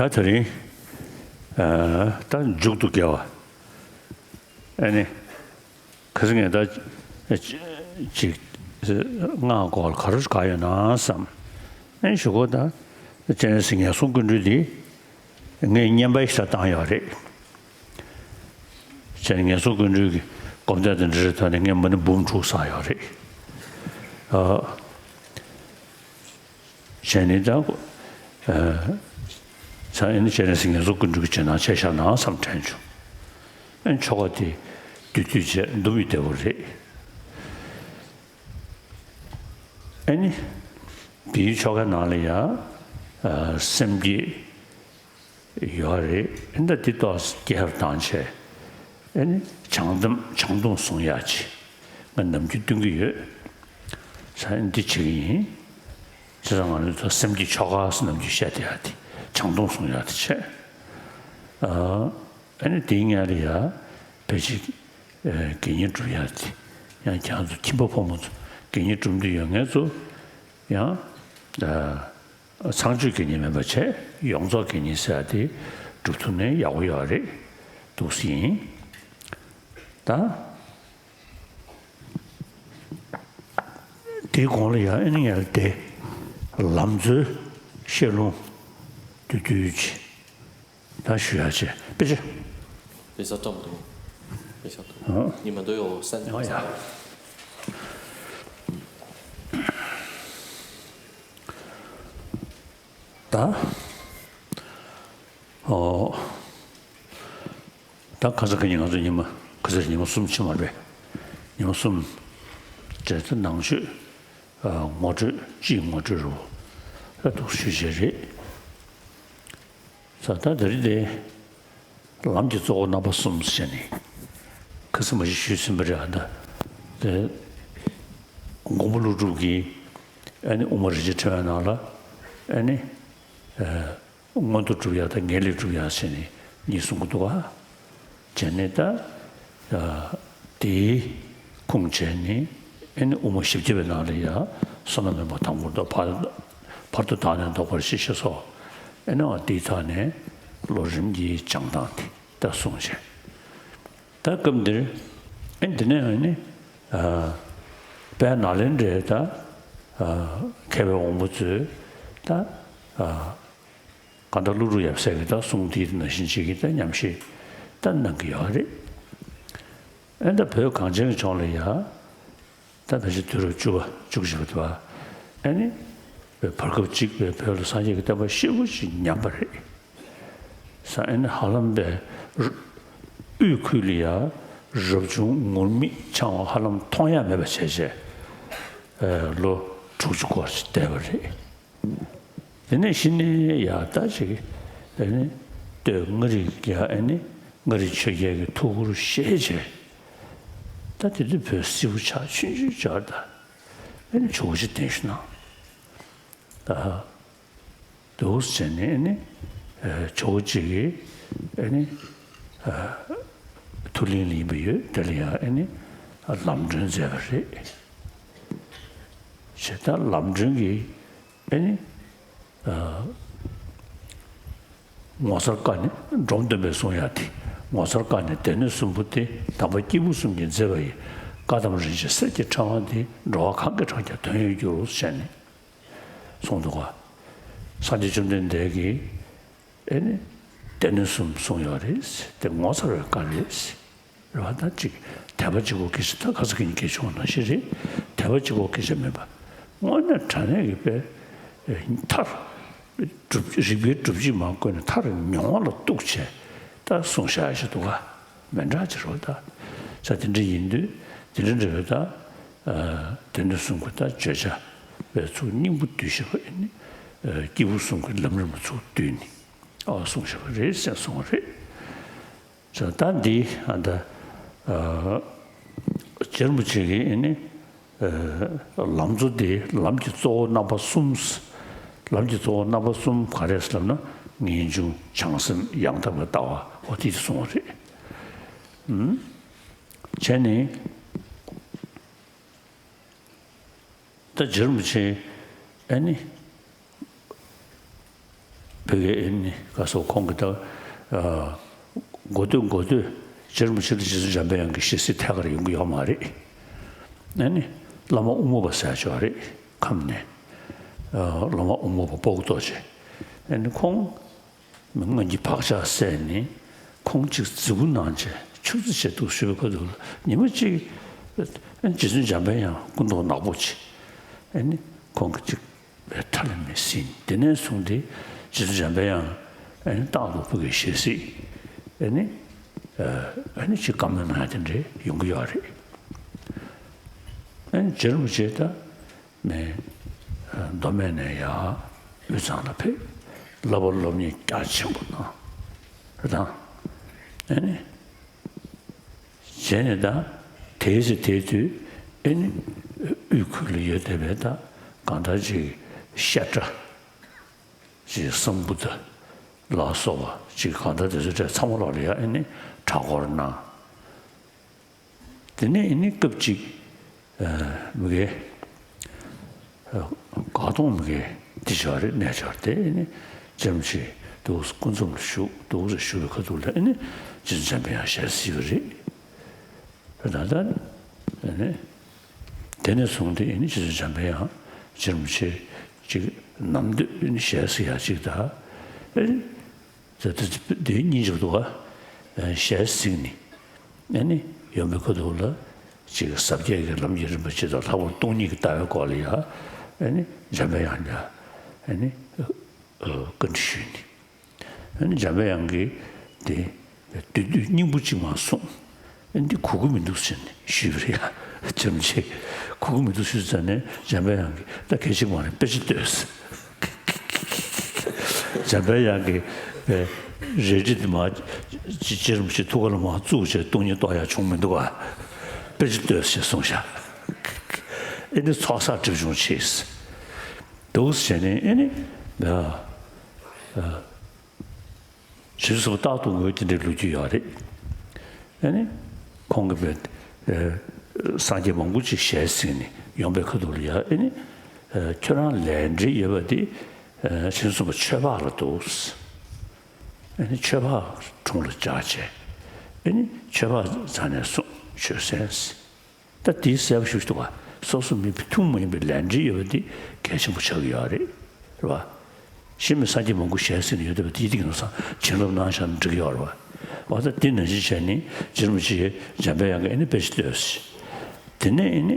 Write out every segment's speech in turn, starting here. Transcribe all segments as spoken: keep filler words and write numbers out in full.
ད་དེ་རིང་ཨ་ད་མཇུག་ཏུ་དགེ་བ། ཨ་ནི་ཁ་སང་ངས་ད་ཅིག་སྔགས་སྐོར་ག་རེ་ག་ཡོད་ན་བསམ། ཨ་ནི་གཞུག་གུ་ད་སྤྱན་རས་གཟིགས་ངན་སོང་ཀུན་འདུལ་འདི་ངས་བརྙན་པར་ཞིག་བཏང་ཡོད་རེད། སྤྱན་ངན་སོང་ཀུན་འདུལ་གྱི་སྒོམ་བཟླས་དང་འབྲེལ་བའི་ཐོག་ནས་ངས་མ་ཎི་འབུམ་དྲུག་བསགས་ཡོད་རེད། ཨ། བྱས་ནས་ད། ཨ། ས་ཨེ་ནི་སྤྱན་རས་གཟིགས་ངན་སོང་ཀུན་འདུལ་གྱི་རྗེས་གནང་བྱས་བཞག་ན་བསམ་དྲན་བྱུང་། ཨེ་ཆོ་ག་དེ་བསྡུས་བསྡུས་བྱས་འདུམ་ཡི་བདེ་བོ་རེད། ཨེ་ནི། དེའི་ཆོ་གའི་ནང་ལ་ཡང་། ཨ། སེམས་བསྐྱེད་ཡོད་རེད། ཨེ་ད་དེ་ཏོག་ཙམ་བསྐྱར་བཏང་བྱས། ཨེ་ནི་བྱང་སྡོམ་བྱང་སྡོམ་བཟུང་ཡག་ཅིག་ང་ནམ་རྒྱུན་སྟོན་གྱི་ཡོད། ས་ཨེ་ནི་འདི་བྱེད་ཀྱི་ཡིན། བྱས་ཙང་ང་ཚོ་སེམས་བསྐྱེད་ཆོ་ག་ཟེར་ནམ་རྒྱུན་བཤད་བསྡད་ཡག་དེ་བྱང་སྡོམ་བཟུང་ཡག་དེ་བྱས། ཨ། ཨ་ནི་དེའི་སྔོན་ལ་ཡ་ཕལ་ཆེར་དགེ་བསྙེན་སྒྲུབ་ཡག་དེ་ཡང་ཁྱེད་ཚོ་ཁྱིམ་པ་ཕོ་མོ་ཚོ་དགེ་བསྙེན་སྒྲུབ་འདོད་ཡོད་མཁན་ཚོ་ཡང་ཚངས་སྤྱོད་དགེ་བསྙེན་མིན་པ་བྱས་ཡོངས་རྫོགས་དགེ་བསྙེན་ཟེར་ཡག་དེ་སྒྲུབ་ཐུབ་ན་ཡག་པོ་ཡོད་རེད་འདུག་ཟེར་ཡིན། ད། དེའི་གོང་ལ་ཡང་ཨེ་ནི་ངས་དེ་ལམ་འཚོལ་བཤད་ལུང་བསྡུས་བསྡུས་ཅིག་ད་ཞུ་ཡག་བྱས་དཔེ་ཆ། དཔེ་ཆ་སྤྲང་འདུག་དཔེ་ཆ་འདུག་ཨ། ཉི་མ་འདོད་ཡོད་སན་ཨ་ཡ། ད། ཨོ། ད་ཁ་སང་གི་ཉིན་ང་ཚོ་ཉི་མ་ཁ་སང་ཉི་མ་གསུམ་ཕྱིན་པ་རེད། ཉི་མ་གསུམ་བྱས་ཚེ་ནང་ཆོས་ཨ་ངོ་སྤྲོད་སྤྱིའི་ངོ་སྤྲོད་རུ་ཨ་འདུག་ཞུས་བྱས་རེད། ས་ད་དེ་རིང་དེ་ལམ་གྱི་གཙོ་བོ་རྣམ་པ་གསུམ་ཟེར་ནས་ཁ་སང་མ་ཞིག་ཞུས་ཟིན་པ་རེད་ཨ། ད་དེ་མགོན་པོ་ཀླུ་སྒྲུབ་ཀྱིས་ཨ་ནི་དབུ་མ་རིན་ཆེན་ཕྲེང་བའི་ནང་ལ་ཨ་ནི་ཨ། མངོན་མཐོ་སྒྲུབ་ཡག་དང་ངེས་ལེགས་སྒྲུབ་ཡག་ཟེར་ནས་གཉིས་གསུང་གི་འདུག་ག་བྱས་ནས་ད་ཨ་དེའི་ཁུངས་བྱས་ནས་ཨེ་ནི་དབུ་མ་བཞི་བརྒྱ་པའི་ནང་ལ་ཡང་བསོད་ནམས་མེད་པ་དང་པོར་བདོག་བར་བར་དུ་བདག་ནི་བཟློག་པར་བྱེད་ཞེས་སོགས་ཨེ་ནི་འོ་དེའི་ཐོག་ནས་བློ་རིམ་གྱིས་སྦྱང་སྟངས་དེ་ད་གསུངས་བྱས། ད་སྐབས་འདིར་ཨེ་འདི་ནས་ཨེ་ནི་ཨ་དཔལ་ནཱ་ལེནྡྲའི་ད་ཨ་མཁས་པའི་དབང་པོ་ཚོས་ད་ཨ། གང་ལྟར་ཀླུ་སྒྲུབ་ཡབ་སྲས་ཀྱི་ད་གསུང་དེ་ནང་བཞིན་ཅིག་གི་ད་ཉམས་བཞེས་ད་གནང་གི་ཡོད་རེད། ཨེ་ད་བོད་གངས་ཅན་གྱི་ལྗོངས་ལ་ཡ་ད་ཕལ་ཆེར་དུས་རབས་བཅུ་པ་བཅུ་གཅིག་པ་དུ་བ་ཨེ་ནི་བར་སྐབས་གཅིག་པའི་བོད་ལ་སངས་རྒྱས་ཀྱི་བསྟན་པ་ཞེ་པོ་ཅིག་ཉམས་པ་རེད། ས་ཨེ་ནི་ཧ་ལམ་པའི་དབུས་ཁུལ་ལ་ཡ་རབ་བྱུང་ངུར་སྨྲིག་འཆང་བ་ཧ་ལམ་མཐོང་ཡ་མེད་པ་བྱས་བྱས་ལོ་དྲུག་ཅུ་སྐོར་ཞིག་བསྡད་པ་རེད། དེ་ནས་གཞི་ནས་ཡག་ད་ཅིག་ཨེ་ནི་སྟོད་མངའ་རིས་ཀྱི་ཨེ་ནི་མངའ་རིས་ཆོས་རྒྱལ་གྱི་ཐུགས་ཁུར་བཞེས་བྱས། ད་དེ་དུས་བོད་སིལ་བུ་ཆགས་ཆུང་ཆུང་ཆགས་ད་ཨེ་ནི་ཇོ་བོ་རྗེ་བརྟན་བཞུགས་གནང་། ད་འདུག་བྱས་ནས་ཨེ་ནི་ཇོ་བོ་རྗེ་གི་ཨེ་ནི་ཐུགས་གླིང་ལ་ཡིན་པ་ཡོད་དེ་ལ་ཡང་ཨེ་ནི་ལམ་སྒྲོན་མཛད་པ་རེད། བྱས་ད་ལམ་སྒྲོན་གྱི་ཨེ་ནི། ཨ། ངོ་མཚར་བཀའ་ནི་འབྲོམ་སྟོན་པས་གསུང་ཡག་དེ་ངོ་མཚར་བཀའ་ནི་སྡེ་སྣོད་གསུམ་པོ་སྟེ། དམ་པ་སྐྱེས་བུ་གསུམ་གྱིས་མཛད་པ་ཡི། བཀའ་གདམས་རིན་ཆེན་གསེར་གྱི་ཕྲེང་བ་འདི། འགྲོ་བ་གང་གིས་བགྲང་ཀྱང་དོན་ཡོད་འགྱུར་རོ་ཞེས་ནས་གསུངས་འདུག་ག་སངས་རྒྱས་བཅོམ་ལྡན་འདས་ཀྱིས་ཨེ་ནི་སྡེ་སྣོད་གསུམ་གསུངས་ཡོད་རེད། དེ་ངོ་མཚར་བའི་བཀའ་རེད། རེད་བ། ད་ཅིག་དད་པ་གཅིག་པོ་སྐད་ཆ་ད་ག་ས་ག་ནས་སྐད་ཆ་བྱུང་བ་ནང་བཞིན་རེད། དད་པ་གཅིག་པོ་སྐད་ཆ་མིན་པ། དངོས་གནས་དྲང་གནས་ཀྱི་དཔེ་མཐར་སྒྲུབ་རིག་པའི་སྒྲུབ་བྱེད་མ་བཀོད་ནས་མཐར་མྱོང་བ་ལ་གཏུགས་བྱས་ད་གསུངས་བཞག་ཞིག་འདུག་ག་མི་འདྲ་ཅིག་རེད་བ། ད་ས་དེ་འདྲ་ཡིན་དུས་དེ་འདྲ་འདྲ་བའི་ད་དེ་འདྲ་གསུང་གི་ད་བརྗོད་བྱ་བའི་ཚུལ་སྙིང་པོ་བསྡུས་ཤེས་པ་ཨེ་ནི་སྐྱེས་བུ་གསུམ་གྱི་ལམ་རིམ་པ་ཚུར་བསྡུས་ནས་ཨ་གསུངས་བཞག་པ་རེད་ཟེར་གསུངས་པ་རེད། ད་འདི་ཨ་ད་རྗེ་རིན་པོ་ཆེ་གིས་ཨེ་ནི་ལམ་གཙོ་འདི་ལམ་གྱི་གཙོ་བོ་རྣམ་པ་གསུམ། ལམ་གྱི་གཙོ་བོ་རྣམ་པ་གསུམ་ག་རེ་ཟེར་ན་ངེས་འབྱུང་བྱང་སེམས་ཡང་དག་པའི་ལྟ་བ་འོ་དེ་གསུངས་པ་རེད། བྱས་ནས་ད་རྗེ་རིན་པོ་ཆེ་ཨེ་ནི། བོད་ཀྱི་ཨེ་ནི་ག་སོགས་ཁོང་གི་ད་ཨ་འགོ་སྟོད་འགོ་སྟོད་རྗེ་རིན་པོ་ཆེ་ལ་རྗེ་བཙུན་འཇམ་པའི་དབྱངས་ཀྱི་ཞལ་གཟིགས་ཐད་ཀར་ཡོང་གི་ཡོད་མ་རེད། ཨེ་ནི་བླ་མ་དབུ་མ་པ་ཟེར་ཡག་ཅིག་ཡོད་རེད། ཁམས་ནས་ཨ་བླ་མ་དབུ་མ་པ་སྤོ་བོ་རྡོ་རྗེ། ཨེ་ནི་ཁོང་སྔོན་གྱི་བག་ཆགས་སད་ནས་ཁོང་གཅིག་རྫི་གུ་ནང་བྱས་ཆུ་རྫི་བྱས་འདུག་ཞུས་པའི་ཁ་ཐུག་ལ་ཉི་མ་གཅིག་ཨེ་རྗེ་བཙུན་འཇམ་པའི་དབྱངས་སྐུ་མདོག་ནག་པོ་བྱས། ཨེ་ནི་ཁོང་གིས་གཅིག་པའི་ཁྲ་ལམ་མེ་ཟིན། དེ་ནས་བཟུང་སྟེ་རྗེ་བཙུན་འཇམ་པའི་དབྱངས་ཨེ་ནི་རྟག་ཏུ་བོད་ཀྱི་ཞལ་གཟིགས་ཨེ་ནི་ཨེ་ནི་ཅིག་བཀའ་མོལ་གནང་ཡག་དེ་འདྲ་ཡོང་གི་ཡོད་རེད། ཨེ་ནི་རྗེ་རིན་པོ་ཆེ་ད་མདོ་སྨད་ནས་ཡར་དབུས་གཙང་ལ་ཕེབས། བསླབ་པ་སློབ་གཉེར་རྒྱ་ཆེན་པོ་གནང་རེད་དང་། ཨེ་ནི། བྱས་ནས་ད་དེའི་ཚེ་དེའི་དུས་ཨེ་ནི་དབུས་ཁུལ་ལ་ཡོད་བསྡད་པའི་ད་གང་ལྟར་ཅིག་བཤད་གྲྭ་ཅིག་སམ་བྷོ་ཊ་ལ་སོགས་པ་ཅིག་གང་ལྟར་དེ་ཚོ་གྲས་ཚང་མ་ལོག་ལ་ཡ་ཨེ་ནི་གྲྭ་སྐོར་གནང་། དེ་ནས་ཨེ་ནི་སྐབས་ཅིག་ཨ་མི་གའི་ཨ་དགའ་གདོང་མི་གའི་དེ་ཆ་རེད་གནས་ཆ་རེད། དེ་ཨེ་ནི་རྗེ་རིན་པོ་ཆེ་འདུག་སེ་སྐུ་མཚམས་ལ་བཞུགས། འདུག་སེ་བཞུགས་པའི་ཁ་ཐུག་ལ་ཨེ་ནི་རྗེ་བཙུན་འཇམ་པའི་དབྱངས་ཞལ་གཟིགས་པ་རེད། ད་ལྟ་ཨེ་ནི་དེ་ནས་བཟུང་སྟེ་ཨེ་ནི་རྗེ་བཙུན་འཇམ་པའི་དབྱངས་རྗེ་རིན་པོ་ཆེ་ཅིག་ནམ་དུས་ཨེ་ནི་ཞལ་གཟིགས་ཡག་ཅིག་ད་ཨེ་ནི། ད་དེ་དེའི་སྙིང་རྗེ་པོ་འདུག་ག་ཞལ་གཟིགས་ནས་ཨེ་ནི་ཡོང་བའི་ཁ་ཐུག་ལ་ཅིག་ཟབ་རྒྱས་ཀྱི་ལམ་གྱི་རིམ་པ་སྤྱི་དང་ལྷག་པར་སྟོང་ཉིད་ཀྱི་ལྟ་བའི་སྐོར་ལ་ཡ་ཨེ་ནི་འཇམ་པའི་དབྱངས་ལ་ཨེ་ནི་བཀའ་འདྲི་ཞུས་ནས་ཨེ་ནི་འཇམ་པའི་དབྱངས་ཀྱིས་དེ་བསྡུས་བསྡུས་སྙིང་པོ་གཅིག་མ་གསུངས། ཨེ་འདི་གོ་གི་མི་འདུག་ཟེར་ནས་ཞུས་པ་རེད་ཡ། རྗེ་རིན་པོ་ཆེ་གོ་གི་མི་འདུག་ཞུས་ཙང་ནས་འཇམ་པའི་དབྱངས་ཀྱིས་ད་གལ་ཆེ་གི་མ་རེད། དཔེ་ཆ་ལྟོས་ཟེར། འཇམ་པའི་དབྱངས་ཀྱིས་པའི་རལ་གྲི་དེ་མར་རྗེ་རིན་པོ་ཆེ་ཐུགས་ཀ་ལ་མར་བཙུགས་བྱས་སྟོང་ཉིད་རྟོགས་ཡག་བྱུང་མི་འདུག་ག་དཔེ་ཆ་ལྟོས་ཞེས་གསུངས་ཤག་ཨེ་འདི་ཚོགས་བསགས་སྒྲིབ་སྦྱོང་བྱས། འདུག་ཟེར་ནས་ཨེ་ནི་ཨ། ཞེས་སོགས་རྟག་ཏུ་ངོས་དེ་འདྲའི་ལོ་རྒྱུས་ཡོད་རེད། ཨེ་ནི། ཁོང་གིས་པའི་སངས་རྒྱས་མང་པོ་ཅིག་ཞལ་གཟིགས་ནས་ཡོང་པའི་ཁ་ཐུག་ལ་ཡ་ཨེ་ནི། ཁྱོད་རང་ལས་འབྲེལ་ཡོད་པ་དེ་ཞིང་གསུམ་པ་ཆོས་འཕགས་ལ་འདུག་ཨེ་ནི་ཆོས་འཕགས་དྲུང་ལ་བཅར་བྱས། ཨེ་ནི་ཆོས་འཕགས་རྩ་ནས་གསུངས་ཆོས་གསན། ད་དེའི་གསལ་པོ་ཞུ་ཞུ་འདུག་ག་སོ་སོ་མི་ཐུན་མོང་མ་ཡིན་པའི་ལས་འབྲེལ་ཡོད་པ་འདི་གལ་ཆེན་པོ་ཆགས་ཀྱི་ཡོད་རེད། རེད་བ། གཞན་མི་སངས་རྒྱས་མང་པོ་ཞལ་གཟིགས་ནས་ཡོད་བསྡད་པ་དེའི་སྟེང་ནས་བྱིན་རླབས་གནང་བཞག་ན་འགྲིག་གི་ཡོད་རེད་བ། འོ་ད་འདི་ནང་བཞིན་བྱས་ནས་རྗེ་རིན་པོ་ཆེས་འཇམ་པའི་དབྱངས་ཀྱི་ཨེ་ནི་དཔེ་ཆ་ལྟོས་ཟེར། དེ་ནས་ཨེ་ནི་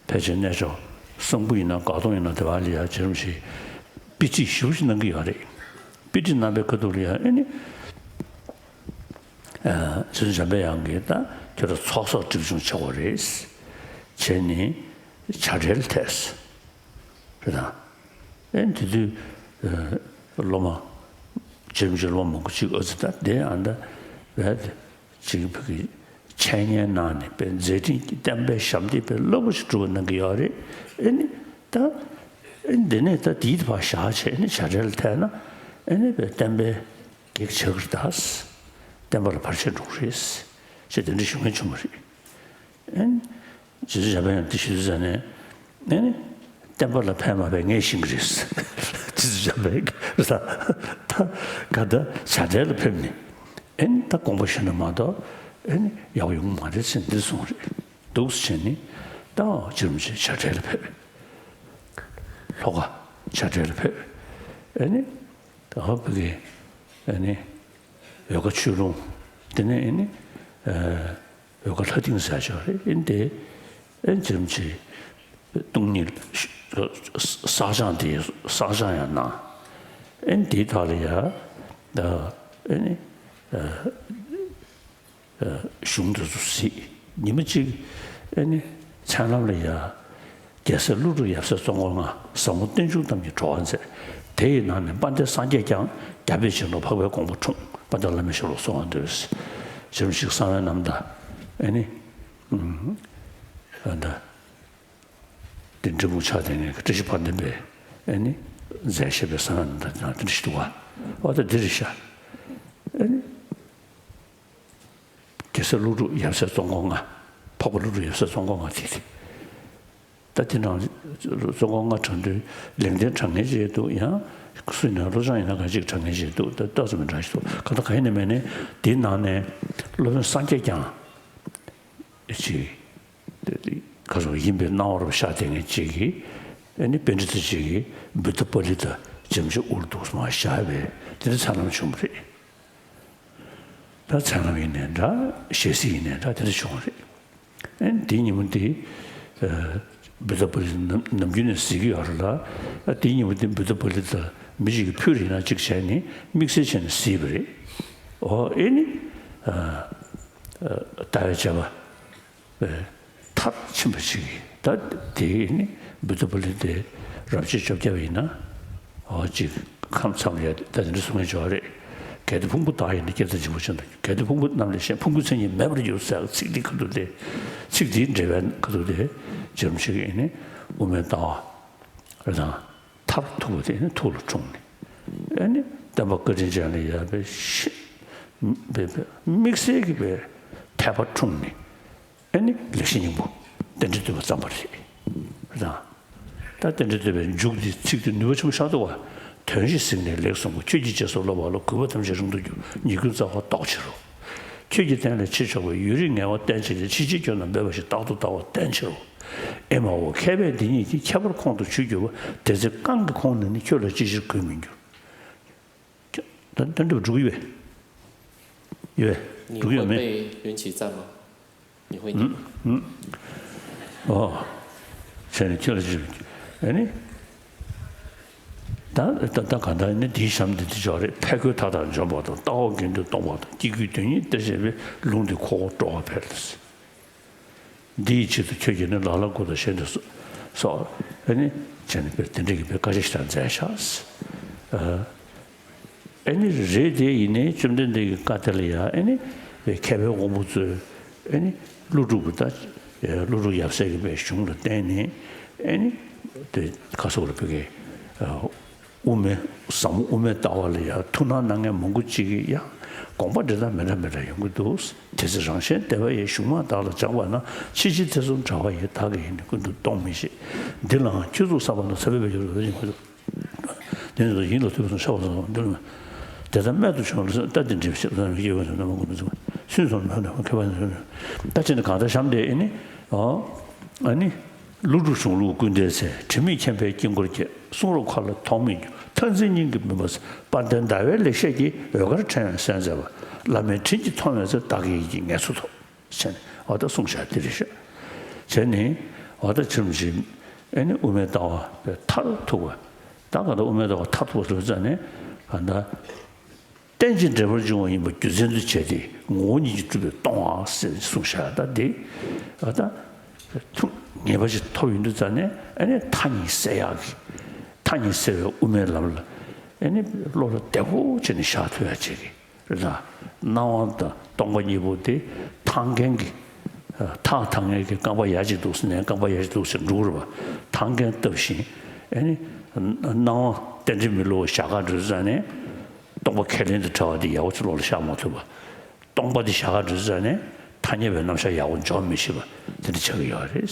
ཕལ་ཆེར་གནས་མཆོག་གསང་ཕུ་ཡིན་ན་དགའ་གདོང་ཡིན་ན་དེ་བ་ལ་ཡ་རྗེ་རིན་པོ་ཆེས་དཔེ་ཁྲིད་ཞེ་པོ་ཅིག་གནང་གི་ཡོད་རེད། དཔེ་ཁྲིད་གནང་པའི་ཁ་ཐུག་ལ་ཡ་ཨེ་ནི། རྗེ་བཙུན་འཇམ་པའི་དབྱངས་ཀྱིས་ད་ཁྱོད་རང་ཚོགས་གསོག་སྒྲིབ་སྦྱོང་བྱེད་དགོས་རེད། བྱས་ནས་བྱ་བྲལ་ཐལ། རེད་དང་། ཨེ་དེ་དུས་སློབ་མ་རྗེ་རིན་པོ་ཆེ་སློབ་མ་མང་པོ་ཅིག་ཨ་ཙི་ད་དེ་ཨ་ད་བས་ཅིག་བོད་ཀྱི་འཆད་ཉན་གནང་ནས་པའི་མཛད་འཕྲིན་གྱི་བསྟན་པའི་ཞབས་འདེགས་པའི་རླབས་པོ་ཆེ་སྒྲུབ་པ་གནང་གི་ཡོད་རེད། ཨེ་ནི་ད་ཨེ་འདི་ནས་ད་དེའི་བར་བཞག་བྱས་ནས་བྱ་བྲལ་ཐལ་ན་ཨེ་ནི་པའི་བསྟན་པའི་གེགས་ཆགས་ཀྱི་རེད་ད། བསྟན་པ་ལ་བར་ཆད་འགྲོ་གི་རེད། ཞེས་དེ་འདྲ་ཞུ་མཁན་བྱུང་བ་རེད། ཨེ་ནི། རྗེ་བཙུན་འཇམ་པའི་དབྱངས་འདི་ཞུ་དུས་ཙ་ནས། ཨེ་ནི། བསྟན་པ་ལ་ཕན་མ་ཕན་ངས་ཤེས་ཀྱི་རེད། རྗེ་བཙུན་འཇམ་པའི་དབྱངས་ད་ད་ག་ད་བྱ་བྲལ་ལ་ཕེབས་ནས། ཨེ་ནི་ད་དགོངས་པ་བཞེས་ན་མ་གཏོགས་ཨེ་ནི་ཡག་པོ་ཡོང་གི་མ་རེད་ཟེར་འདི་གསུངས་རེད། འདུག་སེ་བྱས་ནས་ད་རྗེ་རིན་པོ་ཆེ་བྱ་བྲལ་ལ་ཕེབས། ལྷོ་ཁ་བྱ་བྲལ་ལ་ཕེབས། ཨེ་ནི། ད་ཧོ་བི་གི་ཨེ་ནི། འོལ་ཁ་ཆོས་ལུང་། དེ་ནས་ཨེ་ནི། འོལ་ཁ་ལྷ་སྡིངས་ཟེར་ཆོག་རེད། ཨེ་འདི་ཨེ་རྗེ་རིན་པོ་ཆེ་སྟོང་ཉིད་བསགས་སྦྱང་དེ་བསགས་སྦྱང་ཡང་གནང་། ཨེ་འདིའི་ཐོག་ལ་ཡ་ད་ཨེ་ནི་གཞུང་དེ་ཚོ་གཟིགས། ཉི་མ་གཅིག་ཨེ་ནི་མཚན་ལམ་ལ་ཡ། རྒྱལ་སྲས་ཀླུ་སྒྲུབ་ཡབ་སྲས་ཙོང་ཁ་ལྔ་ཟབ་མོ་རྟེན་འབྱུང་ཐམས་ཅད་བགྲོ་བ་མཛད། དེ་ཡི་ནང་ནས་དཔལ་ལྡན་སངས་རྒྱས་ཀྱང་རྒྱ་བོད་ཕྱི་ནང་འཕགས་པའི་དགོངས་པ་འཁྲུངས། དཔལ་ལྡན་བླ་མའི་ཞབས་ལ་གསོལ་བ་འདེབས། ཞབས་ཞིག་གསང་བའི་རྣམ་ཐར་ཨེ་ནི། ཨ་ད། དེ་འབྲས་སྤུངས་ཕྱག་དེ་ནས་བཀྲ་ཤིས་དཔལ་ལྡན་པས་ཨེ་ནི། མཛད་བཞག་པའི་གསང་བའི་རྣམ་ཐར་དེ་ནང་དེ་འདྲ་ཞིག་འདུག་བ། འོ་ད་འདི་རེད་ཤག་ཨེ་ནི། རྒྱལ་སྲས་ཀླུ་སྒྲུབ་ཡབ་སྲས་ཙོང་ཁ་ལྔ། འཕགས་པ་ཀླུ་སྒྲུབ་ཡབ་སྲས་ཙོང་ཁ་ལྔ་དེ་རེད། ད་དེ་ནང་རྩོམ་སྐོར་ལྔ་དྲངས་དུས་ལེགས་ལྡན་དྲངས་མཁན་ཅིག་འདུག། ཡང་སུ་ཡིན་ན་བློ་བཟང་ཡིན་ན་གང་ཅིག་དྲངས་མཁན་ཅིག་འདུག། ད་ལྟ་ཚོ་མི་འདྲ་ཞིག་འདུག། གང་ལྟར་གང་ཡིན་ནའི་མིན་ནའི་དེའི་ནང་ནས་སློབ་དཔོན་སངས་རྒྱས་ཀྱང་ཅིག་ག་ཚོད་ཡིན་པའི་སྣང་བ་རུ་ཤར་བསྡད་མཁན་ཅིག་གིས། ཨ་ནི་པཎྜི་ཏ་ཅིག་གིས་བུདྡྷ་པཱ་ལི་ཏ་འཇམ་ཅིག་དབུར་འདུག་མར་བཞག་པའི་དེ་འདྲ་ཚད་ལམ་བྱུང་བ་རེད། ད་ཚད་ལམ་ཡིན་ནའི་འདྲ། ཞལ་གཟིགས་ཡིན་ནའི་འདྲ། དེ་འདྲ་བྱུང་བ་རེད། ཨ་ནི་དེའི་ཉིན་མོ་དེ། ཨ། བུདྡྷ་པཱ་ལི་ཏ་ནམ་ནམ་རྒྱུན་ནས་གཟིགས་ཀྱི་ཡོད་རེད་ལ། ཨ། དེའི་ཉིན་མོ་དེ་བུདྡྷ་པཱ་ལི་ཏ་མི་ཞིག་གིས་ཕུལ་རེད་ན་ཅིག་བྱས་ནས་དམིགས་བསལ་བྱས་ནས་གཟིགས་པ་རེད། ཨོ་ཨེ་ནི། ཨ། ཨ། ལྟ་བའི་དཔྱད་པ་མཐར་ཕྱིན་པ་ཞིག་གིས། ད་དེ་ནི་བུདྡྷ་པཱ་ལི་ཏའི་རབས་ཆད་བཅོ་བརྒྱད་པ་ཡིན་ན། ཨོ་ཅིག་ཁམས་མཚམས་ལ་ཡ་ད་དེ་འདྲ་གསུང་མཁན་ཅིག་ཡོད་རེད། གལ་ཏེ་ཕུང་པོ་དག་ཡིན་ན་སྐྱེ་མཐའ་འཇིག་པར་བྱེད་དོ། གལ་ཏེ་ཕུང་པོ་རྣམས་ལས་གཞན་ཕུང་པོའི་མཚན་ཉིད་མེད་པར་འགྱུར་ཟེར་ཚིག་འདི་ཁ་ཐུག་དེ། ཚིག་འདིའི་འགྲེལ་པའི་ཁ་ཐུག་དེ་རྗེ་རིན་པོ་ཆེ་གིས་ནི་དབུ་མའི་ལྟ་བ་རེད་དང་། མཐར་ཐུག་པ་དེ་ནི་ཐུགས་ལ་འཁྲུངས་ནས། ཨ་ནི་སྟོན་པ་བཀའ་དྲིན་ཅན་ལ་ཡར་བའི་ཤི་བའི་བའི་དམིགས་བསལ་གྱི་བའི་དད་པ་འཁྲུངས་ནས། ཨ་ནི་ལེགས་བཤད་སྙིང་པོ་རྟེན་འབྲེལ་བསྟོད་པ་བརྩམས་པ་རེད། རེད་དང་། ད་རྟེན་འབྲེལ་བསྟོད་པའི་མཇུག་འདི་ཚིག་འདི་ནུས་པ་ཆེན་པོ་ཤར་འདུག་བ། དོན་བཞི་གཟིགས་ནས་ལེགས་གསུངས་པ། ཁྱོད་ཀྱི་རྗེས་སུ་སློབ་པ་ལ། གུས་པ་ཐམས་ཅད་རིང་དུ་གྱུར། ཉེས་ཀུན་རྩ་བ་བཟློག་ཕྱིར་རོ། ཁྱོད་ཀྱི་བསྟན་ལ་ཕྱིར་ཕྱོགས་པའི། ཡུན་རིང་ངལ་བ་བསྟེན་ཕྱིར་ཏེ། ཕྱིན་ཆད་སྐྱོན་དང་སྦས་པ་ཞིག་རྟག་ཏུ་ལྟ་བ་བསྟེན་ཕྱིར་རོ། ཨེ་མའོ། མཁས་པས་འདི་ཉིད་ཀྱི། ཁྱད་པར་ཁོང་དུ་ཆུད་གྱུར་པ། དེ་ཚེ་གང་གི་ཁོང་ནས་ནི། ཁྱོད་ལ་ཅི་ཕྱིར་གུས་མི་འགྱུར། ད་ད་འདྲ་བ་འགྲོ་གི་ཡོད་པས། ཡོད་པས། འགྲོ་གི་ཡོད་མེད། 你会背云起赞吗？ ཨོ། བྱས་ནས་ཁྱོད་ལ་ཅི། ཨ་ནི། ད་ད་ད་གང་ལྟར་ནི་འདིའི་ཞྭམོ་འདི་འདི་འཇོག་རེད། ཕས་རྒོལ་མཐའ་དག་འཇོམས་པ་དང་། ལྟ་བ་དགེ་འདུན་སྟོང་པ་དང་། སྐྱེ་དགུའི་དོན་གཉེར་གཏེར་ཆེན་པའི། ལུང་འདི་ཁོ་བོར་སྤྲོ་བ་འཕེལ། འདི་ཡི་ཆེད་དུ་ཁྱོད་ཀྱིས་ནི། ལ་ལ་གུ་དང་གཞན་དུ་སོགས། ཨ་ནི་བྱས་ནས་དཔེ་དེ་འདྲ་གི་དཔེ་བཀའ་རྒྱ་ཞིག་དང་མཛད་བཞག། ཨ། ཨེ་ནི་རེད་དེ། ཡིན་ནའི་བཅོམ་ལྡན་འདས་ཀྱི་བཀའ་དེ་ལ་ཡང་ཨེ་ནི་མཁས་པའི་དབང་པོ་ཚོས་ཨེ་ནི་ཀླུ་སྒྲུབ་ཀྱི་ད་ཀླུ་སྒྲུབ་ཡབ་སྲས་ཀྱི་པའི་གཞུང་ལ་བརྟེན་ནས་ཨེ་ནི་དེ་ག་སོགས་རེད། བོད་ཀྱི་དབུ་མའི་ཟབ་མོ་དབུ་མའི་ལྟ་བ་ལ་ཡང་ཐུགས་སྣང་གནང་མཁན་མང་པོ་ཅིག་གིས་ཡང་དགོངས་པ་འགྲེལ་སྟངས་མི་འདྲ་མི་འདྲ་ཡོང་གི་འདུག། དེ་ཚེ་རང་གཞན་བདེ་བ་ཡི། གཞུང་མང་བདག་ལ་སྦྱངས་པ་ན། ཕྱིན་ཆད་ཐེ་ཚོམ་བྲལ་བ་ཡི། བདག་གིས་ཡིན་ནི་ཀུན་ཏུ་གཏོང་མི་ཤེས། འདི་ལའང་ཁྱོད་ཚུགས་བསམ་པ་ན། ས་བོན་པའི་ཡུལ་ལ་འོད་ཅན་ཁོ་ཚོ། དེ་ནི་ཡིད་ལ་ཐུབ་པ་སོང་ཤར་བ་དང་འདུལ་མ། དེ་ལྟར་རྨད་དུ་བྱུང་བ་ལ་ལྟ། འདི་འདྲའི་ཕྱིར་ལ་ཡི་ཡོད་པ་ན་མ་གོམས་པའི་ཚུལ། སུན་སོང་ན་མཁས་པ་ནི། ད་ཅི་ནི་གང་ལྟར་ཞྭམོ་དེ་ཨེ་ནི། ཨོ། ཨ་ནི། ཀླུ་སྒྲུབ་གཞུང་ལུགས་ཀུན་ལྡན་ཚེ། དྲི་མེད་མཁྱེན་པའི་དཀྱིལ་འཁོར་བསྐྱེད། གསུང་རབ་མཁའ་ལ་ཐོགས་མེད་གྱུར། མཐར་འཛིན་སྙིང་གི་མུན་པ་སེལ། དཔལ་ལྡན་ཟླ་བའི་ལེགས་བཤད་ཀྱིས། འོད་དཀར་ཕྲེང་བས་གསལ་མཛད་པ། བླ་མའི་དྲིན་གྱིས་མཐོང་བའི་ཚེ། བདག་གི་ཡིད་ཀྱིས་ངེས་སུ་ཐོབ། བྱས་ནས་འོ་ད་གསུངས་བཞག་དེ་རེད་ཤག། བྱས་ནས་འོ་ད་ཆེན་པོ་ཅིག་ཨེ་ནི་དབུ་མའི་ལྟ་བ་མཐར་ཐུག་པ། ད་ག་ད་དབུ་མའི་ལྟ་བ་མཐར་ཐུག་པ་ཟེར་ཙང་ནས་ག་ད་རྟེན་ཅིང་འབྲེལ་པར་འབྱུང་བ་ཡིན་པ་རྒྱུ་མཚན་དུ་བྱས་ཏེ། ངོ་བོ་ཉིད་ཀྱིས་གྲུབ་པས་སྟོང་པ་ཟེར་གསུངས་བཞག། ད་དེ་འོ་ད་ཐུགས་ངེས་པ་ཞིག་ཐོབ་ཡོང་དུས་ཙང་ནས་ཨེ་ནི་མཐའ་གཉིས་བསལ་ཡག་གི། མཐའ་གཉིས་བསལ་བའི་དབུ་མའི་ལམ་ལ་ཨེ་ནི་བློ་ལ་བདེ་པོ་བྱས་ནས་བཞག་ཐུབ་ཡག་བྱེད་ཀྱི། རེད་ད། སྣང་བ་དང་སྟོང་པ་གཉིས་པོ་དེ་ཐང་མཁན་གྱི། ཐག་ཐང་མཁན་གྱི་རྐང་པ་ཡ་གཅིག་འདུག་ཟེར་ནས་རྐང་པ་ཡ་གཅིག་འདུག་ཟེར་འགྲོ་གི་རེད་པ། ཐང་མཁན་སྟབས་བཞིན། ཨེ་ནི། སྣང་བ་རྟེན་འབྲེལ་མི་བསླུ་བ་ཞྭ་སྒག་འདྲ་ཙང་ནས། སྟོང་པ་ཁས་ལེན་དང་བྲལ་བ་དེ་ཡག་པོ་ཅིག་བློ་ལ་ཤར་མ་ཐུབ་པ། སྟོང་པ་དེ་ཞྭ་སྒག་འདྲ་ཙང་ནས་ཐ་སྙད་པའི་རྣམ་གཞག་ཡག་པོ་འཇོག་མི་ཤེས་པ་དེ་འདྲ་ཆགས་ཀྱི་ཡོད་རེད།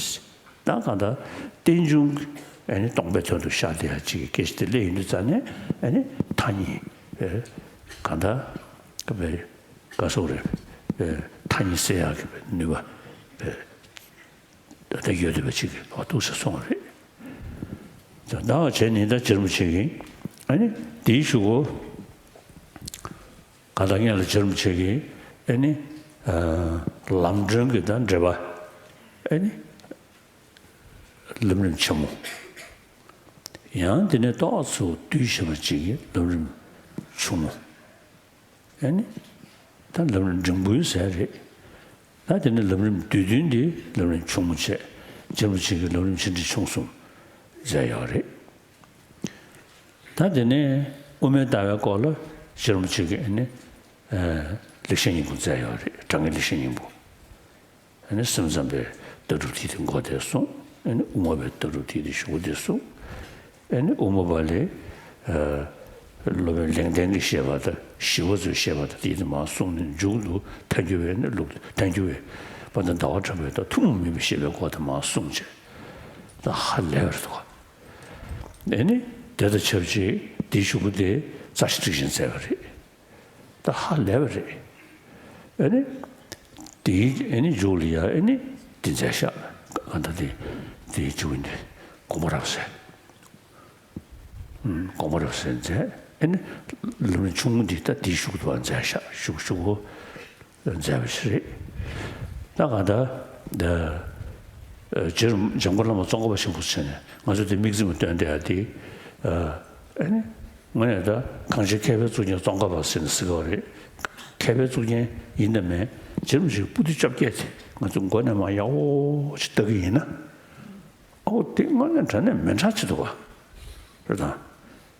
ད་གང་ལྟར་རྟེན་འབྱུང་གི་ཨེ་ནི་སྟོང་པའི་དོན་དུ་ཤར་བསྡད་ཡག་ཅིག་གི་སྐད་ཆ་དེ་སླེབས་ཡོང་དུས་ཙང་ནས་ཨེ་ནི་མཐའ་གཉིས་ཨེ་གང་ལྟར་ག་བའི་ག་སོགས་རེད། ཨེ་མཐའ་གཉིས་བསལ་ཡག་གི་ནུས་པ་ཨེ་ད་ལྟ་ཡོད་བསྡད་པ་ཅིག་གི་འོ་འདུག་སེ་སོང་བ་རེད། ད་ད་བྱས་ནས་ད་རྗེ་རིན་པོ་ཆེ་གིས་ཨེ་ནི་དེའི་གཞུག་གུ་གང་ལྟར་སྔོན་ལ་རྗེ་རིན་པོ་ཆེ་གིས་ཨེ་ནི་ཨ་ལམ་སྒྲོན་གྱི་ད་འགྲེལ་པ་ཨེ་ནི། ལམ་རིམ་ཆེན་མོ། ཡང་དེ་ནས་ཏོག་ཙམ་བསྡུས་ཤེས་པ་ཅིག་གིས་ལམ་རིམ་ཆུང་མོ། ཨ་ནི། ད་ལམ་རིམ་འབྲིང་པོའི་ཟེར་རེད། ད་དེ་ནས་ལམ་རིམ་བསྡུས་བསྡུས་འདི་ལམ་རིམ་ཆུང་མོ་བྱས། རྗེ་རིན་པོ་ཆེ་གིས་ལམ་རིམ་ཆེ་འབྲིང་ཆུང་གསུམ་མཛད་ཡོད་རེད། ད་དེ་ནས་དབུ་མའི་ལྟ་བའི་སྐོར་ལ་རྗེ་རིན་པོ་ཆེ་གིས་ཨ་ནི། ལེགས་བཤད་སྙིང་པོ་མཛད་ཡོད་རེད། དྲང་ངེས་ལེགས་བཤད་སྙིང་པོ། ཨ་ནི་སེམས་ཙམ་པའི་ལྟ་གྲུབ་དེ་དེ་མགོ་དེ་གསུངས། ཨ་ནི་དབུ་མ་པའི་ལྟ་གྲུབ་དེ་དེ་གཞུག་གུ་དེ་གསུངས། ཨ་ནི་དབུ་མ་པ་ལས་ཨ་སློབ་དཔོན་ལེགས་ལྡན་གྱིས་བཤད་པ་དང་ཞི་བ་འཚོས་བཤད་པ་དང་དེ་དེ་མར་གསུངས་ནས་མཇུག་ཏུ་ཐལ་འགྱུར་བའི་ནི་ལུགས་ཐལ་འགྱུར་བའི་དཔལ་ལྡན་ཟླ་བ་གྲགས་པའི་ད་ཐུན་མོང་མིན་པའི་བཤད་པའི་སྐོར་དེ་མར་གསུངས་བྱས། ད་ཧ་ལས་པ་རེད་འདུག་ག་ཨེ་ནི་དེ་དང་ཆབས་ཅིག་དེའི་ཤོག་བུ་དེ་རྩ་ཆེ་སྒྲིག་ཆེན་མཛད་པ་རེད། ད་ཧ་ལས་པ་རེད། ཨེ་ནི་དེའི་ཨེ་ནི་མཇུག་ལ་ཡ་ཨེ་ནི་དེ་མཛད་ཤག་གང་ལྟར་དེ་དེའི་མཇུག་འདི་དགོངས་པ་རབ་གསལ། དགོངས་པ་རབ་གསལ་མཛད། ཨེ་ནི་ལམ་རིམ་ཆུང་ངུ་འདི་ད་དེའི་ཤོག་བུ་དུ་མཛད་ཤག་ཤོག་ཤོག་བུ་མཛད་པ་ཞིག་རེད། ད་གང་ལྟར་འདི་རྗེ་རིན་འཇམ་མགོན་བླ་མ་ཙོང་ཁ་པ་ཆེན་པོ་ཟེར་ནས་ང་ཚོ་དེ་དམིགས་བརྩེ་མ་སྟོན་བསྡད་ཡ་དེ། ཨེ་ནི་དངོས་གནས་ད་གངས་ཅན་མཁས་པའི་གཙུག་རྒྱན་ཙོང་ཁ་པ་ཟེར་ནས་ཟེར་གི་བ་རེད། མཁས་པའི་གཙུག་རྒྱན་ཡིན་དང་མིན་རྗེ་རིན་པོ་ཆེའི་པོ་ཏི་བཅོ་བརྒྱད་དེ་ང་ཚོ་མགོ་ནས་མར་ཡག་པོ་ཅིག་ལྟ་གི་ཡིན་ན། ཨོ་དེ་དངོས་གནས་དྲང་གནས་མི་འདྲ་ཅིག་འདུག་ག་རེད་དང་།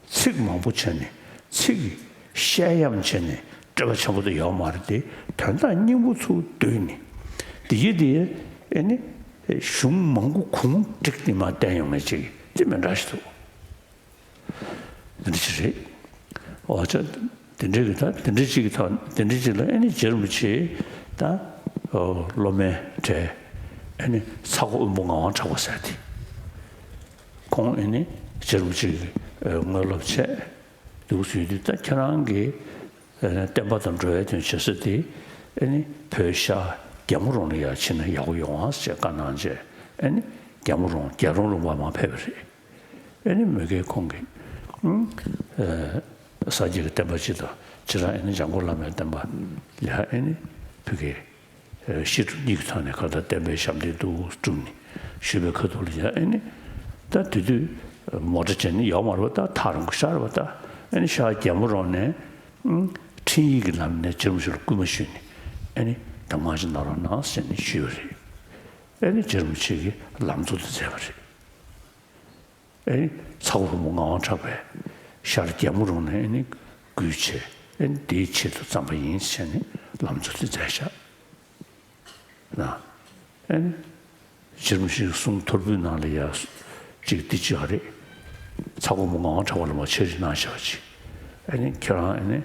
ཚིག་མང་པོ་བྱས་ནས་ཚིག་བཤད་ཡམ་བྱས་ནས་སྤྲོས་པ་ཆེན་པོ་དེ་ཡོད་མ་རེད་དེ། དོན་དག་སྙིང་པོ་ཚུར་བསྡུས་ནས་དེ་ཡི་དེ་ཨེ་ནི་གཞུང་མང་པོ་གུང་བསྒྲིགས་ནས་མར་བསྟན་ཡོང་མཁན་ཅིག་དེ་མི་འདྲ་ཞིག་འདུག་འདི་འདྲ་ཅིག་རེད། འོ་ཅག་དེ་འདྲའི་གི་ད་དེ་འདྲའི་ཅིག་གི་ད་དེ་འདྲའི་ཅིག་ལ་ཨེ་ནི་རྗེ་རིན་པོ་ཆེ་ད་སློབ་མའི་གྲས་ཨེ་ནི་ཚ་ཁོ་དབོན་པོ་ངག་དབང་གྲགས་པ་ཟེར་དེ། ཁོང་ཨེ་ནི་རྗེ་རིན་པོ་ཆེ་གི་དངོས་སློབ་བྱས། འདུག་ཟེར་དུས་ད་ཁྱེད་རང་གི་ཨེ་ནི་བསྟན་པ་དང་འགྲོ་བའི་དོན་བྱེད་ས་དེ་ཨེ་ནི་བོད་ཤར་རྒྱལ་མོ་རོང་ལ་ཡར་ཕྱིན་ན་ཡག་པོ་ཡོང་ཨ་ཟེར་བཀའ་གནང་བྱས། ཨེ་ནི་རྒྱལ་མོ་རོང་རྒྱལ་རོང་ལུང་པ་མར་ཕེབས་པ་རེད། ཨེ་ནི་མ་གིར་ཁོང་གིས་ཨུམ་ཨེ་ས་སྐྱའི་བསྟན་པ་སྤྱི་དང་སྤྱིར་ཨེ་ནི་འཇམ་མགོན་བླ་མའི་བསྟན་པ་ལ་ཨེ་ནི་བོད་ཀྱི་ཨེ་བཤད་སྒྲུབ་གཉིས་ཀྱི་ཐོག་ནས་གང་ལྟར་བསྟན་པའི་ཞབས་འདེགས་འདུག་བསྒྲུབས་ནས་ཞུས་པའི་ཁ་ཐུག་ལ་ཡ་ཨེ་ནི་ད་དེ་དུས་མོ་ཊ་བྱས་ནས་ཡོད་མ་རེད་པ། ད་ཐག་རིང་པོ་ཤར་བ་ད་ཨེ་ནི་ཤར་རྒྱལ་མོ་རོང་ནས་ཨུམ་འཕྲིན་ཡིག་གི་ལམ་ནས་རྗེ་རིན་པོ་ཆེ་ལ་སྐུལ་མ་ཞུས་ནས་ཨེ་ནི་གདམས་ངག་ཅིག་གནང་རོགས་གནང་ཟེར་ནས་ཞུས་པ་རེད། ཨེ་ནི་རྗེ་རིན་པོ་ཆེ་གིས་ལམ་གཙོ་དེ་མཛད་པ་རེད། ཨེ་ནི་ཚ་བོ་བུ་མོ་ངག་དབང་གྲགས་པས་ཤར་རྒྱལ་མོ་རོང་ནས་ཨེ་ནི་བསྐུལ་བྱས་ཨེ་ནི་དེའི་ཆེད་དུ་བརྩམས་པ་ཡིན་ཟེར་ནས་ལམ་གཙོ་དེ་མཛད་བཞག་ན། ཨེ་ནི་རྗེ་རིན་པོ་ཆེའི་གསུང་ཐོར་བུའི་ནང་ལ་ཡ་ཅིག་འདི་ཅིག་ཡོད་རེད། ཚ་བོ་བུ་མོ་ངག་དབང་གྲགས་པ་ལ་མ་ཆེད་དུ་གནང་བཞག་པ་ཅིག་ཨེ་ནི་ཁྱེད་རང་ཨེ་ནི་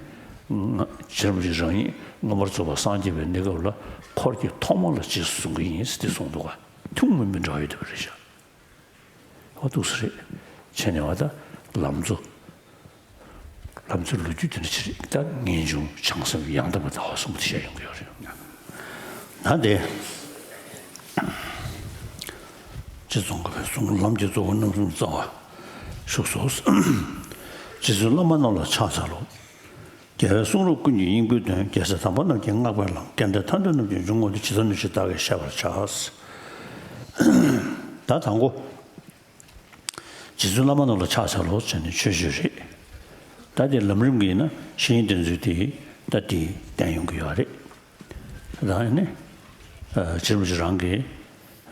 ང་རྗེ་རིན་པོ་ཆེ་རང་ཉིད་མངོན་པར་རྫོགས་པར་སངས་རྒྱས་པའི་གནས་སྐབས་ལ་འཁོར་གྱི་ཐོག་མ་ལ་རྗེས་སུ་བཟུང་གི་ཡིན་ཟེར་དེ་གསུངས་འདུག་ག་ཐུན་མོང་མི་འདྲ་བ་ཡོད་བསྡད་པ་རེད་ཤག་འོ་འདུག་སེ་རེད། བྱས་ནས་བ་ད་ལམ་གཙོ། ལམ་གཙོའི་ལོ་རྒྱུས་དེ་འདྲ་ཅིག་རེད། ད་ངེས་འབྱུང་བྱང་སེམས་ཡང་དག་པའི་ལྟ་བ་གསུམ་དེ་བཤད་ཡོང་གི་ཡོད་རེད། ད་དེ་རྗེ་ཙོང་ཁ་པའི་གསུང་ལམ་གྱི་གཙོ་བོ་རྣམ་གསུམ་རྩ་བ་བཞུགས་སོ། རྗེ་བཙུན་བླ་མ་རྣམས་ལ་ཕྱག་འཚལ་ལོ། རྒྱལ་བའི་གསུང་རབ་ཀུན་གྱི་སྙིང་པོའི་དོན། རྒྱལ་སྲས་དམ་པ་རྣམས་ཀྱིས་བསྔགས་པའི་ལམ། སྐལ་ལྡན་ཐར་འདོད་རྣམས་ཀྱི་འཇུག་ངོགས་འདི། ཇི་ལྟར་ནུས་ཤེས་བདག་གིས་བཤད་པར་བྱ། ད་དང་པོ། རྗེ་བཙུན་བླ་མ་རྣམས་ལ་ཕྱག་འཚལ་ལོ་ཟེར་ནས་མཆོད་བརྗོད་རེད། ད་དེ་ལམ་རིམ་གྱི་ཡིན་ན་བཤེས་གཉེན་དེ་ཚོས་དེ་ད་དེ་བསྟན་ཡོང་གི་ཡོད་རེད། ད་ནི་རྗེ་རིན་པོ་ཆེ་རང་གིས་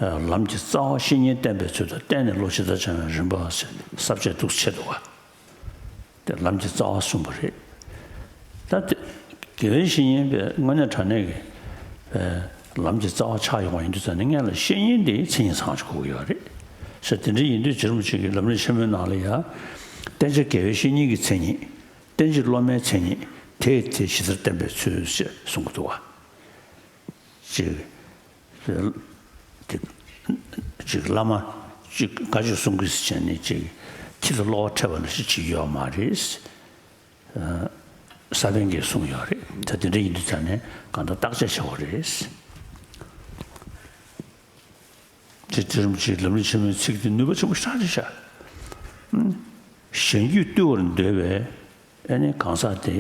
ལམ་གྱི་རྩ་བ་བཤེས་གཉེན་བསྟེན་པའི་ཚུལ་དང་། བསྟེན་ནས་བློ་ཇི་ལྟར་སྦྱང་བའི་རིམ་པ་ཟེར་ས་བཅད་འདུག་ཕྱེ་འདུག་ག་དེ་ལམ་གྱི་རྩ་བ་གསུངས་པ་རེད། ད་དེ་དགེ་བའི་བཤེས་གཉེན་པས་དངོས་གནས་དྲང་གནས་ཀྱི་ལམ་གྱི་རྩ་བ་ཆགས་ཡོང་བ་ཡིན་དུས་ཙང་ནས་སྔོན་ལ་བཤེས་གཉེན་དེའི་མཚན་ཉིད་ཚང་ཞིག་དགོས་ཀྱི་ཡོད་རེད། ཟེར་དེ་འདྲ་ཡིན་དུས་རྗེ་རིན་པོ་ཆེ་གིས་ལམ་རིམ་ཆེན་མོའི་ནང་ལ་ཡང་། བསྟེན་བྱ་དགེ་བའི་བཤེས་གཉེན་གྱི་མཚན་ཉིད། བསྟེན་བྱ་སློབ་མའི་མཚན་ཉིད། དེས་དེ་ཇི་ལྟར་བསྟེན་པའི་ཚུལ་ཞེས་གསུང་གི་འདུག་བ། ཅིག་དེ་ཅིག་བླ་མ་ཅིག་བཀའ་ཆོས་གསུང་གི་ཟེར་བྱས་ནས་ཅིག་ཁྱི་ལ་གློ་བ་འཁྲབ་པ་ནང་བཞིན་བྱེད་ཀྱི་ཡོད་མ་རེད། ས་པཎ་གྱིས་གསུངས་ཡོད་རེད། ད་དེ་འདྲ་ཡིན་དུས་ཙང་ནས་གང་ལྟར་བརྟག་དཔྱད་བྱེད་དགོས་རེད། དེ་དེ་རིམ་གྱིས་ལམ་རིམ་ཆེན་མོའི་ཚིག་དེ་ནུས་པ་ཆེན་པོ་ཞེ་དྲག་རེད་ཤག་གཞན་རྒྱུད་བཏུལ་བར་འདོད་པའི་ཨེ་ནི་གང་ཟག་དེ་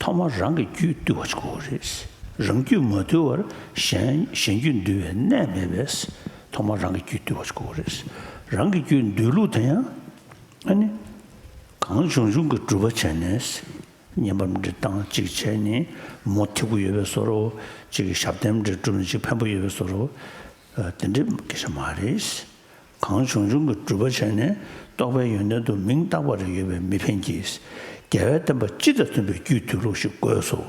ཐོག་མར་རང་གི་རྒྱུད་བཏུལ་བ་ཞིག་དགོས་རེད། རང་རྒྱུད་མ་བཏུལ་བར་གཞན་གཞན་རྒྱུད་འདུལ་བའི་གནས་མེད་པས། ཐོག་མར་རང་གི་རྒྱུད་བཏུལ་བ་ཞིག་དགོས་རེད། རང་གི་རྒྱུད་འདུལ་ལུགས་དེ་ཡང་ཨེ་ནི་གང་བྱུང་བྱུང་གི་སྒྲུབ་པ་བྱས་ནས། བསྙེན་པ་འདྲ་བཏང་གཅིག་བྱས་ནས་མུ་མཐུད་པོ་ཡོད་པའི་བཟོ་འདྲ། གཅིག་གི་ཞབས་བརྟན་འདྲ་བསྒྲུབས་ནས་གཅིག་ཕན་པོ་ཡོད་པའི་བཟོ་འདྲ། དེ་འདྲའི་སྐད་ཆ་མ་རེད། གང་བྱུང་བྱུང་གི་སྒྲུབ་པ་བྱས་ནས་རྟོགས་པའི་ཡོན་ཏན་དུ་མིང་བཏགས་པ་རེ་ཡོད་པས་མི་ཕན་གྱི། རྒྱལ་བའི་བསྟན་པ་སྤྱི་དང་མཐུན་པའི་རྒྱུད་བཏུལ་ལུགས་ཤིག་དགོས་སོ།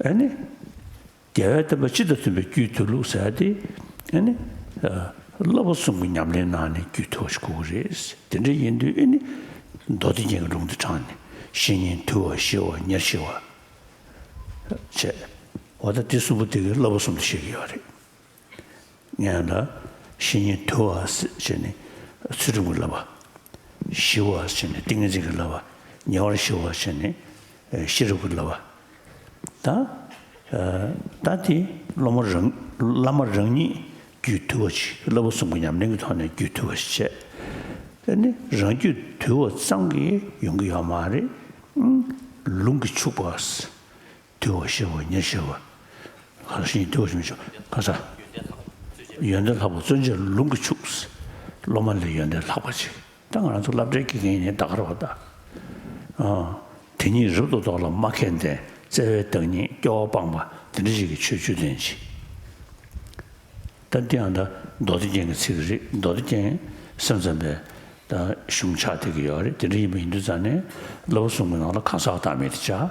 ཨ་ནི། རྒྱལ་བའི་བསྟན་པ་སྤྱི་དང་མཐུན་པའི་རྒྱུད་བཏུལ་ལུགས་ཟེར་ཡ་དེ། ཨ་ནི། བསླབ་པ་གསུམ་གྱི་ཉམས་ལེན་གནང་ནས་རྒྱུད་བཏུལ་བ་ཞིག་དགོས་ཀྱི་རེད། དེ་འདྲ་ཡིན་དུས་ཨ་ནི། མདོ་སྡེ་རྒྱན་གྱི་ལུང་དེ་དྲངས་ནས་བཤེས་གཉེན་དུལ་བ་ཞི་བ་ཉེར་ཞི་བ། བྱས། འོ་ད་དེ་གསུམ་པོ་དེ་གའི་བསླབ་པ་གསུམ་དུ་བཤད་ཀྱི་ཡོད་རེད། སྔོན་ལ། བཤེས་གཉེན་དུལ་བ་ཟེར་བྱས་ནས་ཚུལ་ཁྲིམས་ཀྱི་བསླབ་པ། ཞི་བ་ཟེར་བྱས་ནས་ཏིང་ངེ་འཛིན་གྱི་བསླབ་པ། ཉེ་བར་ཞི་བ་ཟེར་བྱས་ནས་ཤེས་རབ་ཀྱི་བསླབ་པ། ད། ཨ། ད་དེ་སློབ་མ་རང་བླ་མ་རང་ཉིད་རྒྱུད་དུལ་བ་ཞིག་བསླབ་པ་གསུམ་གྱི་ཉམས་ལེན་གྱི་ཐོག་ནས་རྒྱུད་དུལ་བ་ཞིག་བྱས། དེ་ནི་རང་རྒྱུད་དུལ་བ་ཙམ་གྱིས་ཡོང་གི་ཡོད་མ་རེད། ཨང་། ལུང་གིས་ཕྱུག་པ། དུལ་བ་ཞི་བ་ཉེར་ཞི་བ། ག་ལ་ཞིག་དུལ་བ་ཞི་བ་ཞི་བ་ག་ས། ཡོན་ཏན་ལྷག་པ་བརྩོན་བཅས་ལུང་གིས་ཕྱུག། སློབ་མ་ལས་ཡོན་ཏན་ལྷག་པ་ཅིག་ད་ང་རང་ཚོ་སློབ་གྲྭའི་དགེ་རྒན་ཡིན་ནའི་ད་ག་རེ་བ་ད། ཨ། དེ་ཉིད་རབ་ཏུ་རྟོགས་ལ་སྨྲ་མཁས་ལྡན། བརྩེ་བའི་བདག་ཉིད་སྐྱེ་བོ་སྤངས་པ། དེ་འདྲ་ཞིག་གིས་ཆོས་བཅུ་ལྡན་ཅིང་། ད་འདི་ཡང་ད་མདོ་སྡེ་རྒྱན་གྱི་ཚིག་རེད། མདོ་སྡེ་རྒྱན་སེམས་ཙམ་པའི་ད་གཞུང་ཆགས་བསྡད་ཀྱི་ཡོད་རེད། དེ་འདྲ་ཡིན་པ་ཡིན་དུས་ཙང་ནས་བསླབ་པ་གསུམ་གྱི་ནང་ལ་ཁ་གསག་བདག་མེད་དེ་བྱ།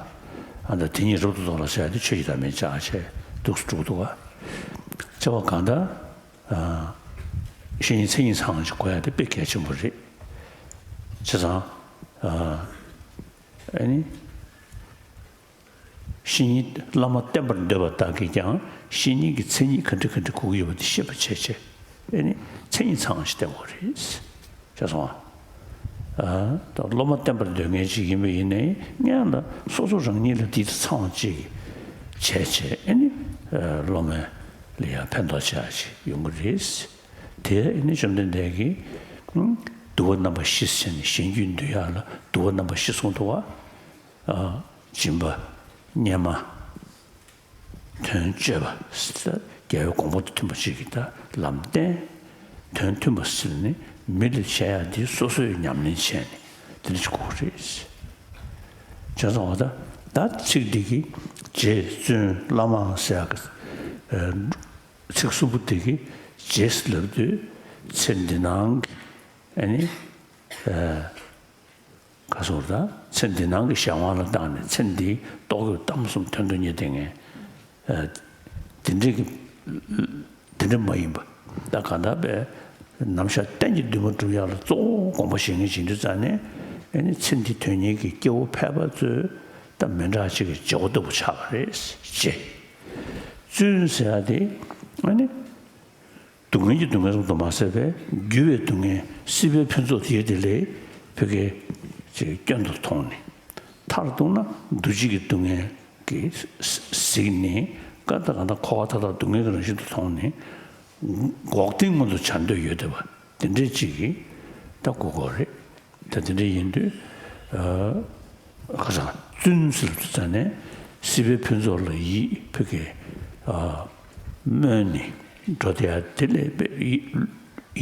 ཨ། ད་དེ་ཉིད་རབ་ཏུ་རྟོགས་ལ་ཟེར་ཡ་དེ་ཆོས་ཀྱི་བདག་མེད་བྱ་བྱས་འདུག་སེ་འགྲོ་གི་འདུག་ག་བྱས་པ་གང་ལྟར། ཨ། བཤེས་གཉེན་མཚན་ཉིད་ཚང་ཞིག་དགོས་ཡ་དེ་དཔེ་གལ་ཆེན་པོ་རེད། བྱས་ཙང་། ཨ། ཨ་ནི། བཤེས་གཉེན་བླ་མ་བསྟེན་པར་འདོད་པ་དག་གིས་ཀྱང་བཤེས་གཉེན་གྱི་མཚན་ཉིད་ག་འདྲ་ག་འདྲ་དགོས་ཀྱི་ཡོད་པ་དེ་ཤེས་པར་བྱས་བྱས། ཨ་ནི་མཚན་ཉིད་ཚང་ཞིག་བསྟེན་དགོས་རེད། ཤེས་སོང་ཨ། ཨ། ད་སློབ་མ་བསྟེན་པར་འདོད་མཁན་ཅིག་ཡིན་པ་ཡིན་ནའི་སྔོན་ལ་སོ་སོ་རང་ཉིད་ལ་དེ་དང་ཚང་བ་ཅིག་བྱས་བྱས། ཨ་ནི། ཨ། སློབ་མ་ལ་ཡང་ཕན་ཐོགས་ཆེ་བ་ཞིག་ཡོང་གི་རེད། དེ་ཨ་ནི་བཅོམ་ལྡན་འདས་ཀྱིས། ཨ། དུལ་བ་རྣམ་པ་བཞི་ཟེར་ནས་གཞན་རྒྱུད་འདུལ་ཡག་ལ་དུལ་བ་རྣམ་པ་བཞི་གསུངས་འདུག་བ། ཨ། སྦྱིན་པ། སྙན་སྨྲ། དོན་སྤྱོད་པ། དགེ་བའི་གོ་འཕང་དང་མཐུན་པ་ཅིག་གི་ད་ལམ་བསྟན། དོན་མཐུན་པ་ཟེར་ནི་མི་ལ་བྱེད་ཡ་དེ་སོ་སོས་ཉམས་ལེན་བྱས་ནས་དེ་འདྲ་ཅིག་དགོས་རེད། བྱས་ཙང་བ་ད་ད་ཚིག་འདི་གི་རྗེ་བཙུན་བླ་མ་ཟེར་ཡ་གི། ཨ། ཚིག་གསུམ་པོ་དེ་གི་རྗེས་སུ་ལབ་དུས་ཚེ་འདི་སྣང་གི། ཨ་ནི། ཨ། ག་སོགས་དང་ཚེ་འདི་སྣང་གི་གཞན་དབང་ལ་བཏང་ནས་ཚེ་འདིའི་རྟོག་གེའི་གཏམ་གསུམ་དོན་དུ་གཉེར་བསྡད་མཁན། ཨ། དེ་འདྲའི་གི། དེ་འདྲ་མ་ཡིན་པ། ད་གང་ལྟར་པའི་ནམ་ཞག་གཏན་གྱི་འདུན་མ་སྒྲུབ་ཡག་ལ་གཙོ་བོ་དགོངས་པ་བཞེས་མཁན་ཞིག་ཡིན་དུས་ཙང་ནས། ཨ་ནི་ཚེ་འདི་དོན་གཉེར་གྱི་སྐྱེ་བོ་ཕལ་པ་ཚོའི་ད་མི་འདྲ་ཅིག་གི་བྱེད་སྒོ་ལྟ་བུ་ཆགས་པ་རེད། ཅེས། བཙུན་ཟེར་ཡ་དེ། ཨ་ནི། སྡུག་བསྔལ་གྱི་སྡུག་བསྔལ་ཙམ་དུ་མ་ཟད་པའི་རྒྱུ་བའི་སྡུག་བསྔལ་སྲིད་པའི་ཕུན་ཚོགས་དེ་ཡོད་དེ་ལས་ཕ་གིའི་ཅིག་སྐྱོན་དུ་མཐོང་ནས། མཐར་གཏུགས་ན་འདུ་བྱེད་ཀྱི་སྡུག་བསྔལ་གྱིས་གཟིགས་ནས་ཀ་ད་ག་ད་འཁོར་བ་མཐའ་དག་སྡུག་བསྔལ་གྱི་རང་བཞིན་དུ་མཐོང་ནས། འགོག་བདེན་མངོན་དུ་བྱ་འདོད་ཡོད་བསྡད་པ་དེ་འདྲའི་ཅིག་གིས་ད་གོ་དགོས་རེད། ད་དེ་འདྲ་ཡིན་དུས། ཨ། ཁ་སང་བཙུན་ཟེར་དུས་ཙང་ནས་སྲིད་པའི་ཕུན་ཚོགས་ལ་ཡིད་ཕ་གིའི། ཨ། སྨོན་ནས་འགྲོ་བསྡད་ཡ་དེ་ལས་པའི་ཡིད་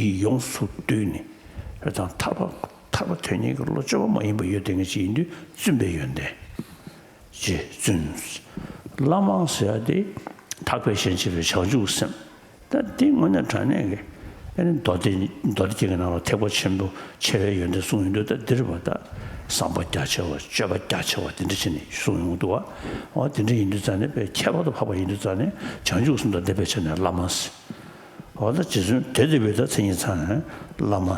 ཡིད་ཡོངས་སུ་བཏུལ་ནས་རེད་དང་ཐར་པ་ཐར་པ་དོན་གཉེར་གྱི་བློ་བཅོས་པ་མ་ཡིན་པ་ཡོད་བསྡད་མཁན་ཅིག་ཡིན་དུས་བཙུན་པའི་ཡོན་ཏན། རྗེ་བཙུན། བླ་མ་ཟེར་ཡ་དེ་ཐེག་པའི་ཞལ་མཇལ་བའི་བྱང་ཆུབ་སེམས། ད་འདི་དངོས་གནས་དྲང་གནས་ཀྱི་ཨ་ནི་མདོ་སྡེ་མདོ་སྡེ་རྒྱན་གྱི་ནང་ལ་ཐེག་པ་ཆེན་པོ་ཆེ་བའི་ཡོན་ཏན་གསུངས་ཡོང་དུས། ད་འདིར་བ་ད་བསམ་པ་རྒྱ་ཆེ་བ་སྤྱོད་པ་རྒྱ་ཆེ་བ་དེ་འདྲ་བྱས་ནས་གསུངས་ཡོང་འདུག་བ། འོ་དེ་འདྲ་ཡིན་དུས་ཙང་ནས་དཔེ་ཁྱད་པར་དུ་འཕགས་པ་ཡིན་དུས་ཙང་ནས་བྱང་ཆུབ་སེམས་དང་ལྡན་པའི་ཆ་ནས་བླ་མ་ཟེར། འོ་ད་རྗེ་བཙུན་དེ་དེ་བས་ད་མཚན་ཉིད་ཚང་ནས་བླ་མ་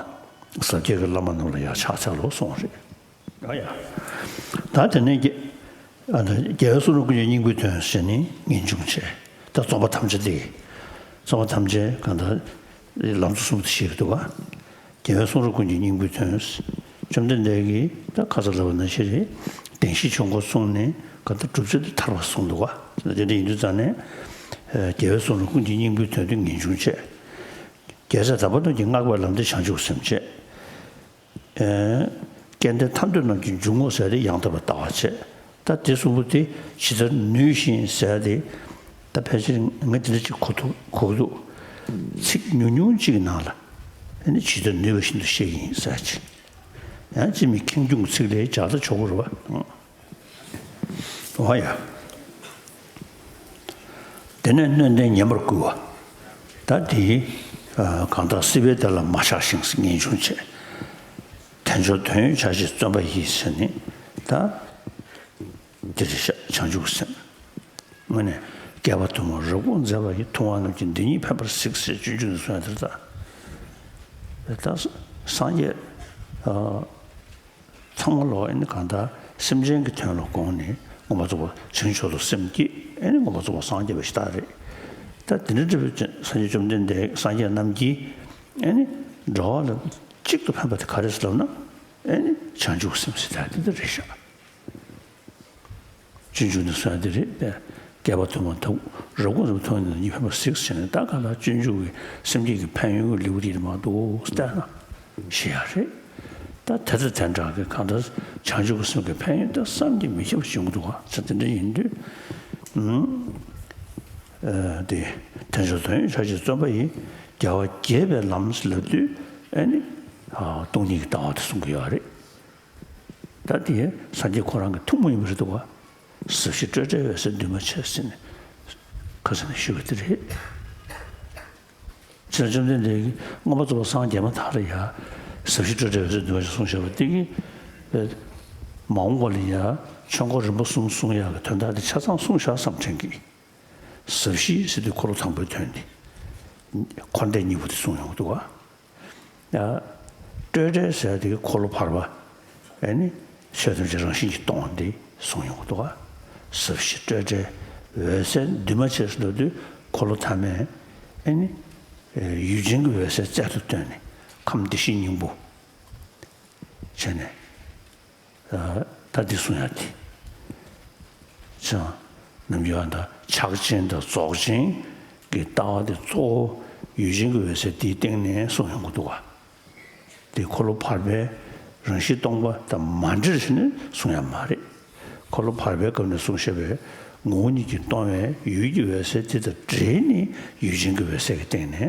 ཟབ་རྒྱས་ཀྱི་བླ་མ་རྣམས་ལ་ཡང་ཕྱག་འཚལ་ལོ་གསུངས་རེད། ཨ་ཡ། ད་དེ་ནས་རྒྱ་ཨ་ད་རྒྱལ་བའི་གསུང་རབ་ཀུན་གྱི་སྙིང་པོའི་དོན་ཟེར་ནས་ངེས་འབྱུང་བྱས། ད་རྩོམ་པ་ཐམས་ཅད་དེ། རྩོམ་པ་ཐམས་ཅད་གང་ལྟར་ལམ་གཙོ་གསུམ་དུ་བཤད་ཀྱི་འདུག་ག་རྒྱལ་བའི་གསུང་རབ་ཀུན་གྱི་སྙིང་པོའི་དོན། བཅོམ་ལྡན་འདས་ཀྱིས་ད་ཁ་སང་ལབ་པ་ནང་བཞིན་རེད། བདེན་བཞིའི་ཆོས་འཁོར་གསུངས་ནས་གང་ལྟར་སྒྲུབ་བྱེད་དེ་ཐར་པ་གསུངས་འདུག་ག་དེ་འདྲ་ཡིན་དུས་ཙང་ནས། ཨ། རྒྱལ་བའི་གསུང་རབ་ཀུན་གྱི་སྙིང་པོའི་དོན་དེ་ངེས་འབྱུང་བྱས། རྒྱལ་སྲས་དམ་པ་རྣམས་ཀྱིས་བསྔགས་པའི་ལམ་དེ་བྱང་ཆུབ་སེམས་བྱས། ཨེ། སྐལ་ལྡན་ཐར་འདོད་རྣམས་ཀྱི་འཇུག་ངོགས་ཟེར་ཡ་དེ་ཡང་དག་པར་ལྟ་བ་བྱས། ད་དེ་གསུམ་པོ་དེ་ཇི་ལྟར་ནུས་ཤིང་ཟེར་ཡ་དེ། ད་ཕལ་ཆེར་ངས་དེ་འདྲ་ཅིག་གོ་ཐུབ་གོ་གི་འདུག་ཚིག་ཉུང་ཉུང་ཅིག་གི་ནང་ལ་ཨ་ནི་ཇི་ལྟར་ནུས་པ་བཞིན་དུ་བཤད་ཀྱི་ཡིན་ཟེར་ཅིག་ཡང་ཅིག་མི་ཁེངས་སྐྱུང་གི་ཚིག་ལས་བྱ་ད་ཆོག་གི་རེད་བ། འོ་ཡ། དེ་ནས་སྣོད་ལྡན་ཉན་པར་བསྐུལ་བ། ད་དེ་གང་དག་སྲིད་པའི་བདེ་ལ་མ་ཆགས་ཤིང་ངེས་འབྱུང་བྱེད། དལ་འབྱོར་དོན་ཡོད་བྱ་ཕྱིར་བརྩོན་པ་ཡིས་ཟེར་ནས་ད། འདིར་བྱང་ཆུབ་སེམས། དངོས་ནས་བསྐལ་པ་དུ་མར་རབ་དགོངས་མཛད་པ་ཡི། ཐུབ་དབང་རྣམས་ཀྱིས་འདི་ཉིད་ཕན་པར་གཟིགས་ཟེར་སྤྱོད་འཇུག་ནས་གསུངས་ཡ་དེར་ད། ད་སངས་རྒྱས། ཨ། ཚང་མ་ལོ་ཨེ་ནི་གང་ལྟར་སེམས་ཅན་གྱི་དོན་ལ་དགོངས་ནས་མངོན་པར་རྫོགས་པ་བྱང་ཆུབ་ཏུ་སེམས་བསྐྱེད། ཨེ་ནི་མངོན་པར་རྫོགས་པར་སངས་རྒྱས་པ་ཞིག་ད་རེད། ད་དེ་འདྲ་འདྲ་བའི་སངས་རྒྱས་བཅོམ་ལྡན་འདས་སངས་རྒྱས་རྣམས་ཀྱིས་ ཨེ་ནི་འགྲོ་བ་ལ་གཅིག་ཏུ་ཕན་པ་དེ་ག་རེ་ཟེར་ལབ་ན། ཨེ་ནི་བྱང་ཆུབ་སེམས་ཟེར་ཡ་དེ་འདི་རེད་ཤག་སྤྱོད་འཇུག་ནས་གསུངས་ཡ་དེ་རེད་པས། བསྐལ་པ་དུ་མར་ཐུག་རབ་དགོངས་སུ་མཐོང་ནས་ཉིད་ཕན་པ་གཟིགས་ཟེར་ནས། ད་གང་ལྟར་སྤྱོད་འཇུག་གི་སེམས་བསྐྱེད་ཀྱི་ཕན་ཡོན་གྱི་ལེའུ་དེ་མར་འདུག་བལྟས་ན་ཤེས་ཡ་རེད། ད་དེ་ཚོ་དེ་འདྲ་གི་གང་ལྟར་བྱང་ཆུབ་ཀྱི་སེམས་ཀྱི་ཕན་ཡོན་དེ་བསམ་གྱིས་མི་ཁྱབ་པ་བྱུང་གི་འདུག་ག་ཚེ་དེ་འདྲ་ཡིན་དུས། ཨ་དེ་དལ་འབྱོར་དོན་ཡོད་བྱ་བྱེད་བརྩོན་པ་ཡིས། རྒྱལ་བ་དགྱེས་པའི་ལམ་ཟེར་ལབ་དུས། ཨེ་ནི་ཨ་སྟོང་ཉིད་ཀྱི་ལྟ་བ་དེ་གསུང་གི་ཡོད་རེད། ད་དེ་སངས་རྒྱས་ཁོ་རང་གི་ཐུན་མོང་ཡིན་པ་རེད་འདུག་ག་ཟབ་ཞི་སྤྲོས་བྲལ་འོད་གསལ་འདུས་མ་བྱས་ཟེར་ནས་ཁ་སང་ནས་ཞུས་པ་དེ་རེད། ཕྱིར་བཅོམ་ལྡན་འདས་ཀྱིས་མངོན་པར་རྫོགས་པར་སངས་རྒྱས་མ་ཐག་ལ་ཡ། ཟབ་ཞི་སྤྲོས་བྲལ་འོད་གསལ་འདུས་མ་བྱས་གསུངས་བཞག་པ་དེ་གིས། མ་འོངས་པ་ལ་ཡ་ཆོས་འཁོར་རིམ་པ་གསུམ་གསུང་ཡག་གི་དོན་དག་དེ་ཆ་ཚང་གསུངས་བཞག་བསམ་དྲན་གྱི། ཟབ་ཞི་ཟེར་དུས་འཁོར་ལོ་དང་པོའི་དོན་དེ། འཁོར་འདས་གཉིས་པོ་དེ་གསུངས་ཡོང་གི་འདུག་ག་ཡ། སྤྲོས་བྲལ་ཟེར་དེ་འཁོར་ལོ་བར་པ། ཨེ་ནི་ཆོས་ཐམས་ཅད་རང་བཞིན་གྱིས་སྟོང་བ་འདི་གསུངས་ཡོང་གི་འདུག་ག་ཟབ་ཞི་སྤྲོས་བྲལ་འོད་གསལ་འདུས་མ་བྱས་ཟེར་ལབ་དུས་འཁོར་ལོ་ཐ་མས། ཨེ་ནི་ཡུལ་ཅན་གྱི་འོད་གསལ་རྩལ་དུ་བཏོན་ནས་ཁམས་བདེ་གཤེགས་སྙིང་པོ་བྱས་ནས། ད་འདི་གསུང་ཡ་དེ། ཅང་ནམ་རྒྱུན་ཨ་ད་ཕྱག་ཆེན་དང་རྫོགས་ཆེན་གྱི་ལྟ་བ་དེ་གཙོ་བོ་ཡུལ་ཅན་གྱི་འོད་གསལ་དེའི་སྟེང་ནས་གསུང་ཡོང་གི་འདུག་ག་དེ་འཁོར་ལོ་བར་པའི་རང་བཞིན་སྟོང་པ་དང་མ་འདྲེས་ནས་གསུང་ཡ་མ་རེད། འཁོར་ལོ་བར་པའི་སྐབས་ནས་གསུངས་བཞག་པའི་ངོ་བོ་ཉིད་ཀྱིས་སྟོང་བའི་ཡུལ་གྱི་འོད་གསལ་དེ་དང་འདྲེས་ནས་ཡུལ་ཅན་གྱི་འོད་གསལ་གྱི་སྟེང་ནས་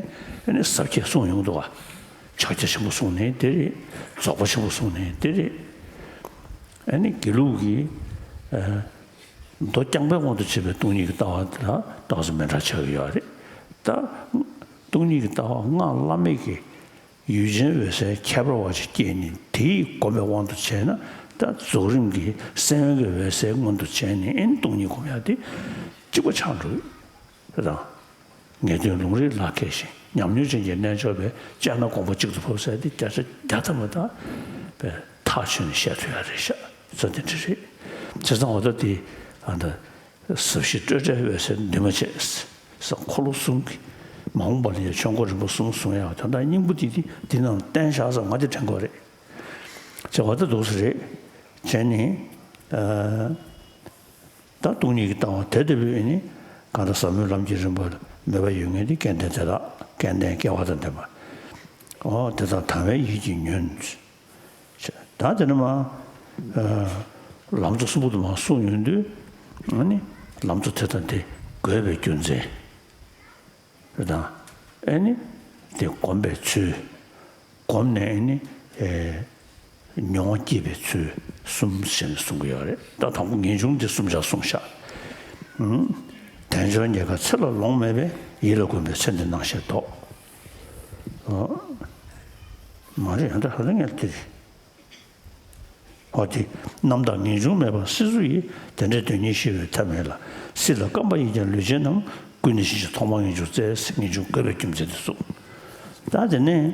ཨ་ནི་ཟབ་ཁྱད་གསུངས་ཡོང་གི་འདུག་ག་ཕྱག་རྒྱ་ཆེན་པོ་གསུངས་ནས་དེ་རེད། རྫོགས་པ་ཆེན་པོ་གསུངས་ནས་དེ་རེད། ཨ་ནི་དགེ་ལུགས་ཀྱི་ཨ་མདོ་རྐྱང་པའི་དབང་དུ་བྱས་པའི་སྟོང་ཉིད་ཀྱི་ལྟ་བ་དེ་ལ་ཏོག་ཙམ་མི་འདྲ་ཆགས་ཀྱི་ཡོད་རེད། ད་སྟོང་ཉིད་ཀྱི་ལྟ་བ་སྔགས་བླ་མེད་ཀྱི་ཡུལ་ཅན་འོད་གསལ་ཁྱད་པར་བ་ཅིག་སྐྱེས་ནས་དེ་ཡི་སྒོམ་པའི་དབང་དུ་བྱས་ན། ད་རྫོགས་རིམ་གྱི་སེམས་དབེན་གྱི་འོད་གསལ་མངོན་དུ་བྱས་ནས་ཨེ་ནི་སྟོང་ཉིད་སྒོམ་ཡག་དེ་གཅིག་པ་ཆགས་འགྲོ་གི་རེད་དང་། ངེས་དོན་ལུང་རིགས་ལ་མཁས་ཤིང་ཉམས་མྱོང་ཅན་གྱི་རྣལ་འབྱོར་པས་དཔྱད་ན་དགོངས་པ་གཅིག་ཏུ་འཕོ་ཟེར་དེ་བརྒྱ་ཆ་བརྒྱ་ཐམ་པ་དག་པའི་ཐག་ཆོད་ནས་བཤད་ཐུབ་ཡག་རེད་ཤག་ཚོ་དེ་འདྲ་རེད། བྱས་ཙང་འོ་ད་དེ་ཨ་ད་ཟབ་ཞི་སྤྲོས་བྲལ་འོད་གསལ་འདུས་མ་བྱས་ཟེར་འཁོར་ལོ་གསུམ་གྱི་མ་འོངས་པ་ལ་ཡང་ཆོས་འཁོར་རིམ་པ་གསུམ་གསུང་ཡག་དོན་དག་སྙིང་པོ་དེ་དེ་དེ་ནང་བསྟན་བཞག་ཙང་ང་དེ་དྲན་གྱི་ཡོད་རེད། བྱས་འོ་ད་འདུག་སེ་རེད། བྱས་ནས་ཨ། ད་སྟོང་ཉིད་ཀྱི་ལྟ་བ་དེ་ལྟ་བུའི་ནི་གང་ལྟར་ཟབ་མོའི་ལམ་གྱི་རིམ་པར་མོས་པ་ཡོད་མཁན་དེ་སྐལ་ལྡན་དེ་དག་སྐལ་ལྡན་སྐལ་བ་དང་ལྡན་པ། འོ་དེ་དག་དང་བའི་ཡིད་ཀྱིས་ཉོན། ད་དེ་ནི་མ་ལམ་གཙོ་གསུམ་པོ་དུ་མ་གསུངས་ཡོང་དུས་ཨ་ནི་ལམ་གཙོ་དེ་དང་དེ་དགོས་པའི་རྒྱུ་མཚན། རེད་དང་། ཨེ་ནི། དེ་སྒོམ་པའི་ཚུལ། སྒོམ་ནས་ཨེ་ནི། ཨེ། མྱོང་བ་སྐྱེད་པའི་ཚུལ་གསུམ་ཞེས་ནས་གསུང་གི་ཡོད་རེད། ད་དང་པོ་ངེས་འབྱུང་འདི་གསུམ་ཆར་གསུངས་ཤག་ཨུམ། དལ་འབྱོར་རྙེད་དཀའ་ཚེ་ལ་ལོང་མེད་པས། ཡིད་ལ་གོམས་པའི་ཚེ་འདིར་སྣང་ཤས་བདོག་ཨོ། མ་རེད་ཡང་ད་ཧ་ལས་ངས་དེ་རེད། འོ་དེ། རྣམ་དག་ངེས་འབྱུང་མེད་པར་སྲིད་གཟུགས་ཡིན། དེ་འདྲའི་དོན་གཉིས་ཤེས་པའི་ཐབས་མེད་ལ། སྲིད་ལ་བརྐམ་པ་ཡིན་ཀྱང་ལུས་ཅན་རྣམས། ཀུན་ནས་ཕྱིན་ཅི་ཐོག་མར་ངེས་འབྱུང་བཙལ། ངེས་འབྱུང་དགོས་པའི་རྒྱུ་མཚན་དེ་གསུངས། ད་དེ་ནས་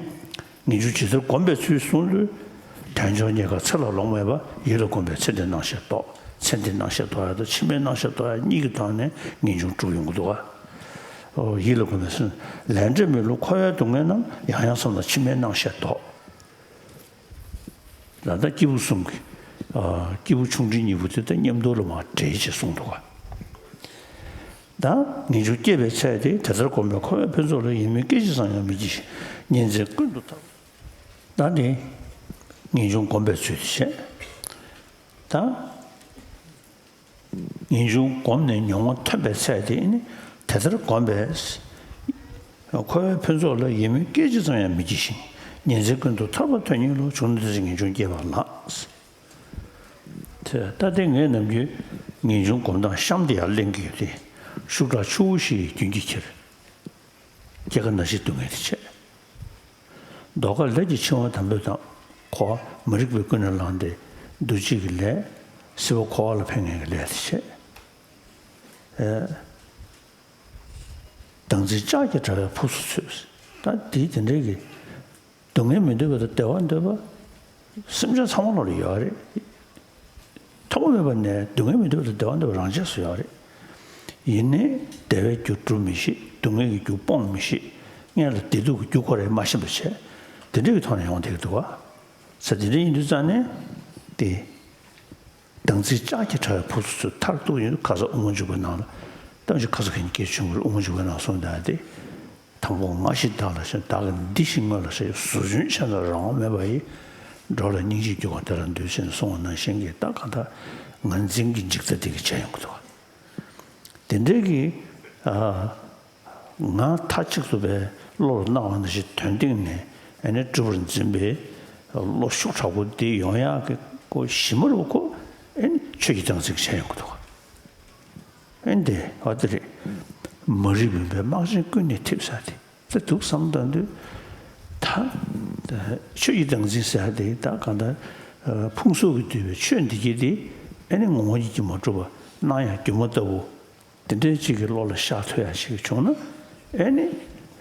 ངེས་འབྱུང་ཇི་ལྟར་བསྒོམ་པའི་ཚུལ་གསུངས་ལུས། དལ་འབྱོར་རྙེད་དཀའ་ཚེ་ལ་ལོང་མེད་པ། ཡིད་ལ་གོམས་པའི་ཚེ་འདིར་སྣང་ཤས་བདོག་ཚེ་འདིར་སྣང་ཤས་བདོག་ཡ་དང་ཕྱི་མའི་སྣང་ཤས་བདོག་ཡ་གཉིས་ཀྱི་ཐོག་ནས་ངེས་འབྱུང་གྲུབ་ཡོང་གི་འདུག་ག་ཨོ་ཡིད་ལ་གོམས་པའི་ཚུལ། ལས་འབྲས་མི་བསླུ་འཁོར་བའི་སྡུག་བསྔལ་རྣམས། ཡང་ཡང་བསམས་ལ་ཕྱི་མའི་སྣང་ཤས་བདོག་ད་ལྟ་སྐྱེས་བུ་གསུམ་གྱི། ཨ། སྐྱེས་བུ་ཆུང་འབྲིང་གཉིས་པོ་དེ་ད་མཉམ་དུ་ལ་མར་འདྲེས་བྱས་གསུངས་འདུག་ག་ད་ངེས་འབྱུང་སྐྱེས་པའི་ཚེ་དེ། དེ་ལྟར་བསྒོམས་པས་འཁོར་བའི་ཕུན་ཚོགས་ལ། ཡིད་མི་སྐད་ཅིག་ཙམ་ཡང་མི་སྐྱེ་ཞིང་། ཉིན་མཚན་ཀུན་ཏུ་ཐར། ད་ནི་ངེས་འབྱུང་བསྒོམ་པའི་ཚུལ་དེ་བྱས། ད། ངེས་འབྱུང་བསྒོམས་ནས་མྱོང་བ་ཐོན་པའི་ཚེ་དེ་ནི་དེ་ལྟར་བསྒོམས་པས། འཁོར་བའི་ཕུན་ཚོགས་ལ་ཡིད་མི་སྐད་ཅིག་ཙམ་ཡང་མི་སྐྱེ་ཞིང་། ཉིན་མཚན་ཀུན་ཏུ་ཐར་པ་ཐོབ་ཉིད་ལ། བྱུང་ན་དེ་ཚེ་ངེས་འབྱུང་སྐྱེས་པ་ལགས། དེ་ལྟ་སྟེ་ངས་ནམ་རྒྱུན་ངེས་འབྱུང་སྒོམ་སྟངས་གཤམ་དེ་ཡར་གླེང་གི་ཡོད་དེ། ཤུགས་དྲག་ཆུ་བོ་བཞི་ཡི་རྒྱུན་གྱིས་ཁྱེར། སྐྱེ་རྒ་ན་འཆིའི་སྡུག་བསྔལ་དེ་བྱས། ཟློས་གར་ལས་ཀྱི་འཆིང་བ་དམ་པོས་དང་། འཁོར་བ་མ་རིག་པའི་ཀུན་ནས་བསླངས་ཏེ། འདུ་བྱེད་ཀྱི་ལས། སྲིད་པ་འཁོར་བ་ལ་ཕན་མཁན་གྱི་ལས་དེ་བྱས། ཨེ། བདག་འཛིན་ལྕགས་ཀྱི་དྲ་བས་ཕུགས་སུ་ཚུད། ད་དེའི་དེ་འདྲའི་གི་སྡུག་བསྔལ་མི་འདོད་པ་དང་བདེ་བ་འདོད་པ། སེམས་ཅན་ཚང་མ་ལ་ཡོད་རེད། ཐོག་མ་མེད་པ་ནས་སྡུག་བསྔལ་མི་འདོད་པ་དང་བདེ་བ་འདོད་པ་རང་ཆས་སུ་ཡོད་རེད། ཡིན་ནའི་བདེ་བའི་རྒྱུ་སྒྲུབ་མི་ཤེས། སྡུག་བསྔལ་གྱི་རྒྱུ་སྤོང་མི་ཤེས། སྔོན་ལ་བདེ་སྡུག་གི་རྒྱུ་སྐོར་རེ་མ་ཤེས་པ་བྱས། དེ་འདྲ་གི་ཐོག་ནས་ཡོང་བསྡད་ཀྱི་འདུག་བ། ས་དེ་འདྲ་ཡིན་དུས་ཙང་ནས་དེ། སྡང་ཚིག་ལྕགས་ཀྱི་དྲ་བའི་ཕུགས་སུ་ཚུད། མཐར་ཐུག་ཡིན་དུས་ཁ་སོགས་དབུ་མ་འཇུག་པའི་ནང་ལ། ད་ཅི་ཁ་སོགས་ཀྱི་སྐད་ཆུང་ངུར་དབུ་མ་འཇུག་པའི་ནང་གསུངས་བསྡད་དེ། དང་པོ་ང་ཞིག་བདག་ལ་ཞེན། བདག་གི་འདི་ཞིག་དངོས་ལ་ཞེན། ཟུར་ཞུན་ཆེ་ན་རང་དབང་མེད་པ་ཡི། འགྲོ་ལ་སྙིང་རྗེ་རྒྱུ་གང་དེ་ལ་འདུད་ཅེས་གསུངས་པ་ནང་བཞིན་གྱི་ད་གང་ལྟར་ངར་འཛིན་གྱི་འཇིག་ཚད་དེ་གི་བྱས་ཡོང་གི་འདུག་བ། དེ་འདྲའི་གི། ཨ། ང་མཐའ་གཅིག་ཏུ་བའི་བློ་ལ་སྣང་བ་ནང་བཞིན་དོན་སྟེང་ནས་ཨ་ནི་གྲུབ་པར་འཛིན་པའི་བློ་ཤུགས་དྲག་པོ་འདི་ཡོང་ཡག་གི་ཁོ་གཞི་མ་རུ་ཁོ་ཨ་ནི་ཆོས་ཀྱི་སྡང་ཚིག་བྱས་ཡོང་གི་འདུག་ག་ཨ་ནི་དེ་བ་དེ་རེད། མ་རིག་མུན་པའི་སྨག་ཆེན་ཀུན་ནས་འཐིབས་ས་དེ་ད་འདུག་བསམ་བཏང་དུས། ད་ཆོས་ཀྱི་སྡང་ཚིག་ཟེར་ཡག་དེ་ད་གང་ལྟར་ཕུང་གསོག་གིས་བསྡུས་པའི་ཆོས་འདི་གྱད་དེ་ཨ་ནི་ངོ་བོ་ཉིད་ཀྱིས་མ་གྲུབ་པ་སྣང་ཡག་སྒྱུ་མ་ལྟ་བུ། དེ་འདྲའི་གཅིག་གི་བློ་ལ་ཤར་ཐུབ་ཡག་ཅིག་བྱུང་ན། ཨེ་ནི།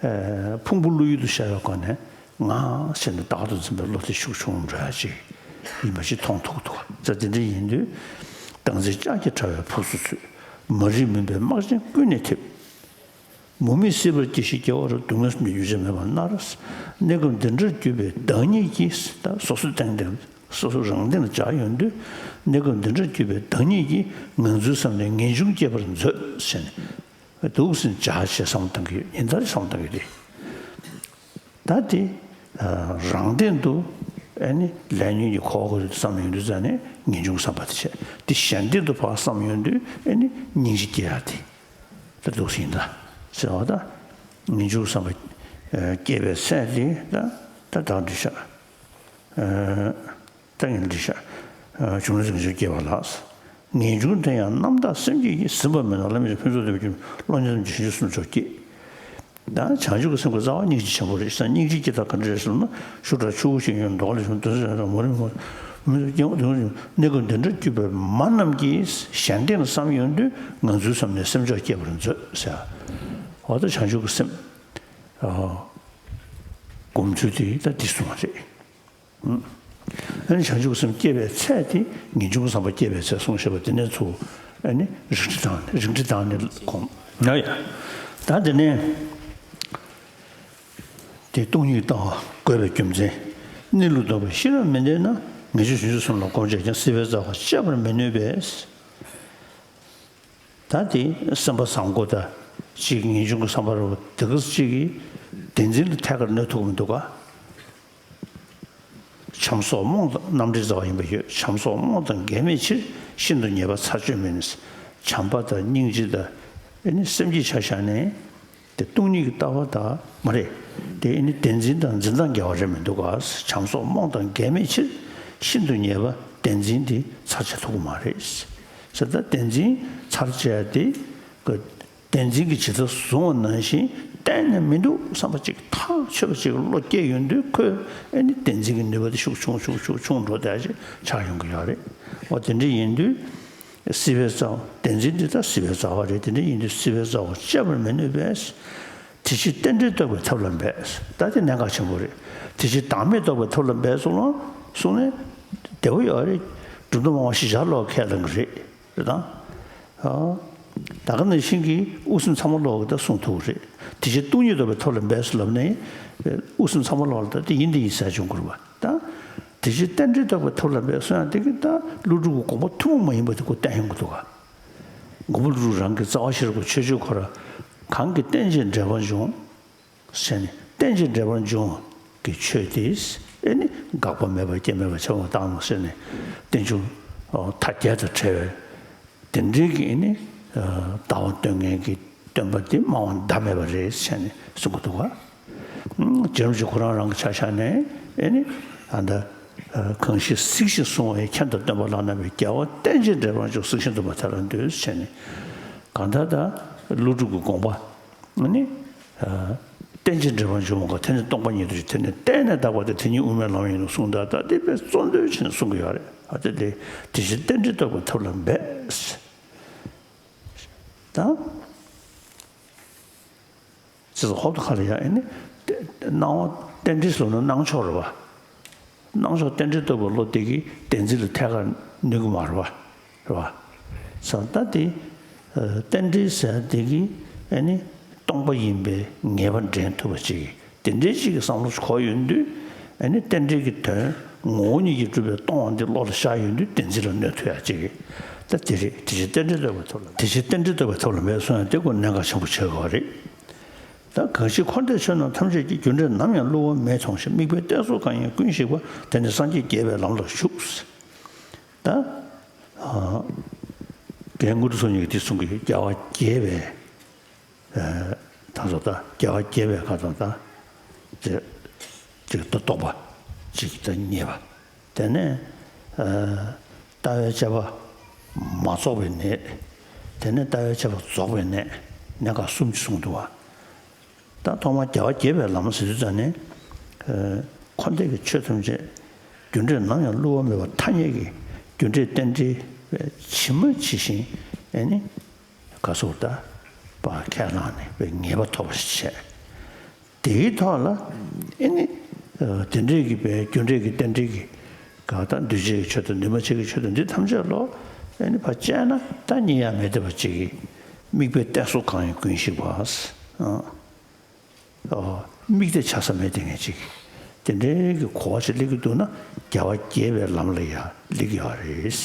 ཨེ། ཕུང་པོ་བློ་ཡུལ་དུ་ཤར་བའི་སྒོ་ནས་ང་ཞེས་ནས་བདག་ཏུ་འཛིན་པའི་བློ་དེ་ཤུགས་ཆུང་འགྲོ་ཡག་ཅིག་ཡིན་པ་ཞིག་མཐོང་ཐུབ་འདུག་ག་ཙ་དེ་འདྲ་ཡིན་དུས། སྡང་ཚིག་ལྕགས་ཀྱི་དྲ་བའི་ཕུགས་སུ་ཚུད། མ་རིག་མུན་པའི་སྨག་ཆེན་ཀུན་ནས་འཐིབས། མུ་མེད་སྲིད་པར་སྐྱེ་ཤི་སྐྱེ་བ་རུ། སྡུག་བསྔལ་གསུམ་གྱི་རྒྱུན་ཆད་མེད་པར་མནར། གནས་སྐབས་འདི་འདྲར་གྱུར་པའི་བདག་ཉིད་ཀྱིས། ད་སོ་སོ་སྟེང་དེ། སོ་སོ་རང་སྟེང་ལ་འཇགས་ཡོང་དུས། གནས་སྐབས་འདི་འདྲར་གྱུར་པའི་བདག་ཉིད་ཀྱིས། ངང་ཚུལ་བསམ་ནས་ངེས་འབྱུང་སྐྱེད་པར་མཛོད་ཟེར་ནས། འདུག་སེ་འཇགས་བྱས་བསམ་བཏང་གི་ཡོད། ཉིན་ལྟར་བསམ་བཏང་གི་རེད། ད་དེ་རང་སྟེང་དུ་ཨ་ནི་ལས་ཉོན་གྱི་འཁོར་བ་ཁོ་རེ་བསམ་ཡོང་དུས་ཙ་ནས་ངེས་འབྱུང་བསམ་པ་དེ་བྱས། དེ་གཞན་སྟེང་དུ་ཕར་བསམ་ཡོང་དུས་ཨ་ནི་སྙིང་རྗེ་སྐྱེ་ཡག་དེ། ད་འདུག་སེ་ཡིན་ད་ཟེར་བ་ད། ངེས་འབྱུང་བསམ་པ་སྐྱེས་པའི་ཚད་དེ་ད་ད་བདག་འདི་ཤ། ད་ངེས་འབྱུང་འདི་ཤ། བྱུང་ལས་ངེས་འབྱུང་སྐྱེ་བ་ལགས། ངེས་འབྱུང་དེ་ཡང་རྣམ་དག་སེམས་བསྐྱེད་ཀྱིས། ཟིན་པ་མིན་ནོ་བླ་མེད་ཀྱི། ཕུན་ཚོགས་འདོད་པའི་རྒྱུ་བློ་ཉིད་ཙམ་གྱིས། བྱང་ཆུབ་སེམས་ཀྱི་རྩ་བ་སྙིང་རྗེ་ཆེན་པོ་ཡོད། ད་བྱང་ཆུབ་ཀྱི་སེམས་ཀྱི་རྩ་བ་སྙིང་རྗེ་ཆེན་པོ་རེད་ཟེར། སྙིང་རྗེ་སྐྱེ་ཐབས་ག་འདྲ་རེད་ཟེར་ན། ཤུགས་དྲག་ཆུ་བོ་ཞིག་ཡོད། མདོག་ལེགས་ཤིང་དོན་གཟིགས་ཡོད། མ་རིག་མ་མི་ཚོགས་སྐྱེ་བོ་དོན་གཟིགས་ཡོད། གནས་སྐབས་འདི་འདྲར་གྱུར་པའི་མ་རྣམས་ཀྱིས། གཞན་སྟེང་ལ་བསམ་ཡོང་དུས། ངང་ཚུལ་བསམ་ནས་སེམས་མཆོག་སྐྱེད་པར་མཛོད་ཟེར། འོ་ད་བྱང་ཆུབ་ཀྱི་སེམས་སྒོམ་ཚུལ་དེ་ད་འདི་གསུངས་པ་རེད། ཨ་ནི་བྱང་ཆུབ་སེམས་སྐྱེ་བའི་ཚད་དེ་ངེས་འབྱུང་བསམ་པ་སྐྱེ་བའི་ཚད་གསུངས་བཞག་པ་དེ་ནས་ཚུར་ཨ་ནི་རིགས་འགྲེ་དང་རིགས་འགྲེ་དང་ནི་གོང་ན་ཡ། ད་དེ་ནས་དེ་སྟོང་ཉིད་ལྟ་བ་དགོས་པའི་རྒྱུ་མཚན། གནས་ལུགས་རྟོགས་པའི་ཤེས་རབ་མི་ལྡན་ན། ངེས་འབྱུང་བྱང་ཆུབ་སེམས་ལ་གོམས་བྱས་ཀྱང་། སྲིད་པའི་རྩ་བ་གཅད་པར་མི་ནུས་པས། ད་དེ་སེམས་པ་བཟང་པོ་དང་གཅིག་ངེས་འབྱུང་གི་བསམ་པ་རུ་དེ་ག་གཅིག་གིས་བདེན་འཛིན་ལ་ཐད་ཀར་གནོད་ཐུབ་མི་འདུག་ག་བྱམས་སོགས་རྨོངས་དང་། རྣམ་འདྲེན་རྩ་བ་ཡིན་པས་ཡོད། བྱམས་སོགས་རྨོངས་དང་འགལ་མེད་ཕྱིར། ཤིན་ཏུ་ཉེས་པ་ཚར་གཅོད་མིན། བྱམས་པ་དང་སྙིང་རྗེ་དང་ཨེ་ནི་སེམས་བསྐྱེད་ཆ་བཞག་ནས་དེ་སྟོང་ཉིད་ཀྱི་ལྟ་བ་དག་མ་རེད། དེ་ཨེ་ནི་བདེན་འཛིན་དང་འཛིན་སྟངས་འགལ་བ་རེད་མི་འདུག་ག་བྱམས་སོགས་རྨོངས་དང་འགལ་མེད་ཕྱིར། ཤིན་ཏུ་ཉེས་པ་བདེན་འཛིན་དེ་ཚར་བཅད་ཐུབ་ཀྱི་མ་རེད། ཟེར་ད་བདེན་འཛིན་ཚར་བཅད་དེ་ག་བདེན་འཛིན་གྱི་ཇི་ལྟར་བཟུང་བ་ནང་བཞིན་གཏན་ནས་མི་འདུག་བསམ་པ་ཅིག་ཐག་ཆོད་པ་ཅིག་བློ་སྐྱེས་ཡོང་དུས་ཁོས་ཨེ་ནི་བདེན་འཛིན་གྱི་ནུས་པ་དེ་ཤུགས་ཆུང་ཆུང་ཆུང་ཆུང་འགྲོ་བསྡད་ཅིག་ཆགས་ཡོང་གི་ཡོད་རེད། འོ་དེ་འདྲ་ཡིན་དུས་སྲིད་པའི་རྩ་བ་བདེན་འཛིན་འདི་ད་སྲིད་པའི་རྩ་བ་རེད། དེ་འདྲ་ཡིན་དུས་སྲིད་པའི་རྩ་བ་གཅད་པར་མི་ནུས་པས། དེ་ཕྱིར་རྟེན་འབྲེལ་རྟོགས་པའི་ཐབས་ལ་འབད། ད་དེ་གནད་འགག་ཆེན་པོ་རེད། དེ་ཕྱིར་བདག་མེད་རྟོགས་པའི་ཐབས་ལ་འབད་གསུངས་ལ་གསུངས་ནས་བདེ་པོ་ཡོད་རེད། གྲུབ་མཐའ་སྨྲ་བ་ཞི་བྱེད་ལོག་ཁས་བླངས་ཀྱི་རེད། རེད་དང་། ཨ། ད་ག་ནང་བཞིན་གྱི་དབུ་སེམས་ཚད་མ་ལོག་གི་ད་གསུང་ཐུབ་རེད། དེ་ཕྱིར་སྟོང་ཉིད་རྟོགས་པའི་ཐབས་ལ་འབད་ཟེར་ལབ་ནས། དབུ་སེམས་ཚད་མ་ལོག་ལ་ད་དེ་ཡིན་དེ་ཡིན་ཟེར་བྱུང་དགོས་རེད་པ། ད། དེ་ཕྱིར་རྟེན་འབྲེལ་རྟོགས་པའི་ཐབས་ལ་འབད་གསུང་ཡང་དེ་གི་ད་ཀླུ་སྒྲུབ་ཀྱི་དགོངས་པ་ཐུན་མོང་མ་ཡིན་པ་དེ་ཁོ་བསྟན་ཡོང་གི་འདུག་ག་མགོན་པོ་ཀླུ་སྒྲུབ་རང་གི་རྩ་བ་ཤེས་རབ་ཀྱི་ཆོས་སྤྱོད་ཁོ་ར། གང་གིས་རྟེན་ཅིང་འབྲེལ་པར་འབྱུང་། ཟེར་ནས་རྟེན་ཅིང་འབྲེལ་པར་འབྱུང་གི་ཆོས་དེ། ཨེ་ནི་འགག་པ་མེད་པ་སྐྱེ་མེད་པ་ཆ་བོ་བཏང་ནོ་ཟེར་ནས་རྟེན་འབྱུང་མཐའ་བརྒྱད་དང་བྲལ་བའི། དེ་འདྲའི་གི་ཨེ་ནི་ལྟ་བ་སྟོན་མཁན་གྱི་སྟོན་པ་དེ་སྨྲ་བ་ཟླ་མེད་པ་རེད་ཟེར་ནས་གསུང་གི་འདུག་ག་རྗེ་རིན་པོ་ཆེ་ཁོ་རང་རང་གི་ཆ་བཞག་ནས་ཨེ་ནི་ཨ་ད་གང་ཞིག་གཟིགས་ཤིང་གཟུང་བ་ཡི། མཁྱེན་དང་སྟོན་པ་བླ་ན་མེད། རྒྱལ་བ་རྟེན་ཅིང་འབྲེལ་པར་འབྱུང་། གཟིགས་ཤིང་འདུན་པ་དེ་ལ་འདུད་ཟེར་ནས་གང་ལྟར་ད་ཀླུ་སྒྲུབ་ཀྱི་དགོངས་པ། ཨ་ནི། རྟེན་ཅིང་འབྲེལ་པར་འབྱུང་བ་དེ་ནི་སྟོང་པ་ཉིད་དུ་ཞེན། དེ་ནི་གཏན་ནས་དག་པ་སྟེ། དེ་ཉིད་དབུ་མའི་ལམ་ཡིན་ནོ་གསུངས། ད་ལྟ་དེ་དཔེ་གཙོ་འདོན་བྱས་ནས་གསུང་གི་ཡོད་རེད། ཨ་དེ་དེ་དེ་བཞིན་རྟེན་འབྲེལ་རྟོགས་པའི་ཐབས་ལ་འབད། ད། ཅེས་སོགས་ཧོབ་ཏེ་ཁ་ལ་ཡ་ཨེ་ནི། སྣང་བ་རྟེན་འབྲེལ་ཟེར་ན་སྣང་ཕྱོགས་རེད་བ། སྣང་ཕྱོགས་རྟེན་འབྲེལ་རྟོགས་པའི་བློ་དེ་གིས་བདེན་འཛིན་ལ་ཐད་ཀར་གནོད་ཀྱི་མ་རེད་བ། རེད་བ། ས་ད་དེ། རྟེན་འབྲེལ་ཟེར་དེ་གིས་ཨེ་ནི། སྟོང་པ་ཡིན་པའི་ངེས་པ་འདྲེན་ཐུབ་པ་ཅིག་དེ་འདྲའི་ཅིག་གི་བསམ་བློ་ཞིག་འཁོར་ཡོང་དུས། ཨ་ནི་རྟེན་འབྲེལ་གྱི་དོན་ངོ་བོ་ཉིད་ཀྱིས་གྲུབ་པའི་སྟོང་པ་འདི་བློ་ལ་ཤར་ཡོང་དུས་བདེན་འཛིན་ལ་གནོད་ཐུབ་ཡ་ཅིག་ད་དེ་རེད། དེ་བཞིན་རྟེན་འབྲེལ་རྟོགས་པའི་ཐབས་ལ། དེ་བཞིན་རྟེན་འབྲེལ་རྟོགས་པའི་ཐབས་ལ་མེད་གསུངས་ཡ་དེ་ཁོ་གནད་འགག་ཆེན་པོ་ཆགས་ཀྱི་ཡོད་རེད། ད་གང་ཞིག་འཁོར་འདས་ཆོས་རྣམས་ཐམས་ཅད་ཀྱི། རྒྱུ་འབྲས་ནམ་ཡང་བསླུ་བ་མེད་མཐོང་ཞིང་། དམིགས་པའི་གཏད་སོ་གང་ཡིན་ཀུན་ཞིག་པ། དེ་ནི་སངས་རྒྱས་དགྱེས་པའི་ལམ་ལ་ཞུགས། ད་རྒན་དངོས་གྲུབ་ཚོགས་གཉིས་ཀྱིས་འདི་གསུང་གི་ཡོད། རྒྱལ་བ་དགྱེས་པའི། ད་གཟོད་ད་རྒྱལ་བ་དགྱེས་པའི་ཁ་དང་ད་ཅིག་ཅིག་ད་རྟོགས་པ་ཅིག་ད་རྙེད་པ། དེ་ནས་ལྟ་བའི་དཔྱད་པ་མ་རྫོགས་པའི་གནད། དེ་ནས་ལྟ་བའི་དཔྱད་པ་རྫོགས་པའི་གནད། གནད་འགག་གསུམ་ཅིག་གསུངས་འདུག་བ། ད་ཐོག་མར་རྒྱལ་བ་དགྱེས་པའི་ལམ་ཟེར་དུས་ཙང་ནས། འཁོར་འདས་ཀྱི་ཆོས་ཐམས་ཅད་རྒྱུ་འབྲས་ནམ་ཡང་བསླུ་བ་མེད་པ་ཐ་སྙད་ཀྱི་རྒྱུ་འབྲས་རྟེན་འབྲེལ་ཇི་མ་ཇི་བཞིན་ཨེ་ནི། ག་སོགས་ད་པ་ཁས་བླངས་ནས་པའི་ངེས་པ་ཐོབ་པ་ཞིག་བྱས། དེའི་ཐོག་ལ་ཨེ་ནི། དེ་འདྲའི་གི་པའི་རྒྱུ་འབྲས་ཀྱི་རྟེན་འབྲེལ་གྱི་ག་ད་འདུས་བྱས་ཀྱི་ཆོས་དང་འདུས་མ་བྱས་ཀྱི་ཆོས་དང་འདི་ཐམས་ཅད་ལོ་ཨེ་ནི་ཕར་བཅད་ན་ད་རྙེད་ཡ་མེད་བསྡད་པ་ཅིག་གི་དམིགས་པའི་གཏད་སོ་གང་ཡིན་ཀུན་ཞིག་པ། དམིགས་གཏད་ཆགས་ས་མེད་དེ་ངས་ཅིག་དེ་འདྲའི་གི་གོ་བ་ཞིག་སླེབས་ཀྱི་འདུག་ན་རྒྱལ་བ་དགྱེས་པའི་ལམ་ལ་ཡང་སླེབས་ཀྱི་ཡོད་རེད།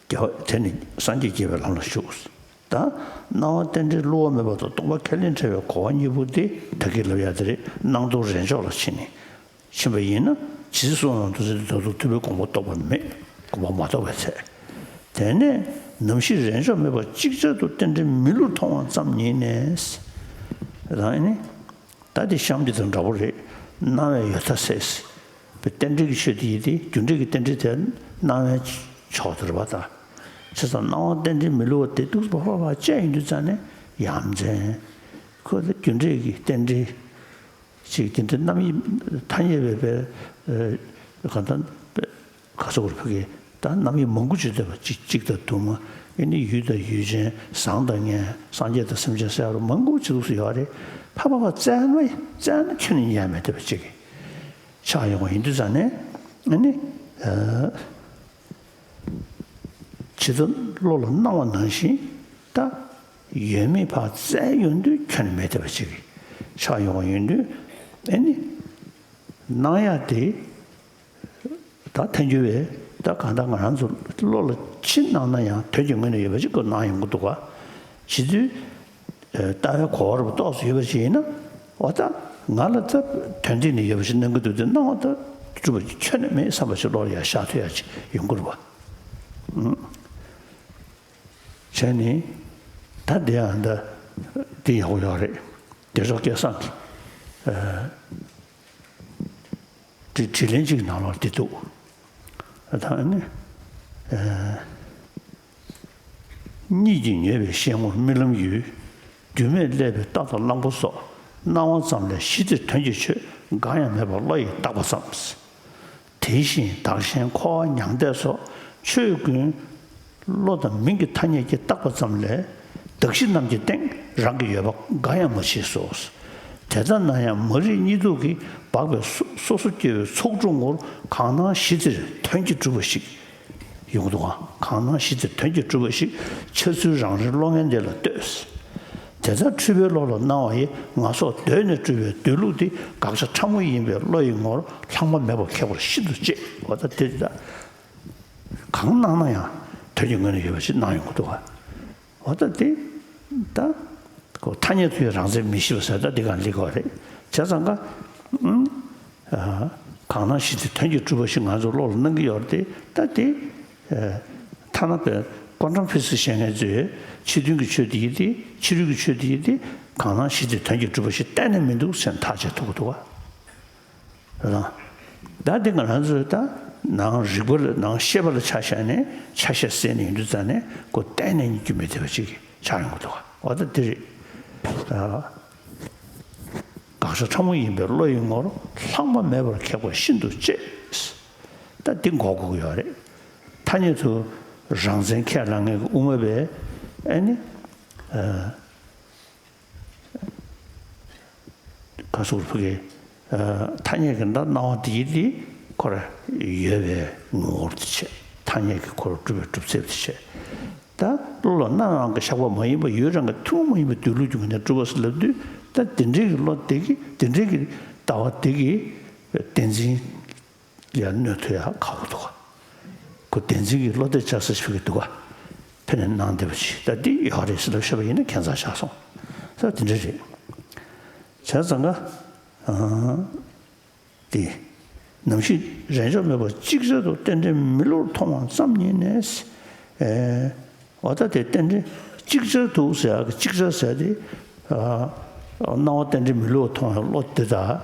རྒྱལ་བ་དེ་ནི་སངས་རྒྱས་དགྱེས་པའི་ལམ་ལ་ཞུགས། ད་སྣང་བ་རྟེན་འབྲེལ་བསླུ་བ་མེད་པ་དང་སྟོང་པ་ཁས་ལེན་བྲལ་བའི་གོ་བ་གཉིས་པོ་དེ་ད་གིན་ལབ་ཡ་དེ་རེད། སྣང་སྟོང་རེས་འཇོག་ལ་ཕྱིན་ནས། ཕྱིན་པ་ཡིན་ན་ཇི་སྲིད་གསུང་ལམ་དུ་ཟེར་ཏེ་ད་དུང་ཐུབ་པའི་དགོངས་པ་རྟོགས་པ་མེད། དགོངས་པ་མ་རྟོགས་པའི་ཚེ། དེ་ནས་ནམ་ཞིག་རེས་འཇོག་མེད་པར་ཅིག་ཅར་དུ་རྟེན་འབྲེལ་མི་བསླུར་མཐོང་བ་ཙམ་ཉིད་ནས། རང་ནི། ད་དེ་གཤམ་གྱི་དང་འདྲ་པོ་རེད། སྣང་བས་ཡོད་མཐའ་སེལ། རྟེན་འབྲེལ་གྱི་ཆོས་དེ་ཡིན་ཏེ་རྒྱུ་འབྲས་ཀྱི་རྟེན་འབྲེལ་དེ་སྣང་བའི་ཕྱོགས་དེ་རེད་པ་ད། བྱས་ཙང་སྣང་བ་རྟེན་འབྲེལ་མི་བསླུ་བ་དེ་འདུག་པ་ཕ་ཕ་བཅད་ཡིན་དུས་ཙང་ནས་ཡ་མཚན། ཁོ་ལ་རྒྱུ་འབྲས་ཀྱི་རྟེན་འབྲེལ། ཅིག་དེ་འདྲ་རྣམ་དབྱེ་ཐ་སྙད་པའི་པའི་གང་ལྟར་ག་སོགས་རུ་ཕ་གི་ད་རྣམ་དབྱེ་མང་པོ་ཅིག་བསྡད་པ་ཅིག་གཅིག་དང་དུ་མ་ཨེ་ནི་ཡུལ་དང་ཡུལ་ཅན་བཟང་དང་ངན་སངས་རྒྱས་དང་སེམས་ཅན་ཟེར་བ་མང་པོ་ཅིག་འདུག་སེ་ཡོད་རེད། ཕ་ཕ་ཕ་བཙལ་ན་བཙལ་ན་ཁྱོན་ནས་ཉན་མེད་བསྡད་པ་ཅིག་ཆགས་ཡོང་བ་ཡིན་དུས་ཙང་ནས་ཨེ་ནི། ཇི་ལྟར་བློ་ལ་སྣང་བ་ནང་བཞིན་ད་ཡོད་མེད་ཕར་བཙལ་ཡོང་དུས་ཁྱོན་ནས་མེད་བསྡད་པ་ཅིག་ཆགས་ཡོང་བ་ཡིན་དུས་ཨེ་ནི། སྣང་ཡ་དེ་ད་ཐལ་འགྱུར་བས་ད་གང་ལྟར་ང་རང་ཚོ་བློ་ལ་ཅི་སྣང་ན་ཡང་དོན་གྱི་ངོས་ནས་ཡོད་པ་ཅིག་ཁོ་སྣང་ཡོང་གི་འདུག་ག་བྱེད་དུས། ལྟ་བའི་གོ་བ་རུ་རྟོགས་སུ་ཡོད་པ་ཞིག་ཡིན་ན། འོ་ད་ང་ལ་ད་དོན་སྟེང་ནས་ཡོད་པ་ཞིག་སྣང་གི་འདུག་སྟེ་སྣང་བ་ད་གྲུབ་པ་ཁྱོན་ནས་མེད་བསམ་པ་ཞིག་བློ་ལ་ཡང་ཤར་ཐུབ་ཡ་ཅིག་ཡོང་གི་རེད་པ། བྱས་ནས་ད་འདི་ཡང་ད་འདི་ཡག་པོ་ཡོད་རེད། བདེ་མཆོག་སྐལ་བཟང་གི་དྲི་དྲིས་ལན་གཅིག་ནང་ལོགས་འདི་འདུག་ད་ནི། གཉིད་ཀྱིས་མྱོས་པའི་ཤེས་ངོར་རྨི་ལམ་ཡུལ། རྒྱུ་མེད་བསླད་པའི་རྟ་དང་གླང་པོ་སོགས། སྣང་བ་ཙམ་ལས་གཞི་དེར་དོན་གྱི་ཆོས་འགའ་ཡང་མེད་པར་བློ་ཡིས་བཏགས་པ་ཙམ། དེ་བཞིན་བདག་གཞན་འཁོར་བ་མྱང་འདས་སོགས་ཆོས་ཀུན་བློ་དང་མིང་གི་ཐ་སྙད་ཀྱིས་བཏགས་པ་ཙམ་ལས་གདགས་གཞི་རྣམས་ཀྱི་སྟེང་རང་གི་ཡོད་པ་འགའ་ཡང་མ་མཆིས་སོ། དེ་ལྟ་ན་ཡང་མ་རིག་གཉིད་དུག་གིས་སྦགས་པའི་སོ་སོ་སོ་སྐྱེ་བོའི་ཚོགས་དྲུག་ངོར་གང་སྣང་གཞི་དེར་དོན་གྱིས་གྲུབ་པ་ཞིག་ཡོང་གི་འདུག་ག་གང་སྣང་གཞི་དེར་དོན་གྱིས་གྲུབ་པ་ཞིག་འཆར་ཚུལ་རང་རིག་བློ་ངན་འདི་ལ་ལྟོས། དེ་ལྟར་འཁྲུལ་པའི་བློ་ལ་སྣང་བ་ཡི་ང་སོགས་གདོད་ནས་སྤྲུལ་པའི་སྡོད་ལུགས་འདི་དགག་བྱ་ཕྲ་མོ་ཡིན་པས་བློ་ཡི་ངོར་ལྷག་མ་མེད་པར་ཁེགས་པར་ཤིན་ཏུ་གཅེས། འོ་ད་དེ་ད་གང་སྣང་ན་ཡང་དོན་གྱི་ངོས་ནས་ཡོད་པ་ཞིག་སྣང་ཡོང་གི་འདུག་ག་འོ་ད་དེ་ད་ཁོ་ཐ་སྙད་དུ་ཡང་རང་མཚན་མི་ཤེས་པ་ཟེར་ད་འདི་གང་ལེགས་པ་རེད། བྱས་ཙང་ཀ་ཨང་། གང་སྣང་གཞི་དེར་དོན་གྱིས་གྲུབ་པ་ཞིག་ང་ཚོ་བློ་ལ་སྣང་གི་ཡོད་རེད་དེ་ད་དེ། ཐ་ན་པའི་ཀོན་ཊམ་ཕི་སིག་སི་བཤད་མཁན་ཚོས་ཕྱི་དོན་གྱི་ཆོས་དེ་ཡིན་ཏེ་ཕྱི་རོལ་གྱི་ཆོས་དེ་ཡིན་ཏེ་གང་སྣང་གཞི་དེར་དོན་གྱིས་གྲུབ་པ་ཞིག་གཏན་ནས་མི་འདུག་ཟེར་ཐག་བཅད་ཐུབ་ཀྱི་འདུག་ག་རང་། ད་དེ་ང་རང་ཚོས་ད་ནང་རིག་པ་ལ་ནང་ཤེས་པ་ལ་ཆ་བཞག་ནས་ཆ་ཤས་བསལ་ནས་ཡོང་དུས་ཙང་ནས་ཁོ་གཏན་ནས་རྙེད་རྒྱུ་མེད་བསྡད་པ་ཅིག་ཆགས་ཡོང་གི་འདུག་ག་འོ་ད་དེ་རེད། དགག་བྱ་ཕྲ་མོ་ཡིན་པས་བློ་ཡི་ངོར་ལྷག་མ་མེད་པར་ཁེགས་པ་ཤིན་ཏུ་གཅེས། ད་འདི་འགོག་དགོས་ཀྱི་ཡོད་རེད། ཐ་སྙད་དུ་རང་མཚན་ཁས་བླངས་མཁན་གྱི་དབུ་མ་པས་ཨེ་ནི། ག་སོགས་ཕ་གི་ཐ་སྙད་ཀྱི་ད་སྣང་བ་དེ་ཡིན་དེ་ཁོ་ར་ཡོད་པའི་ངོ་བོར་དེ་བྱས། ཐ་སྙད་ཀྱི་ཁོ་ར་གྲུབ་པའི་གྲུབ་ཚད་དེ་བྱས། ད་ བློ་ལ་སྣང་བའི་དབང་གིས་བཞག་པ་མ་ཡིན་པ། ཡུལ་རང་གི་ཐུན་མོང་མ་ཡིན་པའི་སྡོད་ལུགས་ཀྱི་ངོས་ནས་གྲུབ་པ་ཟེར་ལབ་དུས། ད་དེ་འདྲའི་གི་བློ་དེ་གིས། དེ་འདྲའི་གི་ལྟ་བ་དེ་གིས་བདེན་འཛིན་ལ་གནོད་ཐུབ་ཡ་ཁག་པོ་འདུག་ག། ཁོ་བདེན་འཛིན་གྱི་བློ་དེ་ཆགས་ས་ཞིག་གི་འདུག་ག། ཕན་ནས་གནང་བསྡད་པ་ཅིག་ད་འདི་ཡོད་རེད་ཟེར་ལབ་བཤད་པ་ཡིན་ན་ཁྱད་མཚར་ཆགས་སོང་། ས་དེ་འདྲ་རེད། བྱས་ཙང་ཀ། ཨ། དེ། ནམ་ཞིག་རེས་འཇོག་མེད་པར་ཅིག་ཅར་དུ་རྟེན་འབྲེལ་མི་བསླུར་མཐོང་བ་ཙམ་ཉིད་ནས། ཨེ། འོ་ད་དེ་རྟེན་འབྲེལ་ཅིག་ཅར་དུ་ཟེར་ཡག་གི་ཅིག་ཅར་ཟེར་དེ། ཨ། སྣང་བ་རྟེན་འབྲེལ་མི་བསླུར་བ་མཐོང་བའི་བློ་དེ་དང་།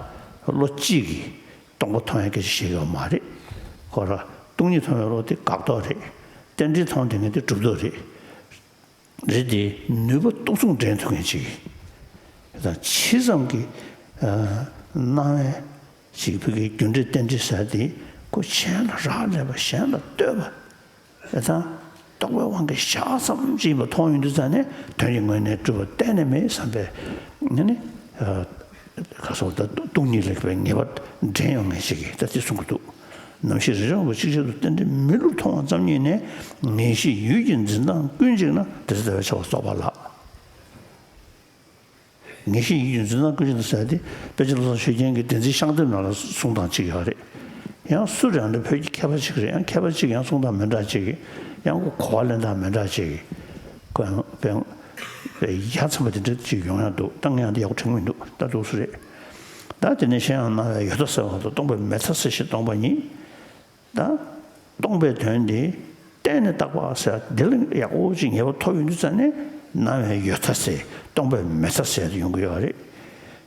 བློ་གཅིག་གིས་སྟོང་པ་མཐོང་ཡག་སྐད་ཆ་བཤད་ཡོད་མ་རེད། ཁོ་ར་སྟོང་ཉིད་མཐོང་བའི་བློ་དེ་དགག་རྟོག་རེད། རྟེན་འབྲེལ་མཐོང་བསྡད་མཁན་དེ་སྒྲུབ་རྟོག་རེད། རེད་དེ། ནུས་པ་སྟོབས་མཚུངས་འགྲན་ཐུབ་མཁན་ཅིག་དང་། ཇི་ཙམ་གྱི། ཨ། སྣང་བའི་ཅིག་ཕ་གིའི་རྒྱུ་འབྲས་རྟེན་འབྲེལ་ཟེར་དེ། ཁོ་གཞན་ལ་རག་ལས་པ། གཞན་ལ་ལྟོས་པ། དེ་དང་རྟོག་པའི་དབང་གིས་བཞག་ཙམ་ཅིག་ཡིན་པ་མཐོང་ཡོང་དུས་ཙང་ནས། དོན་གྱི་ངོས་ནས་གྲུབ་པ་གཏན་ནས་མེད་བསམ་པའི། ཨ་ནི། ཨ། ག་སོགས་ད་སྟོང་ཉིད་ལ་ངེས་པ་འདྲེན་ཡོང་མཁན་ཞིག་གིས་ད་དེ་གསུང་གི་འདུག། ནམ་ཞིག་རེས་འཇོག་མེད་པར་ཅིག་ཅར་དུ་རྟེན་འབྲེལ་མི་བསླུར་མཐོང་བ་ཙམ་ཉིད་ནས། ངེས་ཤེས་ཡུལ་གྱི་འཛིན་སྟངས་ཀུན་གཅིག་ན། དེ་ཚེ་ལྟ་བའི་ཆགས་པ་རྫོགས་པ་ལགས། ངེས་ཤེས་ཡུལ་གྱི་འཛིན་སྟངས་ཀུན་གཅིག་ན་ཟེར་དེ། དཔེ་ཆ་བློ་བཟང་ཆོས་རྒྱན་གྱི་བདེན་ཚིག་ཤིང་རྟ་ནང་ལ་གསུང་སྟངས་གཅིག་ཡོད་རེད། ཡང་སུ་རེད་ཨ་འདྲ། བོད་ཀྱི་མཁས་པ་གཅིག་རེད། ཡང་མཁས་པ་གཅིག་ཡང་གསུང་སྟངས་མི་འདྲ་གཅིག་གིས། ཡང་གོ་བ་ལེན་སྟངས་མི་འདྲ་གཅིག་གིས། ཁོ་ཡང་དཔེ་ཡ་མཚན་པ་དེ་འདྲ་ཅིག་ཡོང་ཡག་འདུག། ད་ངས་ཡང་དེ་ཡག་པོ་དྲན་གྱི་མི་འདུག། ད་འདུག་སེ་རེད། ད་དེ་ནས་གཞན་ཡང་སྣང་བའི་ཡོད་མཐའ་གསལ་བ་དང་། སྟོང་པའི་མེད་མཐའ་གསལ་ཞེས་སྟོང་པ་ཉིད། ད་སྟོང་པའི་དོན་དེ་གཏན་ནས་བཏགས་པ་ཟེར་འདི་ལ་ཡག་པོ་ཅིག་ངེས་པ་ཐོབ་ཡོང་དུས་ཙང་ནས། སྣང་བའི་ཡོད་མཐའ་གསལ། སྟོང་པའི་མེད་མཐའ་གསལ་དུ་ཡོང་གི་ཡོད་རེད།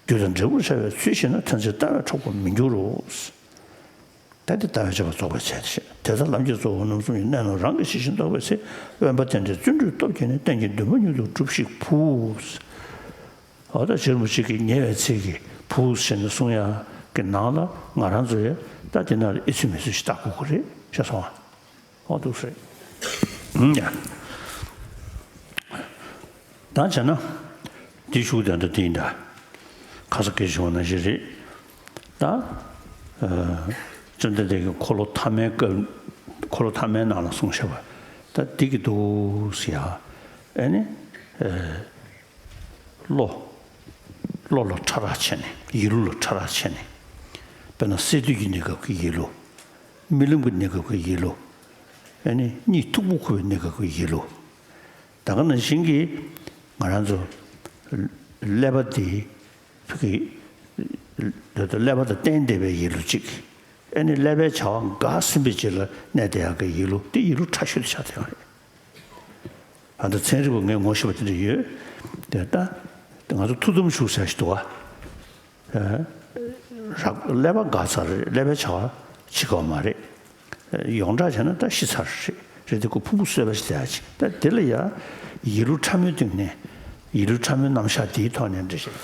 རྒྱུ་དང་འབྲས་བུར་བྱ་བའི་ཚུལ་ཤེས་ན། ཐམས་ཅད་ལྟ་བས་འཕྲོག་པར་མི་འགྱུར་རོ། ད་དེ་ལྟ་བས་བྱས་པ་རྫོགས་པའི་ཆེད་དུ་བཤད། དེ་ལྟར་ལམ་གྱི་གཙོ་བོ་རྣམ་གསུམ་ཡིན། གནས་རྣམས་རང་གི་ཤེས་བཞིན་རྟོགས་པའི་ཚེ། དབེན་པ་རྟེན་འབྲེལ་བརྩོན་འགྲུས་སྟོབས་བསྐྱེད་ནས། རྟེན་གྱི་འདུན་པ་མྱུར་དུ་འགྲུབ་ཤིག་བུ། འོ་ད་རྗེ་རིན་པོ་ཆེ་གིས་ཉེ་བའི་ཚིག་གིས་བུ་ཟེར་ནས་གསུང་ཡག་གི་ནང་ལ། ང་རང་ཚོ་ཡང་ད་དེ་ནང་ལ་ཨེ་ཚོད་མེད་ཚོད་ཞིག་བཏགས་དགོས་ཀྱི་རེད། ཤེས་སོང་ཨ། འོ་འདུག་སེ་རེད། ཨུམ་ཡ། ད་བྱས་ན་འདི་ཤུགས་དེ་འདྲ་དེ་ཡིན་ད། ཁ་སང་སྐད་ཆ་བྱུང་བ་ནང་བཞིན་རེད། ད། ཨ། བཅོམ་ལྡན་འདས་ཀྱིས་འཁོར་ལོ་ཐ་མའི་སྐབས། འཁོར་ལོ་ཐ་མའི་ནང་ལ་གསུངས་བཞག་པ་ད་འདི་གི་འདུག་ཟེར་ཡ། ཨ་ནི། ཨ། བློ། བློ་ལ་ཕྲ་རགས་ཕྱེ་ནས། ཡིད་བློ་ལ་ཕྲ་རགས་ཕྱེ་ནས། དཔེར་ན་སད་དུས་ཀྱི་གནས་སྐབས་ཀྱི་ཡིད་བློ། རྨི་ལམ་གྱི་གནས་སྐབས་ཀྱི་ཡིད་བློ། ཨ་ནི་གཉིད་མཐུག་པོ་ཁུག་པའི་གནས་སྐབས་ཀྱི་ཡིད་བློ། ད་ག་ནང་བཞིན་གྱི་ང་རང་ཚོ་ཀླད་པ་འདི། ཕ་གི། ཀླད་པ་དང་བརྟེན་བསྡད་པའི་ཡིད་བློ་གཅིག། ཨ་ནི་ཀླད་པའི་བྱ་བ་འགག་ཟིན་པའི་རྗེས་ལ་གནས་བསྡད་ཡག་གི་ཡིད་བློ་དེ། ཡིད་བློ་ཕྲ་ཤོས་དེ་ཆགས་བསྡད་ཡོད་རེད། ཨ། ད་ཚན་རིག་པ་ངས་ངོ་ཤེས་པ་དེ་འདྲ་ཡོད། དེ་ལྟ་ང་ཚོ་ཐུགས་དམ་བཞུགས་ཟེར་ཞིག་འདུག་ག། ཨ། རག་ཀླད་པ་འགག་ཚར་རེད། ཀླད་པའི་བྱ་བ་བྱེད་དགོས་མ་རེད། ཡོངས་གྲགས་བྱས་ན་ད་ཤི་ཚར་རེད། རེད་དེ་ཁོ་ཕུང་པོ་གསོས་པ་ཞིག་བསྡད་ཡག་ཅིག། ད་དེ་ལ་ཡ་ཡིད་བློ་ཕྲ་མོའི་སྟེང་ནས། ཡིད་བློ་ཕྲ་མོའི་རྣམ་གཞག་དེའི་ཐོག་ནས་འདྲི་ཞིག།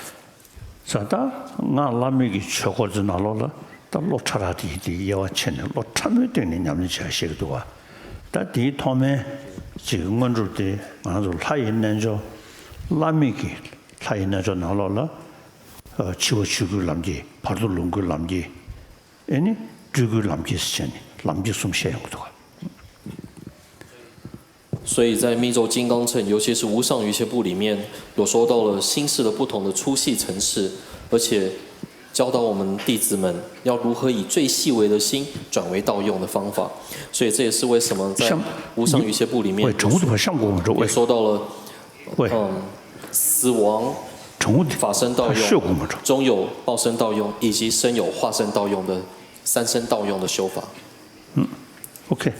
ས་ད་སྔགས་བླ་མེད་ཀྱི་ཆོས་སྐོར་ཚོའི་ནང་ལོགས་ལ་ད་བློ་ཕྲ་རགས་དེ་ཡི་དེ་དབྱེ་བ་ཕྱེ་ནས། བློ་ཕྲ་མོའི་སྟེང་ནས་ཉམས་ལེན་བྱེད་ཡག་བཤད་ཀྱི་འདུག་ག། ད་དེའི་ཐོག་མའི་ཅིག་དངོས་གྲུབ་དེ་ང་རང་ཚོ་ལྷ་ཡི་རྣལ་འབྱོར། བླ་མེད་ཀྱི་ལྷ་ཡི་རྣལ་འབྱོར་ནང་ལོགས་ལ། ཨ། འཆི་བ་ཆོས་སྐུའི་ལམ་གྱི། བར་དོ་ལོངས་སྐུའི་ལམ་གྱི། ཨེ་ནི་སྤྲུལ་སྐུའི་ལམ་གྱི་ཟེར་བྱས་ནས་ལམ་གྱི་གསུམ་བཤད་ཡོང་གི་འདུག་ག། 所以在密咒金刚乘，尤其是无上瑜伽部里面，有说到了心识的不同的粗细层次，而且教导我们弟子们要如何以最细微的心转为道用的方法。所以这也是为什么在无上瑜伽部里面，喂，成都的话，上过我们这位，也说到了，喂，嗯，死亡、成都的法身道用、还是有过吗？中有报身道用，以及生有化身道用的三身道用的修法。嗯，OK。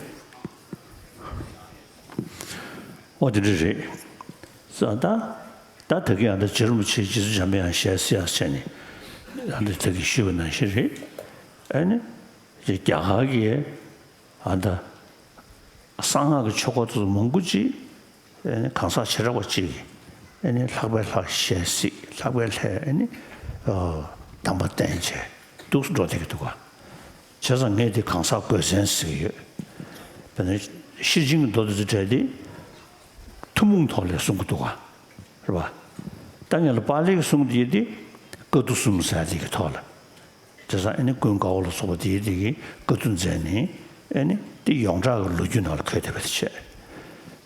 ཨོ་དེ་འདྲ་རེད། ས་ད། ད་ད་གིན་ཨ་ད་རྗེ་རིན་པོ་ཆེ་རྗེ་བཙུན་འཇམ་དཔལ་དབྱངས་ཞལ་གསལ་ཡག་བྱས་ནས་ཨ་ད་ད་གིན་ཞུས་པ་ནང་བཞིན་རེད། ཨ་ནི་རྒྱ་གར་གྱི་ཨ་ད་གསང་སྔགས་ཀྱི་ཆོས་སྐོར་དེ་ཚོ་མང་པོ་ཅིག་ཨ་ནི་གང་ཟག་བྱེ་བྲག་པ་ཅིག་གིས་ཨ་ནི་ལྷག་པའི་ལྷ་ཞལ་གཟིགས། ལྷག་པའི་ལྷའི་ཨ་ནི་ཨ་གདམས་པ་བསྟེན་བྱས་འདུག་སེ་འགྲོ་བསྡད་ཀྱི་འདུག་ག། བྱས་ཙང་ངས་དེ་གང་ཟག་དགོས་མཚན་ཟེར་གྱི་ཡོད། དཔེར་ན་ཤེར་ཕྱིན་གྱི་མདོ་དེ་ཚོ་གྲས་དེ་ཐུན་མོང་ཐོག་ལ་གསུང་གི་འདུག་ག། རེད་པ། ད་ངས་ལ་པཱ་ལིའི་གསུང་དེ་དེ་བཀའ་བསྡུ་གསུམ་ཟེར་དེ་གི་ཐོག་ལ། བྱས་ཙང་ཨ་ནི་ཀུན་དགའ་བོ་ལ་སོགས་པ་དེ་དེ་གི་བཀའ་བསྡུ་མཛད་ནས། ཨ་ནི་དེ་ཡོངས་གྲགས་ཀྱི་ལོ་རྒྱུས་ནང་ལ་འཁོད་བསྡད་པ་དེ་བྱས།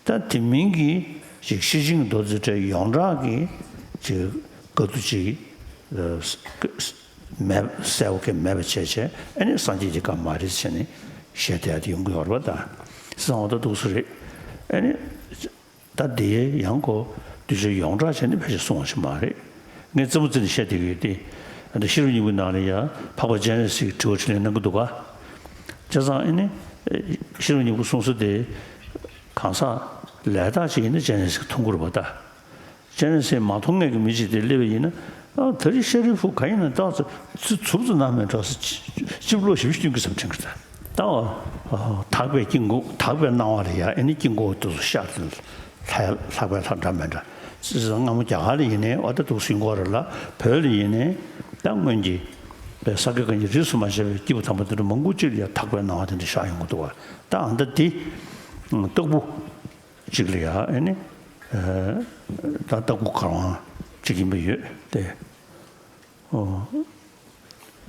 ད་དེ་མིན་གྱི་ཅིག་ཤེར་ཕྱིན་གྱི་མདོ་རྩེ་གྲས་ཡོངས་གྲགས་ཀྱི་ཅིག་བཀའ་བསྡུ་ཅིག་ཨ་མེད་གསལ་པོ་གང་མེད་པ་བྱས་བྱས། ཨ་ནི་སངས་རྒྱས་ཀྱི་བཀའ་མ་རེད་ཟེར་ནས་བཤད་བསྡད་ཡ་དེ་ཡོང་གི་ཡོད་རེད་པ། ད་སང་བ་ད་འདུག་སེ་རེད། ཨ་ནི། ད་དེ་ཡང་ཁོ་གདུལ་བྱ་ཡོངས་གྲགས་བྱས་ནས་ཕལ་ཆེར་གསུངས་པ་ཞིག་མ་རེད། ངས་རྩེད་མོ་རྩེ་ནས་བཤད་བསྡད་ཀྱི་ཡོད་དེ། ད་ཤེས་རབ་སྙིང་པོའི་ནང་ལ་ཡང་འཕགས་པ་སྤྱན་རས་གཟིགས་ཀྱིས་དྲི་བ་དྲིས་ལན་གནང་གི་འདུག་ག་བྱས་ཙང་ཨ་ནི། ཤེས་རབ་སྙིང་པོ་གསུང་ས་དེ་གང་ཟག་ལས་དག་ཅིག་ཡིན་ན་སྤྱན་རས་གཟིགས་མཐོང་གི་རེད་པ། ད་སྤྱན་རས་གཟིགས་མ་མཐོང་མཁན་གྱི་མི་ཅིག་དེ་སླེབས་པ་ཡིན་ན། ཨ་ད་རེས་ཤཱ་རིའི་བུ་ག་ཡིན་ན་ད་ཚུར་ཚུར་ཙམ་གནང་མེད་འགྲོ་ཟེར། ཅིབ་ལོག་ཞིབ་སྟོན་གྱི་བསམ་དྲན་གྱི། ད་ད་འོ་དག་པའི་དཀྱིལ་འཁོར། དག་པའི་སྣང་བ་ལ་ཡ་ཨ་ནི་དཀྱིལ་འཁོར་དེ་ཚོ་ཤར་ཏེ་ལྷ་ལྷག་པའི་ལྷ་འདྲ་མི་འདྲ་ཅི་ཟེར། སྔ་མོ་རྒྱ་གར་ལ་ཡིན་ནའི་འོ་ད་འདུག་སེ་ཡོང་གི་ཡོད་རེད་ལ། བོད་ལ་ཡིན་ནའི་ད་སྔོན་གྱི་བའི་ས་དགེ་བཀའ་རྙིང་རིས་སུ་མ་ཆད་པའི་སྐྱེས་བུ་དམ་པ་དེ་འདྲ་མང་པོ་ཅིག་ལ་ཡ་དག་པའི་སྣང་བ་དེ་འདྲ་ཤར་ཡོང་གི་འདུག་བ། ད་ཨ་ད་དེ་ལྟ་བུ་ཅིག་ལ་ཡ་ཨ་ནི་ད་ལྟ་བུ་གར་དབང་ཅིག་ཡིན་པ་ཡོད་དེ། ཨོ།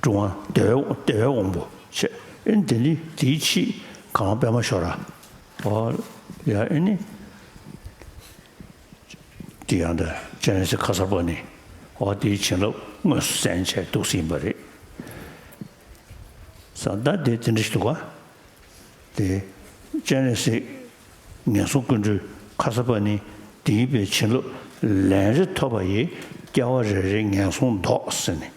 གྲུབ་དབང་བདེ་བའི་བདེ་བའི་དབང་པོ་བྱས། ཨེ་འདི་ནི་དེའི་ཕྱིས་གང་པད་མ་ཤོ་ར། ཨོ། ཡ་ཨེ་ནི། དེ་ཡང་འདི་སྤྱན་རས་གཟིགས་ཁ་སར་པ་ཎི། ཨོ་དེའི་བྱིན་རླབས་དངོས་སུ་གསན་བྱས་འདུག་སེ་ཡིན་པ་རེད། ས་ད་དེ་དེ་འདྲ་ཞིག་འདུག་ག་དེ་སྤྱན་རས་གཟིགས་ངན་སོང་ཀུན་འདུལ་ཁ་སར་པ་ཎི་འདིའི་བའི་བྱིན་རླབས་ལན་རེ་ཐོབ་པ་ཡིས་སྐྱེ་བ་རེ་རེའི་ངན་སོང་ཟློག་ཟེར་ནས།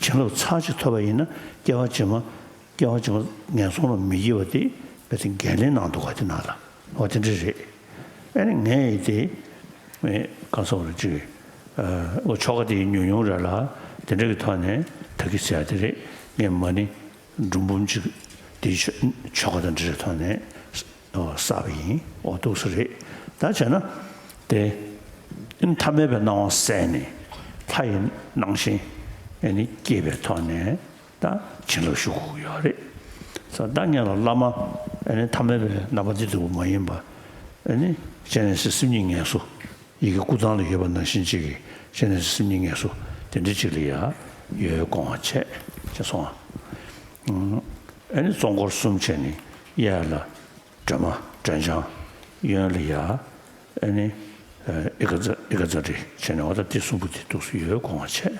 བྱིན་རླབས་ཚར་གཅིག་ཐོབ་པ་ཡིན་ན་སྐྱེ་བ་རྗེས་མ་སྐྱེ་བ་རྗེས་མ་ངན་སོང་ལ་མི་སྐྱེ་བ་དེ་བས་དེ་འགན་ལེན་གནང་འདུག་ག་དེ་ནང་ལ་འོ་དེ་འདྲ་རེད། ཨ་ནི་ངས་དེ་གང་ཟེར་བ་རེད་ཅིག་ཨ་ཆོ་ག་དེ་ཉུང་ཉུང་རེད་ལ། དེ་འདྲ་གི་ཐོག་ནས་ད་གི་ཟེར་ཡ་དེ་རེད། ངས་མ་ཎི་འབྲུ་འབུམ་གཅིག་དེའི་ཆོ་ཆོ་ག་དང་འབྲེལ་བའི་ཐོག་ནས་བསགས་པ་ཡིན། འོ་འདུག་སེ་རེད། ད་བྱས་ན་དེ་ཐ་མལ་པའི་སྣང་བ་བསལ་ནས་ལྷ་ཡི་སྣང་ཞེན་ཨ་ནི་སྐྱེས་པའི་ཐོག་ནས་ད་བྱིན་རླབས་ཞུགས་དགོས་ཀྱི་ཡོད་རེད། ས་ད་ངས་ལ་བླ་མ་ཨ་ནི་ཐ་མལ་པའི་རྣམ་པ་འདི་ལྟ་བུ་མ་ཡིན་པ། ཨ་ནི་སྤྱན་རས་གཟིགས་སེམས་ཉིད་ངལ་གསོ། ཡི་གེ་སྐུ་ཐང་ལ་ཡོད་པ་ནང་བཞིན་གཅིག་གིས་སྤྱན་རས་གཟིགས་སེམས་ཉིད་ངལ་གསོ་དེ་འདྲ་གཅིག་ལ་ཡ་ཡོད་དགོངས་པ་བྱས་བྱས་སོང་། ཨ་ནི་གཙོ་འཁོར་གསུམ་བྱས་ནས་གཡས་ལ་སྒྲོལ་མ་སྒྲོལ་ལྗང་། གཡོན་ལ་ཡ་ཨ་ནི་ཨེ་ཀ་ཛ་ཨེ་ཀ་ཛ་ཊི་བྱས་ནས་འོ་ད་དེ་གསུམ་པོ་དེ་འདུག་སེ་ཡོད་དགོངས་པ་བྱས།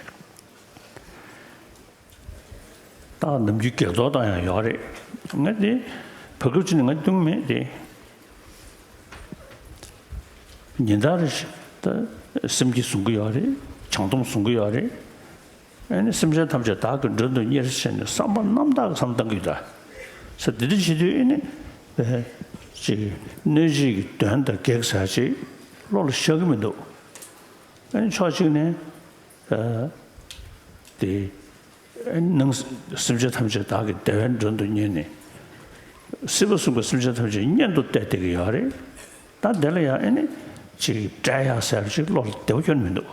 ད་ནམ་རྒྱུན་བགེགས་གཏོར་བཏང་ཡང་ཡོད་རེད། ང་དེ་བར་སྐབས་ཅིག་ནས་ང་བཏུང་མེད་དེ། ཉིན་ལྟར་ད་སེམས་བསྐྱེད་བཟུང་གི་ཡོད་རེད། བྱང་སྡོམ་བཟུང་གི་ཡོད་རེད། ཨ་ནི་སེམས་ཅན་ཐམས་ཅད་བདག་གིས་མགྲོན་དུ་གཉེར་ཟེར་ནས་བསམ་པ་རྣམ་དག་གི་བསམ་བཏང་གི་ཡོད་ད། ས་འདི་འདྲ་བྱེད་དུས་ཨ་ནི་ཅིག་གནོད་བྱེད་ཀྱི་གདོན་དང་བགེགས་ཟེར་ཅིག་བློ་ལ་ཤར་གི་མི་འདུག་ཨ་ནི་ཕྱོགས་གཅིག་ནས་ཨ་དེ། ནང་སེམས་ཅན་ཐམས་ཅད་བདག་གིས་བདེ་བའི་མགྲོན་དུ་གཉེར་ནས། སྲིད་པ་གསུམ་གྱི་སེམས་ཅན་ཐམས་ཅད་གཉེན་དུ་གཏད་བསྡད་ཀྱི་ཡོད་རེད། ད་དེ་ལ་ཡང་ཨེ་ནི་ཅིག་བསྒྲལ་ཡག་ཟེར་བ་ཅིག་བློ་ལ་བདེ་པོ་ཁྱོན་མི་འདུག་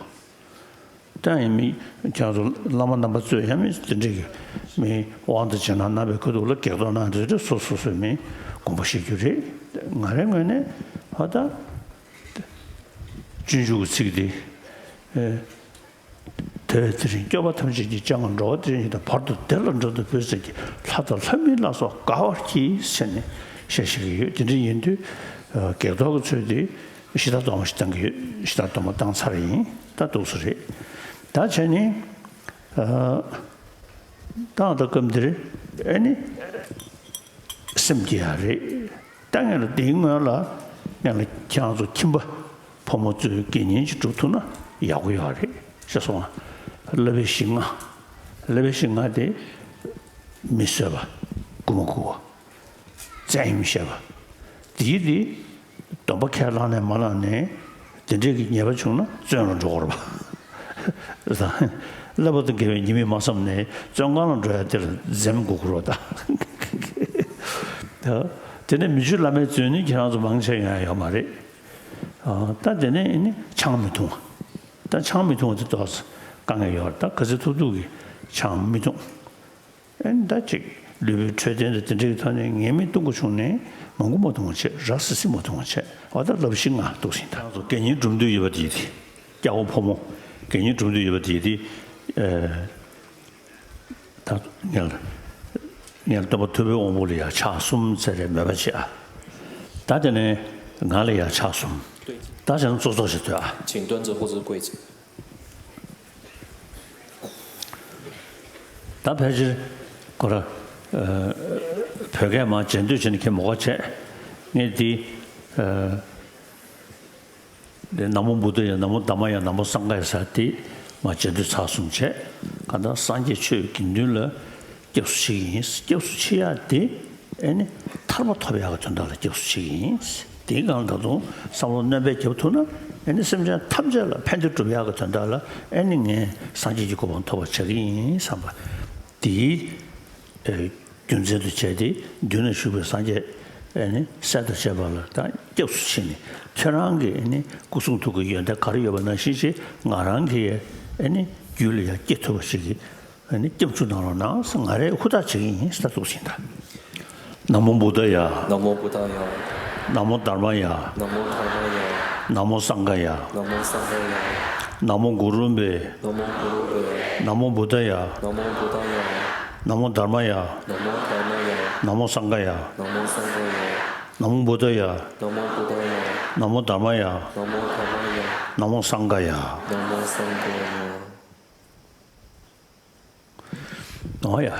ད་ཡིན་མིན་ཁྱེད་ཚོ་བླ་མ་རྣམ་པ་ཚོས་ཡང་མི་དེ་འདྲ་གི་མི་དབང་དུ་བྱིན་གནང་གནང་བའི་ཁ་ཐུག་ལ་བགེགས་གཏོར་གནང་དེ་འདྲ་སོ་སོ་སོའི་མི་དགོངས་པ་བཞེས་རྒྱུ་རེད། ང་རའི་ངོས་ནས་ཧ་ད་སྤྱོད་འཇུག་གི་ཚིག་དེ། དེ་བས་དེ་རིང་སྐྱོབ་པ་ཐམས་ཅད་ཀྱི་སྤྱན་སྔར་འགྲོ་བ་དེ་རིང་ཡིན་དང་བར་དུ་བདེ་ལ་འགྲོ་འདོད་པའི་སེམས་ཀྱིས་ལྷ་དང་ལྷ་མིན་ལ་སོགས་དགའ་བར་གྱིས་ཟེར་ནས་བཤད་བཤད་ཀྱི་ཡོད། དེ་འདྲ་ཡིན་དུས་བགེགས་གཏོར་གྱི་ཚུལ་དེ་ཕྱི་ཟླ་གཏོར་མ་ཞིག་བཏང་གི་ཡོད། ཕྱི་ཟླ་གཏོར་མ་བཏང་ཚར་ཡིན། ད་འདུག་སེ་རེད། ད་བྱས་ནས་ད་ད་སྐབས་འདིར་ཨེ་ནི་སེམས་བསྐྱེད་ཡག་རེད། ད་ངས་ལ་དེའི་སྔོན་ལ་ངས་ལ་ཁྱེད་རང་ཚོ་ཁྱིམ་པ་ཕོ་མོ་ཚོས་དགེ་བསྙེན་ཅིག་སྒྲུབ་ཐུབ་ན་ཡག་པོ་ཡོད་རེད་ཤག་སོང་ང་། བསླབ་པའི་གཞི་ལྔ། བསླབ་པའི་གཞི་ལྔ་དེ་མི་གསོད་པ། རྐུན་མ་རྐུ་བ། བཙན་གཡེམ་བཤད་པ། དེའི་དེ་སྡོམ་པ་ཁས་བླངས་ནས་མ་བླངས་ནས་དེ་འདྲས་ཀྱི་ཉེས་པ་བྱུང་ན་བཙོན་ལ་འགྲོ་དགོས་རེད་པ། བསླབ་པ་དང་འགལ་བའི་ཉེས་དམིགས་མ་བསམ་ནས་བཙོན་ཁང་ལ་འགྲོ་ཡ་དེ་ལ་འཛེམ་དགོས་ཀྱི་རེད་པ། ད་དེ་ནས་མི་ཆོས་བླ་མའི་མཛོད་ནི་ཁྱེད་རང་ཚོ་མང་ཆེ་ཡོང་ཡ་ཡོད་མ་རེད། ཨ་ད་དེ་ནས་ཨེ་ནི་ཆང་མི་འཐུང་བ། ད་ཆང་མི་འཐུང་བ་དེ་ཏོག་ཙམ་དཀའ་ངལ་ཡོད་རེད། ད་ག་ཚོད་ཐུབ་ཐུབ་ཀྱིས་ཆང་མི་འཐུང་། ཨེ་ནི་ད་ཅིག་ལུས་པོའི་འཕྲོད་བསྟེན་དང་དེ་འདྲའི་ཐོག་ནས་ངེས་མེད་འཐུང་དགོས་བྱུང་ནས་མང་པོ་མ་འཐུང་བ་བྱས། རགས་སིལ་སིལ་མ་འཐུང་བ་བྱས། འོ་ད་བསླབ་གཞི་ལྔ་འདུག་ཟིན། ད་ང་ཚོ་དགེ་བསྙེན་སྒྲུབ་འདོད་ཡོད་པ་དེ་ཡིན་དེ། སྐྱ་བོ་ཕོ་མོ་དགེ་བསྙེན་སྒྲུབ་འདོད་ཡོད་པ་དེ་ཡིན་དེ། ཨེ། ད་ངལ་ངལ་སྟོན་པ་ཐུབ་པའི་དབང་པོ་ལ་ཡང་ཕྱག་གསུམ་བཙལ་རེ་མོས་པ་བྱེད་ཨ། ད་དེ་ནས་ ང་ལ་ཡ་ཕྱག་གསུམ། ད་བྱས་ན་ཙོག་ཙོག་ཞིག་ཐོས་ཨ། 请端坐或者跪着。 ད་ཕལ་ཆེར་ཁོ་ར་ཨ་བོད་སྐད་མར་མཇལ་འདོད་བྱས་ནས་ཁྱེད་མོ་ཁ་བྱས། ངས་འདི་ཨ་ནམ་མོ་བུདྡྷ་ཡ་ནམ་མོ་དྷརྨ་ཡ་ནམ་མོ་སངྒྷ་ཡ་ཟེར་དེ་མར་མཇལ་འདོད་ཚར་གསུམ་བྱས། གང་ལྟར་སངས་རྒྱས་ཆོས་དགེ་འདུན་ལ་སྐྱབས་སུ་མཆི་གི་ཡིན། སྐྱབས་སུ་མཆི་ཡ་དེ་ཨེ་ནི་ཐར་པ་ཐོབ་ཡག་གི་དོན་དག་ལ་སྐྱབས་སུ་མཆི་གི་ཡིན། དེའི་སྒང་ལ་ད་དུང་བསམ་བློ་སྣོན་པ་བརྒྱབ་ཐུབ་ན་ཨེ་ནི་སེམས་ཅན་ཐམས་ཅད་ལ་ཕན་བདེ་སྒྲུབ་ཡག་གི་དོན་དག་ལ་ཨེ་ནི་ངས་སངས་རྒྱས་ཀྱི་གོ་འཕང་ཐོབ་པར་བྱ་གི་ཡིན་བསམ་པ་དེའི་ཨེ་རྒྱུ་མཚན་དུ་བྱས་ཏེ་མདུན་ན་བཞུགས་པའི་སངས་རྒྱས་ཨེ་ནི་སྲས་དང་བཅས་པ་ལ་ད་སྐྱབས་སུ་མཆི་ནས་ཁྱེད་རང་གི་ཨེ་ནི་སྐུ་གསུང་ཐུགས་ཀྱི་ཡོན་ཏན་ག་རེ་ཡོད་པ་ནང་བཞིན་ཅིག་ང་རང་གི་ཨེ་ནི་རྒྱུད་ལ་ཡང་སྐྱེ་ཐུབ་པ་ཞིག་གི་ཨ་ནི་སྐྱབས་འཇུག་གནང་རོགས་གནང་ཟེར་ང་རས་ཧུར་ཐག་བྱེད་ཀྱི་ཡིན་ཟེར་ད་འདུག་ཟིན་ད། ན་མོ་བུདྡྷ་ཡ། 南无布达雅། ན་མོ་དྷརྨ་ཡ། 南无达摩雅། นะโม สังฆายะ นะโม สังฆายะ ན་མོ་གུ་རུ་བེ། นะโม กุรุเบ ན་མོ་བུདྡྷ་ཡ། นะโม บุตตายะ ན་མོ་དྷརྨ་ཡ། นะโม ธรรมายะ นะโม สังฆายะ นะโม สังฆายะ ན་མོ་བུདྡྷ་ยา นะโม บุตตายะ ན་མོ་དྷརྨ་ยา นะโม ธรรมายะ ན་མོ་สังฆายะ นะโม สังฆายะ འོ་ཡ།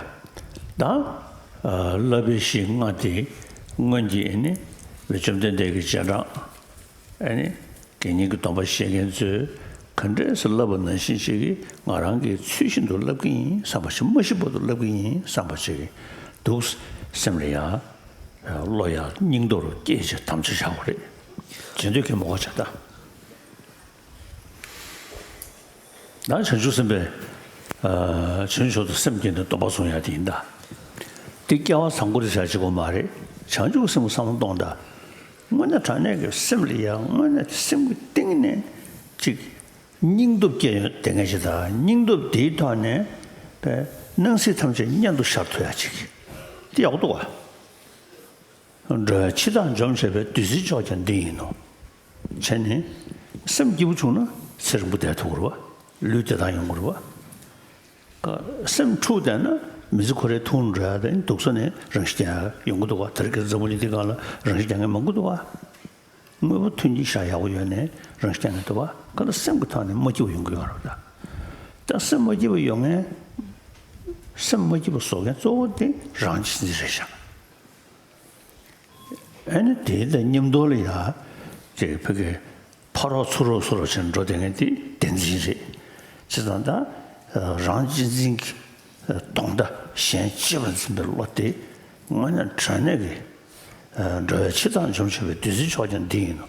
ད་ཨ་བསླབ་པའི་གཞི་ལྔ་དེ་སྔོན་གྱི་ཨེ་ནི་བཅོམ་ལྡན་འདས་ཀྱི་རྗེས་འབྲང་ཨེ་ནི་དགེ་བསྙེན་གྱི་སྡོམ་པ་བཞེས་མཁན་ཚོས་ག་འདྲས་སེ་བསླབ་པ་ནང་བཞིན་ཞིག་གིས་ང་རང་གིས་ཚུལ་བཞིན་དུ་བསླབ་ཀྱི་ཡིན་བསམ་པ་ཞིག་མ་ཤི་བར་དུ་བསླབ་ཀྱི་ཡིན་བསམ་པ་ཞིག་འདུག་སེམས་ལ་ཡ་བློ་ཡ་སྙིང་སྟོབས་སྐྱེས་བྱས་དམ་བཅའ་བཞག་པ་རེད། བྱེད་འདོད་ཀྱི་མོ་ག་བྱ་ད། ད་བྱང་ཆུབ་སེམས་དཔའི་ཨ་བྱང་ཆུབ་ཏུ་སེམས་བསྐྱེད་ནས་སྡོམ་པ་བཟུང་ཡ་དེ་ཡིན་ད། དེ་སྐལ་བ་བཟང་པོ་རེད་ཟེར་ཅིག་གོ་མ་རེད། བྱང་ཆུབ་སེམས་ཀྱི་བསམ་བློ་གཏོང་ད། དངོས་གནས་དྲང་གནས་ཀྱི་སེམས་ལ་ཡ་དངོས་གནས་སེམས་ཀྱི་གཏིང་ནས་ཅིག་སྙིང་སྟོབས་སྐྱེ་ཡོང་དེ་ངེས་ཅིག་ད་སྙིང་སྟོབས་དེའི་ཐོག་ནས་པའི་སྣང་སྲིད་ཐམས་ཅད་མཉམ་དུ་ཤར་ཐུབ་ཡ་ཅིག་དེ་ཡག་པོ་འདུག་བ། འགྲོ་བའི་འཆི་བདག་འཇོམས་བྱེད་པའི་བདུད་རྩིའི་མཆོག་ཀྱང་འདི་ཡིན་ནོ། བྱས་ནས་སེམས་སྐྱིད་པོ་བྱུང་ན་ཚེ་རིང་པོ་བསྡད་ཐུབ་ཀྱི་རེད་བ། ལུས་བདེ་ཐང་ཡོང་གི་རེད་བ། ཀ་སེམས་འཁྲུག་བསྡད་ན་མི་ཚེ་ཁོ་རའི་ཐུང་འགྲོ་ཡ་དེ་སྡུག་ས་ནས་རང་ཤི་རྒྱག་ཡ་ཡོང་གི་འདུག་བ། དེ་རིང་གི་འཛམ་བུ་གླིང་འདི་སྒང་ལ་རང་ཤི་རྒྱག་མཁན་མང་པོ་འདུག་བ། དངོས་པོ་མཐུན་རྐྱེན་ཤ་ཡག་པོ་ཡོད་ནས་རང་ཤི་རྒྱག་མཁན་འདུག་བ། ཀ་ལ་སེམས་ཀྱི་ཐོག་ནས་མ་སྐྱིད་པོ་ཡོང་གི་ཡོད་རེད་བ། ད་སེམས་མ་སྐྱིད་པོ་ཡོང་མཁན་སེམས་མ་སྐྱིད་པོ་བཟོ་མཁན་གཙོ་བོ་དེ་རང་གཅེས་འཛིན་རེད་ཤག་ཨ་ནི་དེ་དང་མཉམ་དུ་ལ་ཡ་ཅིག་ཕ་གི་ཕ་རོགས་ཚུར་རོགས་ཚུར་རོགས་བྱས་ནས་འགྲོ་བསྡད་མཁན་དེ་བདེན་འཛིན་རེད། བྱས་ཙང་ད་རང་གཅེས་འཛིན་གྱི་དོང་ད་གཞན་གཅེས་པར་འཛིན་པའི་བློ་དེ་དངོས་གནས་དྲང་གནས་ཀྱི་འགྲོ་བའི་འཆི་བདག་འཇོམས་བྱེད་པའི་བདུད་རྩིའི་མཆོག་ཀྱང་འདི་ཡིན་ནོ།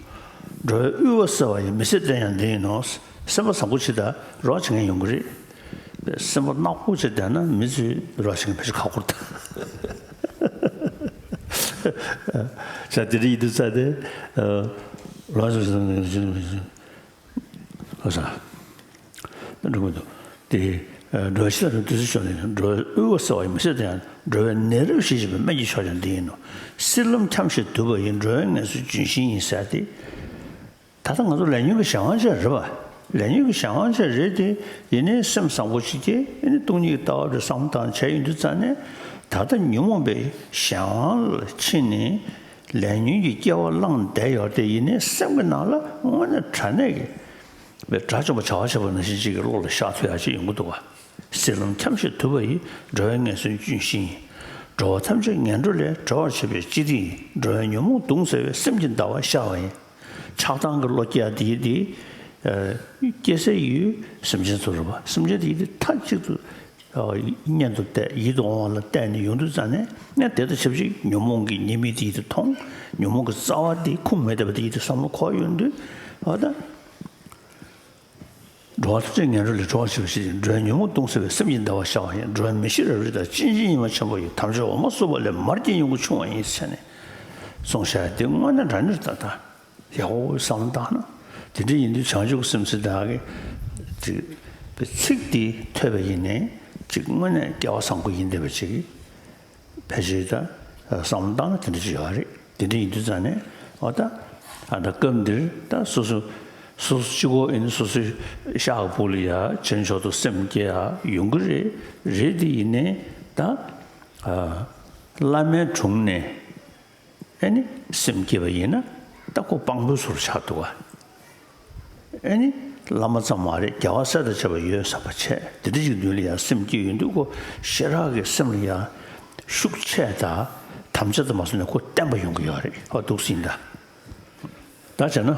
འགྲོ་བའི་དབུལ་བ་སེལ་བ་ཡི་མི་ཚེ་བརྟན་ཡང་འདི་ཡིན་ནོ། སེམས་པ་བཟང་པོ་ཅིག་དང་རོགས་བྱེད་མཁན་ཡོང་གི་རེད། སེམས་པ་ནག་པོ་ཅིག་བསྡད་ན་མི་ཚོས་རོགས་བྱེད་མཁན་ཕལ་ཆེར་ཁག་པོ་རེད་ད། ས་དེ་རིགས་ཡིན་དུས་ཙང་དེ་རོགས་བྱེད་མཁན་ཨོ་ས། འགྲོ་གི་འདུག་དེ་འགྲོ་བའི་འཆི་བདག་འཇོམས་བདུད་རྩིའི་མཆོག་ནི་འགྲོ་བའི་དབུལ་བ་སེལ་བ་ཡི་མི་ཚེ་བརྟན་ཡང་འགྲོ་བའི་ནད་རབ་ཞི་བྱེད་པའི་སྨན་གྱི་མཆོག་ཀྱང་འདི་ཡིན་ནོ། སྲིད་ལམ་འཁྱམས་ཤིང་དུབ་པ་ཡི་འགྲོ་བའི་ངལ་གསོའི་ལྗོན་ཤིང་ཡིན་ཟེར་ཏེ། ད་ལྟ་ང་ཚོ་ལས་ཉོན་གྱི་གཞན་དབང་ཅན་རེད་པ། ལས་ཉོན་གྱི་གཞན་དབང་ཅན་རེད་དེ། ཡིན་ནའི་སེམས་བཟང་པོ་ཞིག་གིས་ཡིན་ནའི་སྟོང་ཉིད་ཀྱི་ལྟ་བ་རེ་བསམ་བློ་བཏང་བྱས་ཡོང་དུས་ཙང་ནས། ད་ལྟ་ཉོན་མོངས་པའི་གཞན་དབང་ལ་ཕྱིན་ནས་ལས་ཉོན་གྱི་སྐྱེ་བ་བླངས་བསྡད་ཡོད་དེ། ཡིན་ནའི་སེམས་ཀྱི་ནང་ལ་དངོས་གནས་དྲང་གནས་ཀྱི་དགྲ་བཅོམ་པ་བྱ་བ་བྱེད་པ་ནང་བཞིན་ཅིག་གི་བློ་ལ་ཤར་ཐུབ་ཡག་ཅིག་ཡོང་གི་འདུག་བ། སྲིད་ལམ་འཁྱམས་ཤིང་དུབ་པ་ཡི་འགྲོ་བའི་ངལ་གསོའི་ལྗོན་ཤིང་ཡིན། འགྲོ་བ་ཐམས་ཅད་ངན་འགྲོ་ལས་སྒྲོལ་བར་བྱེད་པའི་སྤྱི་ཏི་ཡིན། འགྲོ་བའི་ཉོན་མོངས་གདུང་སེལ་བའི་སེམས་ཀྱི་ཟླ་བ་ཤར་བ་ཡིན། ཆགས་སྡང་གི་བློ་སྐྱེ་ཡ་དེ་ཡི་དེ། སྐྱེ་སའི་ཡུལ་སེམས་ཅན་ཚོ་རེད་པ། སེམས་ཅན་དེ་ཡི་དེ་མཐའ་གཅིག་ཏུ་སྙན་དུ་གཏད་ཡིད་དུ་འོང་བ་ལ་གཏད་ནས་ཡོང་དུས་ཙང་ནས་ཡང་དེ་དང་ཆབས་ཅིག་ཉོན་མོངས་ཀྱི་ཉེས་དམིགས་དེ་ཡི་དེ་མཐོང་། ཉོན་མོངས་ཀྱི་རྩ་བ་དེ་ཁུངས་མེད་བསྡད་པ་དེ་ཡི་དེ་བསམ་བློ་འཁོར་ཡོང་དུས་ཨ་ད། འགྲོ་བ་ཐམས་ཅད་ངན་འགྲོ་ལས་སྒྲོལ་བར་བྱེད་པའི་ཕྱིར། འགྲོ་བའི་ཉོན་མོངས་གདུང་སེལ་བའི་སེམས་ཀྱི་ཟླ་བ་ཤར་བ་ཡིན། འགྲོ་བའི་མི་ཤེས་རབ་རིབ་དག་གཅིན་སྙི་ཉི་མ་ཆེན་པོ་ཡི། དམ་ཆོས་འོ་མ་བསྲུབས་པ་ལས་མར་གྱི་ཡོང་སྒོ་ཕྱུང་བ་ཡིན་ཟེར་ནས་གསུངས་བཞག་དེ་དངོས་གནས་དྲང་གནས་ད་ལྟ་ཡག་པོ་བསམ་བློ་བཏང་ན། དེ་འདྲ་ཡིན་དུས་བྱང་ཆུབ་སེམས་ཟེར་དག་གི་ཅིག་པའི་ཚིག་དེ་ཐོས་པ་ཡིན་ནའི་ཅིག་དངོས་གནས་སྐལ་བ་བཟང་པོ་ཡིན་བསྡད་པ་ཅིག་ཕལ་ཆེར་ད་བསམ་བློ་བཏང་ན་དེ་འདྲ་ཅིག་ཡོད་རེད། དེ་འདྲ་ཡིན་དུས་ཙང་ནས་ཨོ་ད་ཨ་ད་སྐབས་འདིར་ད་སོ་སོ་སོ་སོ་གཅིག་པོ་ཡིན་ན་སོ་སོའི་ཤག་གི་སྦུག་ལ་ཡ་བྱང་ཆུབ་ཏུ་སེམས་བསྐྱེད་ཡ་ཡོང་གི་རེད། རེད་དེ་ཡིན་ནའི་ད་ཨ་བླ་མའི་དྲུང་ནས་ཨེ་ནི་སེམས་བསྐྱེད་པ་ཡིན་ན་ ད་ཁོ་དཔང་པོའི་བཟོ་འདྲ་ཆགས་འདུག་ག་ཨེ་ནི་བླ་མ་ཙམ་མ་རེད། རྒྱལ་བ་སྲས་དང་བཅས་པ་ཡོད་ཟེར་བ་བྱས། དེ་འདྲ་ཞིག་མདུན་ལ་ཡང་སེམས་བསྐྱེད་ཡོང་དུས་ཁོ་ཞེ་དྲག་གི་སེམས་ལ་ཡང་ཤུགས་ཆེ་དང་དམ་བཅའ་ཙམ་མ་སོང་ནས་ཁོ་བརྟན་པ་ཡོང་གི་ཡོད་རེད། ཧོ་འདུག་སེ་ཡིན་ད། ད་བྱས་ན།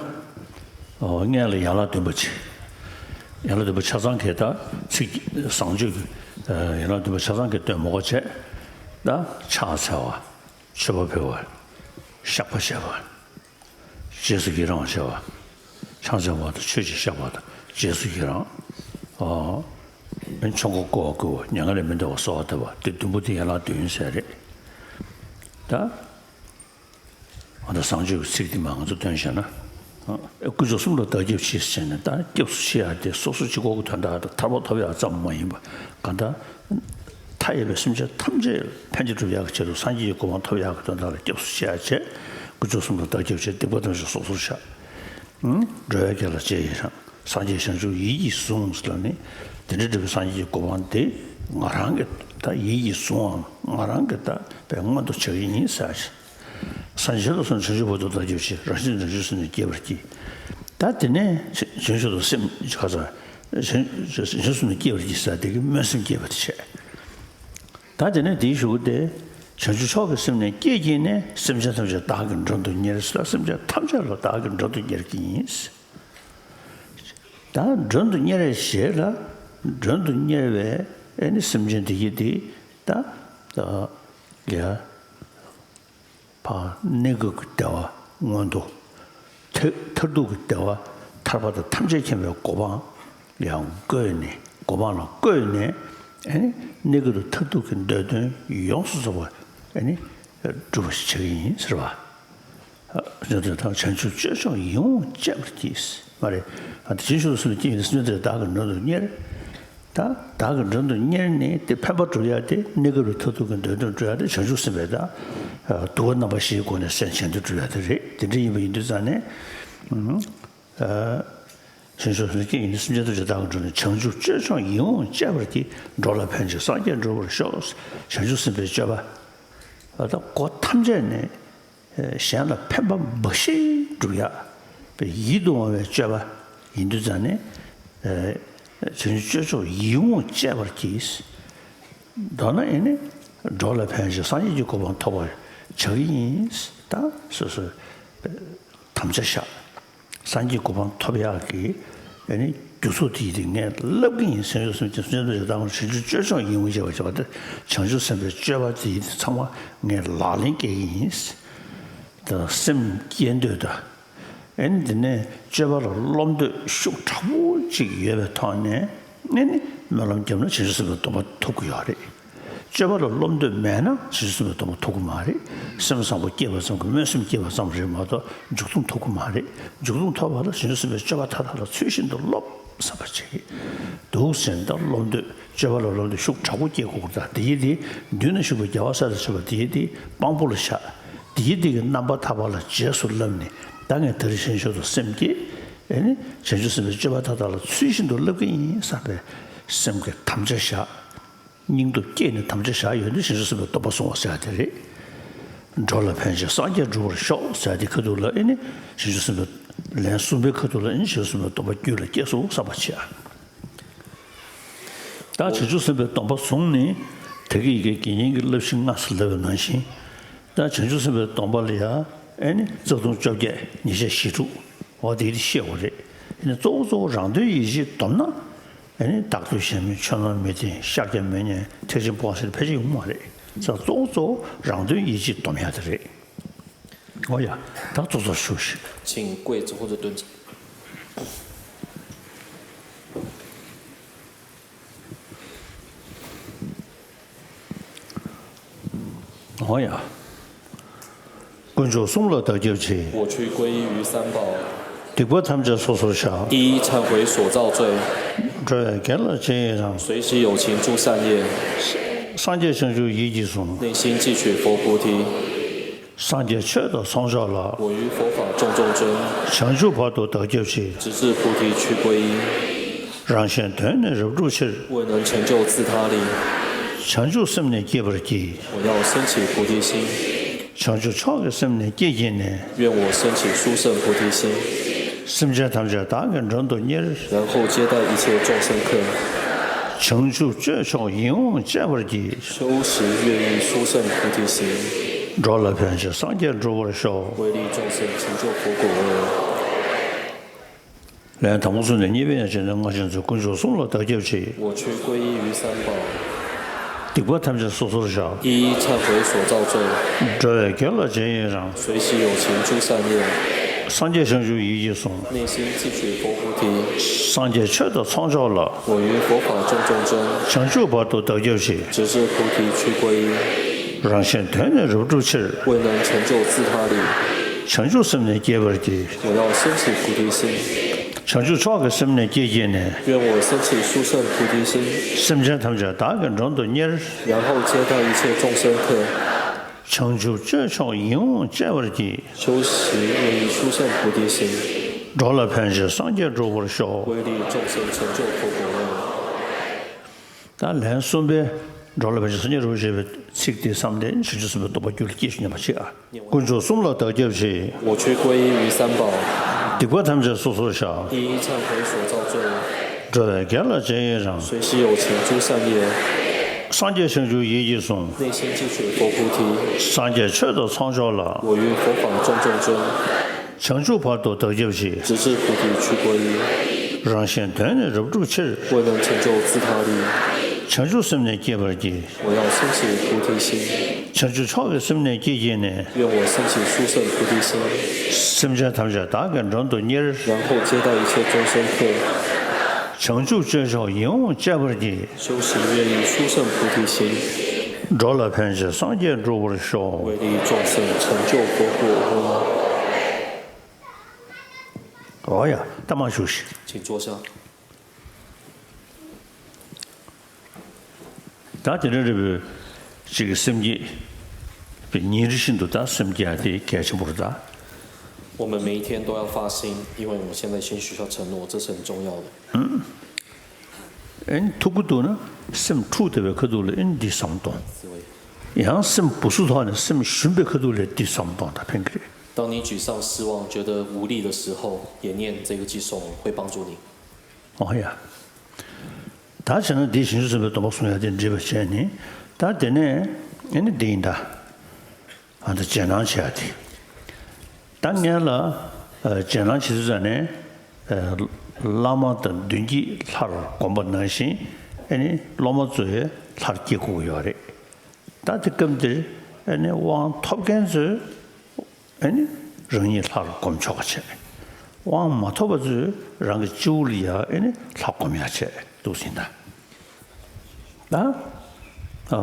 ཨོ་སྔོན་ལ་ཡན་ལག་བདུན་པ་ཅིག་ཡན་ལག་བདུན་པ་ཆ་ཚང་གི་ད་ཚིག་བཟང་སྤྱོད་ཀྱི་ཡན་ལག་བདུན་པ་ཆ་ཚང་གི་སྟོན་མོ་ཁ་བྱས། ད་ཕྱག་འཚལ་བ། མཆོད་པ་ཕུལ་བ། བཤགས་པ་བྱས་པ། རྗེས་སུ་ཡི་རང་བྱས་པ། ཕྱག་འཚལ་བ་དང་མཆོད་ཅིང་བཤགས་པ་དང་རྗེས་སུ་ཡི་རང་། ཨོ། ཆོ་ག་བསྐོར་བ་བསྐུལ་བ། མྱ་ངན་ལས་མི་འདའ་བར་གསོལ་བ་བཏབ་པ། འདི་བདུན་པོ་དེ་ཡན་ལག་བདུན་ཟེར་རེད། ད། ཨ་ད་བཟང་སྤྱོད་ཀྱི་ཚིག་འདི་མར་ང་ཚོ་བཏོན་བཞག་ན། ཨ་དཀོན་མཆོག་གསུམ་ལ་བདག་སྐྱབས་མཆི་ཟེར་ནས། ད་སྐྱབས་སུ་མཆི་ཡག་དེ་སོ་སོ་གཅིག་པོ་གི་དོན་དག་དང་ཐར་པ་ཐོབ་ཡག་ཙམ་མ་ཡིན་པ། གང་ལྟར་མཐའ་ཡས་པའི་སེམས་ཅན་ཐམས་ཅད་ལ་ཕན་བདེ་སྒྲུབ་ཡག་གི་ཆེད་དུ་སངས་རྒྱས་ཀྱི་གོ་འཕང་ཐོབ་ཡག་གི་དོན་དག་ལ་སྐྱབས་སུ་མཆི་ཡག་བྱས། དཀོན་མཆོག་གསུམ་ལ་བདག་སྐྱབས་མཆི། སྡིག་པ་ཐམས་ཅད་སོ་སོར་བཤགས། ཨང་། འགྲོ་བའི་དགེ་ལ་རྗེས་ཡི་རང་། སངས་རྒྱས་བྱང་ཆུབ་ཡིད་ཀྱིས་བཟུང་ལབ་ནས། དེ་འདྲ་འདྲ་བའི་སངས་རྒྱས་ཀྱི་གོ་འཕང་དེ་ང་རང་གིས་ད་ཡིད་ཀྱིས་བཟུང་བའམ་ང་རང་གིས་ད་དཔེ་མངོན་དུ་བྱ་གི་ཡིན་ཟེར། སངས་རྒྱས་ཆོས་དང་ཟུང་འཇུག་བྱང་ཆུབ་བར་དུ་བདག་སྐྱབས་མཆི། རང་གཞན་དོན་བྱེད་པའི་སེམས་ནི་བསྐྱེད་པར་བགྱི། ད་དེ་ནས་བྱང་ཆུབ་ཏུ་སེམས་ག་ས་བྱང་ཆུབ་སེམས་ནི་བསྐྱེད་པར་བགྱི་ཟེར་དེ་གི་སྨོན་སེམས་བསྐྱེད་པ་དེ་བྱས། ད་དེ་ནས་དེའི་གཞུག་གུ་དེ། བྱང་ཆུབ་མཆོག་གི་སེམས་ནི་བསྐྱེད་བགྱིས་ནས། སེམས་ཅན་ཐམས་ཅད་བདག་གིས་མགྲོན་དུ་གཉེར་ཟེར། སེམས་ཅན་ཐམས་ཅད་ལ་བདག་གིས་མགྲོན་དུ་གཉེར་གྱི་ཡིན། ད་མགྲོན་དུ་གཉེར་བའི་རྗེས་ལ། མགྲོན་དུ་གཉེར་བའི་ཨེ་ནི་སེམས་ཅན་དེ་ཡི་དེ་ད་ད་ཡ། ཕར་གནས་སྐབས་ཀྱི་བདེ་བ་མངོན་མཐོ། མཐར་མཐར་ཐུག་གི་བདེ་བ་ཐར་པ་དང་ཐམས་ཅད་མཁྱེན་པའི་གོ་འཕང་ལ་ཡང་བཀོད་ནས། གོ་འཕང་ལ་བཀོད་ནས། ཨེ་ནི་གནས་སྐབས་དང་མཐར་ཐུག་གི་འདོད་དོན་ཡོངས་སུ་རྫོགས་པ་ཨེ་ནི་སྒྲུབ་པ་ཞིག་བྱ་གི་ཡིན་ཟེར་བ། བྱང་ཆུབ་ཐབས་བྱང་ཆུབ་སྤྱོད་མཆོག་ཡིད་འོང་སྤྱད་པར་བགྱི། མ་རེད། ཨ་དེ་བྱང་ཆུབ་སེམས་བསྐྱེད་ཡིན་ན། སེམས་ཅན་ཐམས་ཅད་བདག་གིས་མགྲོན་དུ་གཉེར། ད་བདག་གིས་མགྲོན་དུ་གཉེར་ནས་དེ་ཕན་པ་སྒྲུབ་ཡག་དེ། གནས་སྐབས་ལ་མཐར་ཐུག་གི་འདོད་དོན་སྒྲུབ་ཡག་དེ་བྱང་ཆུབ་སེམས་དཔའི་ད་དུ་བ་རྣམ་པ་བཞིའི་སྒོ་ནས་སེམས་བྱང་དུ་སྒྲུབ་ཡག་དེ་རེད། དེ་འདྲ་ཡིན་པ་ཡིན་དུས་ཙང་ནས། ཨ་བྱང་ཆུབ་སེམས་བསྐྱེད་ཡིན་ན། སེམས་ཅན་ཐམས་ཅད་བདག་གིས་མགྲོན་དུ། བྱང་ཆུབ་སྤྱོད་མཆོག་ཡིད་འོང་སྤྱད་པར་བགྱི། འགྲོ་ལ་ཕན་ཕྱིར་སངས་རྒྱས་འགྲུབ་པར་ཤོག། བྱང་ཆུབ་སེམས་དཔའི་སྤྱོད་པ། ད་གོ་ཐམས་ཅད་ནས། གཞན་ལ་ཕན་པ་འབའ་ཞིག་སྒྲུབ་ཡག་པའི་ཡིད་དུ་འོང་བའི་སྤྱོད་པ་ཡིན་དུས་ཙང་ནས། བྱང་ཆུབ་སྤྱོད་མཆོག་ཡིད་འོང་སྤྱད་པར་བགྱི། མདོར་ན་ཨེ་ནི་འགྲོ་ལ་ཕན་ཕྱིར་སངས་རྒྱས་ཀྱི་གོ་འཕང་ཐོབ་པར་བྱ་གི་ཡིན། ད་སོ་སོས་དམ་བཅའ་བཞག། སངས་རྒྱས་གོ་འཕང་ཐོབ་ཡག་གི་ཨེ་ནི་རྒྱུ་ཚོགས་དེ་ཡི་དེ་ངས་བསླབ་གི་ཡིན། སེམས་ཡོད་སེམས་ཀྱི་སེམས་ཅན་ཐམས་ཅད་བདག་གིས་བྱང་ཆུབ་སྤྱོད་མཆོག་ཡིད་འོང་སྤྱད་པར་བྱ་བ་སྟེ། བྱང་ཆུབ་སེམས་དཔའི་སྤྱོད་པ་དེ་ཡི་དེ་ཚང་མ་ངས་ལག་ལེན་བཀལ་གི་ཡིན། ད་སེམས་བསྐྱེད་འདོད་དང་། ཨེ་ནི་དེ་ནས་སྤྱོད་པ་ལ་རློམ་འདོད་ཤུགས་དྲག་པོ་ཅིག་ཡོད་པའི་ཐོག་ནས། ཨེ་ནི་སྨོན་ལམ་བརྒྱབ་ན་བྱང་ཆུབ་སེམས་དཔའི་སྡོམ་པ་ཐོབ་ཀྱི་ཡོད་རེད། སྤྱོད་པ་ལ་རློམ་འདོད་མེད་ན་བྱང་ཆུབ་སེམས་དཔའི་སྡོམ་པ་ཐོབ་ཀྱི་མ་རེད། སེམས་བཟང་པོ་སྐྱེས་པ་ཙམ་གྱིས། སྨོན་སེམས་སྐྱེས་པ་ཙམ་རེད་མ་གཏོགས་མཇུག་སྡོམ་ཐོབ་ཀྱི་མ་རེད། མཇུག་སྡོམ་ཐོབ་པ་ལ་བྱང་ཆུབ་སེམས་དཔའི་སྤྱོད་པ་མཐའ་དག་ལ་ཚུལ་བཞིན་དུ་སློབ་བསམ་པ་བྱེད་ཀྱི་འདུག་ཟེར་ན། ད་རློམ་འདོད། སྤྱོད་པ་ལ་རློམ་འདོད་ཤུགས་དྲག་པོ་སྐྱེ་དགོས་ཀྱི་རེད། ད་དེ་ཡི་དེ་མདུན་ན་བཞུགས་པའི་རྒྱལ་བ་སྲས་དང་བཅས་པ་དེ་ཡི་དེ་དཔང་པོ་ལ་བཞག། དེ་ཡི་དེ་གི་རྣམ་པར་ཐར་པ་ལ་རྗེས་སུ་བསླབས་ནས། ད་ངས་དེ་རིང་བྱང་ཆུབ་ཏུ་སེམས་བསྐྱེད། ཨེ་ནི་བྱང་ཆུབ་སེམས་དཔའི་སྤྱོད་པ་མཐའ་དག་ལ་ཚུལ་བཞིན་དུ་བསླབ་ཀྱི་ཡིན་བསམ་པའི་སེམས་ཀྱི་དམ་བཅའ་བཞག། སྙིང་སྟོབས་བསྐྱེད་ནས་དམ་བཅའ་བཞག་ཡོང་དུས་བྱང་ཆུབ་སེམས་དཔའི་སྡོམ་པ་བཟུང་བ་ཟེར་ཡག་དེ་རེད། འགྲོ་ལ་ཕན་ཕྱིར་སངས་རྒྱས་འགྲུབ་པར་ཤོག་ཟེར་ཡག་དེ་ཁ་ཐུག་ལ་ཨེ་ནི་བྱང་ཆུབ་སེམས་དཔའི། ལན་གསུམ་པའི་ཁ་ཐུག་ལ་ཨེ་ནི་བྱང་ཆུབ་སེམས་དཔའི་སྡོམ་པ་རྒྱུད་ལ་སྐྱེས་སོང་བསམ་པ་བྱེད་ཨ། ད་བྱང་ཆུབ་སེམས་དཔའི་སྡོམ་པ་བཟུང་ནས། དེ་གི་ཡི་གེ་དགེ་བསྙེན་གྱི་བསླབ་གཞི་ལྔ་ཟེར་ལབ་པ་ནང་བཞིན། ད་བྱང་ཆུབ་སེམས་དཔའི་སྡོམ་པ་ལ་ཡང་ཨེ་ནི་རྩ་ལྟུང་བཅོ་བརྒྱད། ཉེས་བྱས་ཞེ་དྲུག། འོ་དེ་དེ་ཤེས་དགོས་རེད། ཨེ་ནི་གཙོ་བོ་གཙོ་བོ་རང་དོན་ཡིད་བྱེད་སྡོམ་ན། ཨེ་ནི་བདག་བསྟོད་གཞན་སྨོད། ཆོས་ལོག་མི་འཐེན། ཤཱཀྱ་མི་ཉན། ཐེག་ཆེན་སྤོང་བ་ཟེར་ཕལ་ཆེར་ཡོང་མ་རེད། ད་གཙོ་བོ་གཙོ་བོ་རང་དོན་ཡིད་བྱེད་སྡོམ་ཡག་དེ་རེད། འོ་ཡ། ད་ཚོགས་གཙོ་བཞུགས་ཤིག། 请跪坐或者蹲着。 འོ་ཡ། དཀོན་མཆོག་གསུམ་ལ་བདག་སྐྱབས་མཆི། 我去皈依于三宝。 སྡིག་པ་ཐམས་ཅད་སོ་སོར་བཤགས། 一、忏悔所造罪。 འགྲོ་བའི་དགེ་ལ་རྗེས་ཡི་རང་། 随喜有情诸善业。 སངས་རྒྱས་བྱང་ཆུབ་ཡིད་ཀྱིས་བཟུང་། 内心即取佛菩提。 སངས་རྒྱས་ཆོས་དང་ཚོགས་མཆོག་ལ། 我于佛法重重尊。 བྱང་ཆུབ་བར་དུ་བདག་སྐྱབས་མཆི། 直至菩提去皈依。 རང་གཞན་དོན་ནི་རབ་བསྒྲུབ་ཕྱིར། 未能成就自他力。 བྱང་ཆུབ་སེམས་ནི་བསྐྱེད་པར་བགྱི། 我要生起菩提心。བྱང་ཆུབ་མཆོག་གི་སེམས་ནི་བསྐྱེད་བགྱིས་ནས། 愿我升起殊胜菩提心， སེམས་ཅན་ཐམས་ཅད་བདག་གིས་མགྲོན་དུ་གཉེར། 然后接待一切众生客。 བྱང་ཆུབ་སྤྱོད་མཆོག་ཡིད་འོང་སྤྱད་པར་བགྱི། 修习愿意殊胜菩提心， འགྲོ་ལ་ཕན་ཕྱིར་སངས་རྒྱས་འགྲུབ་པར་ཤོག། 为利众生成就佛果位。 ལན་དང་པོ་ཚུན་ནས་གཉིས་པའི་ཡན་ཆད་ནས་སྔར་བཞིན་དུ་དཀོན་མཆོག་གསུམ་ལ་བདག་སྐྱབས་མཆི། 我却皈依于三宝， སྡིག་པ་ཐམས་ཅད་སོ་སོར་བཤགས། 一一忏悔所造罪， འགྲོ་བའི་དགེ་ལ་རྗེས་ཡི་རང་། 随喜有情诸善业， སངས་རྒྱས་བྱང་ཆུབ་ཡིད་ཀྱིས་བཟུང་། 内心自觉佛菩提， སངས་རྒྱས་ཆོས་དང་ཚོགས་མཆོག་ལ། 我于佛法众中争， བྱང་ཆུབ་བར་དུ་བདག་སྐྱབས་མཆི། 直至菩提去皈依， རང་གཞན་དོན་ནི་རབ་བསྒྲུབ་ཕྱིར། 未能成就自他利， བྱང་ཆུབ་སེམས་ནི་བསྐྱེད་པར་བགྱི། 我要升起菩提心， བྱང་ཆུབ་མཆོག་གི་སེམས་ནི་བསྐྱེད་བགྱིས་ནས། 愿我升起殊胜菩提心， སེམས་ཅན་ཐམས་ཅད་བདག་གིས་མགྲོན་དུ་གཉེར། 然后接待一切众生客。 བྱང་ཆུབ་སྤྱོད་མཆོག་ཡིད་འོང་སྤྱད་པར་བགྱི། 修习愿意殊胜菩提心， འགྲོ་ལ་ཕན་ཕྱིར་སངས་རྒྱས་འགྲུབ་པར་ཤོག། 为利众生成就佛果位。 ད་ལན་གསུམ་པའི་འགྲོ་ལ་ཕན་ཕྱིར་སངས་རྒྱས་འགྲུབ་པར་ཤོག་པའི་ཚིག་དེ་བསམ་སྟེ་བྱང་ཆུབ་སེམས་དཔའི་སྡོམ་པ་རྒྱུད་ལ་སྐྱེས་ཤིག་སྙམ་པ་བྱེད་ཨ། དཀོན་མཆོག་གསུམ་ལ་བདག་སྐྱབས་མཆི། 我却皈依于三宝， སྡིག་པ་ཐམས་ཅད་སོ་སོར་བཤགས། 一一忏悔所造罪， འགྲོ་བའི་དགེ་ལ་རྗེས་ཡི་རང་། 随喜有情诸善业， སངས་རྒྱས་བྱང་ཆུབ་ཡིད་ཀྱིས་བཟུང་། 内心自觉佛菩提， སངས་རྒྱས་ཆོས་དང་ཚོགས་མཆོག་ལ། 我于佛法众中争， བྱང་ཆུབ་བར་དུ་བདག་སྐྱབས་མཆི། 直至菩提去皈依， རང་གཞན་དོན་ནི་རབ་བསྒྲུབ་ཕྱིར། 未能成就自他利， བྱང་ཆུབ་སེམས་ནི་བསྐྱེད་པར་བགྱི། 我要升起菩提心， བྱང་ཆུབ་མཆོག་གི་སེམས་ནི་བསྐྱེད་བགྱིས་ནས། 愿我升起殊胜菩提心， སེམས་ཅན་ཐམས་ཅད་བདག་གིས་མགྲོན་དུ་གཉེར། 然后接待一切众生客。 བྱང་ཆུབ་སྤྱོད་མཆོག་ཡིད་འོང་སྤྱད་པར་བགྱི། 修习愿意殊胜菩提心， འགྲོ་ལ་ཕན་ཕྱིར་སངས་རྒྱས་འགྲུབ་པར་ཤོག། 为利众生成就佛果位。 ཨོ་ཡ། ད་མར་བཞུགས་ཤིག། 请坐下。 ད་དེ་འདྲ་རེད་པས། གཅིག་གི་སེམས་བསྐྱེད་པའི་ཉིན་རེ་བཞིན་དུ་ད་སེམས་བསྐྱེད་ཡ་དེ་གལ་ཆེན་པོ་རེད་ད། 我们每一天都要发心，因为我现在先许下承诺，这是很重要的。 ཨེ་ནི་ཐུག་གི་འདུག་ན་སེམས་འཁྲུག་བསྡད་པའི་ཁ་ཐུག་ལ་ཨེ་ནི་འདི་བསམ་གཏོང་། ཡང་སེམས་སྦུ་སུ་ཐོག་ནས་སེམས་ཞུམ་པའི་ཁ་ཐུག་ལ་འདི་བསམ་གཏོང་ད་ཕན་གི་རེད། 当你沮丧、失望、觉得无力的时候，也念这个偈颂会帮助你。 ཨོ་ཡ། ད་བྱས་ན་འདི་བྱང་ཆུབ་སེམས་དཔའི་སྡོམ་པ་བཟུང་ཡ་དེ་འགྲིག་པ་བྱས་ནས། ད་དེ་ནས་ཨེ་ནི་འདི་ཡིན་ད། ཨ་ད་རྗེས་གནང་བྱེད་ཡ་དེ། ད་སྔོན་ལ་ཨ་རྗེས་གནང་བྱེད་དུས་ཙ་ནས་ཨ་བླ་མ་དང་མདུན་བསྐྱེད་ལྷར་བསྒོམ་པ་ནང་བཞིན་ཨེ་ནི་སློབ་མ་ཚོས་ལྷར་བསྐྱེད་དགོས་ཀྱི་ཡོད་རེད། ད་དེ་སྐབས་འདིར་ཨེ་ནི་དབང་ཐོབ་མཁན་ཚོས་ཨེ་ནི་རང་ཉིད་ལྷར་བསྒོམ་ཆོག་པ་བྱས། དབང་མ་ཐོབ་པ་ཚོས་རང་གི་སྤྱི་བོ་ལ་ཡ་ཨེ་ནི་ལྷ་བསྒོམ་ཡ་བྱས་འདུག་ཟིན་ད། ད་ཨ་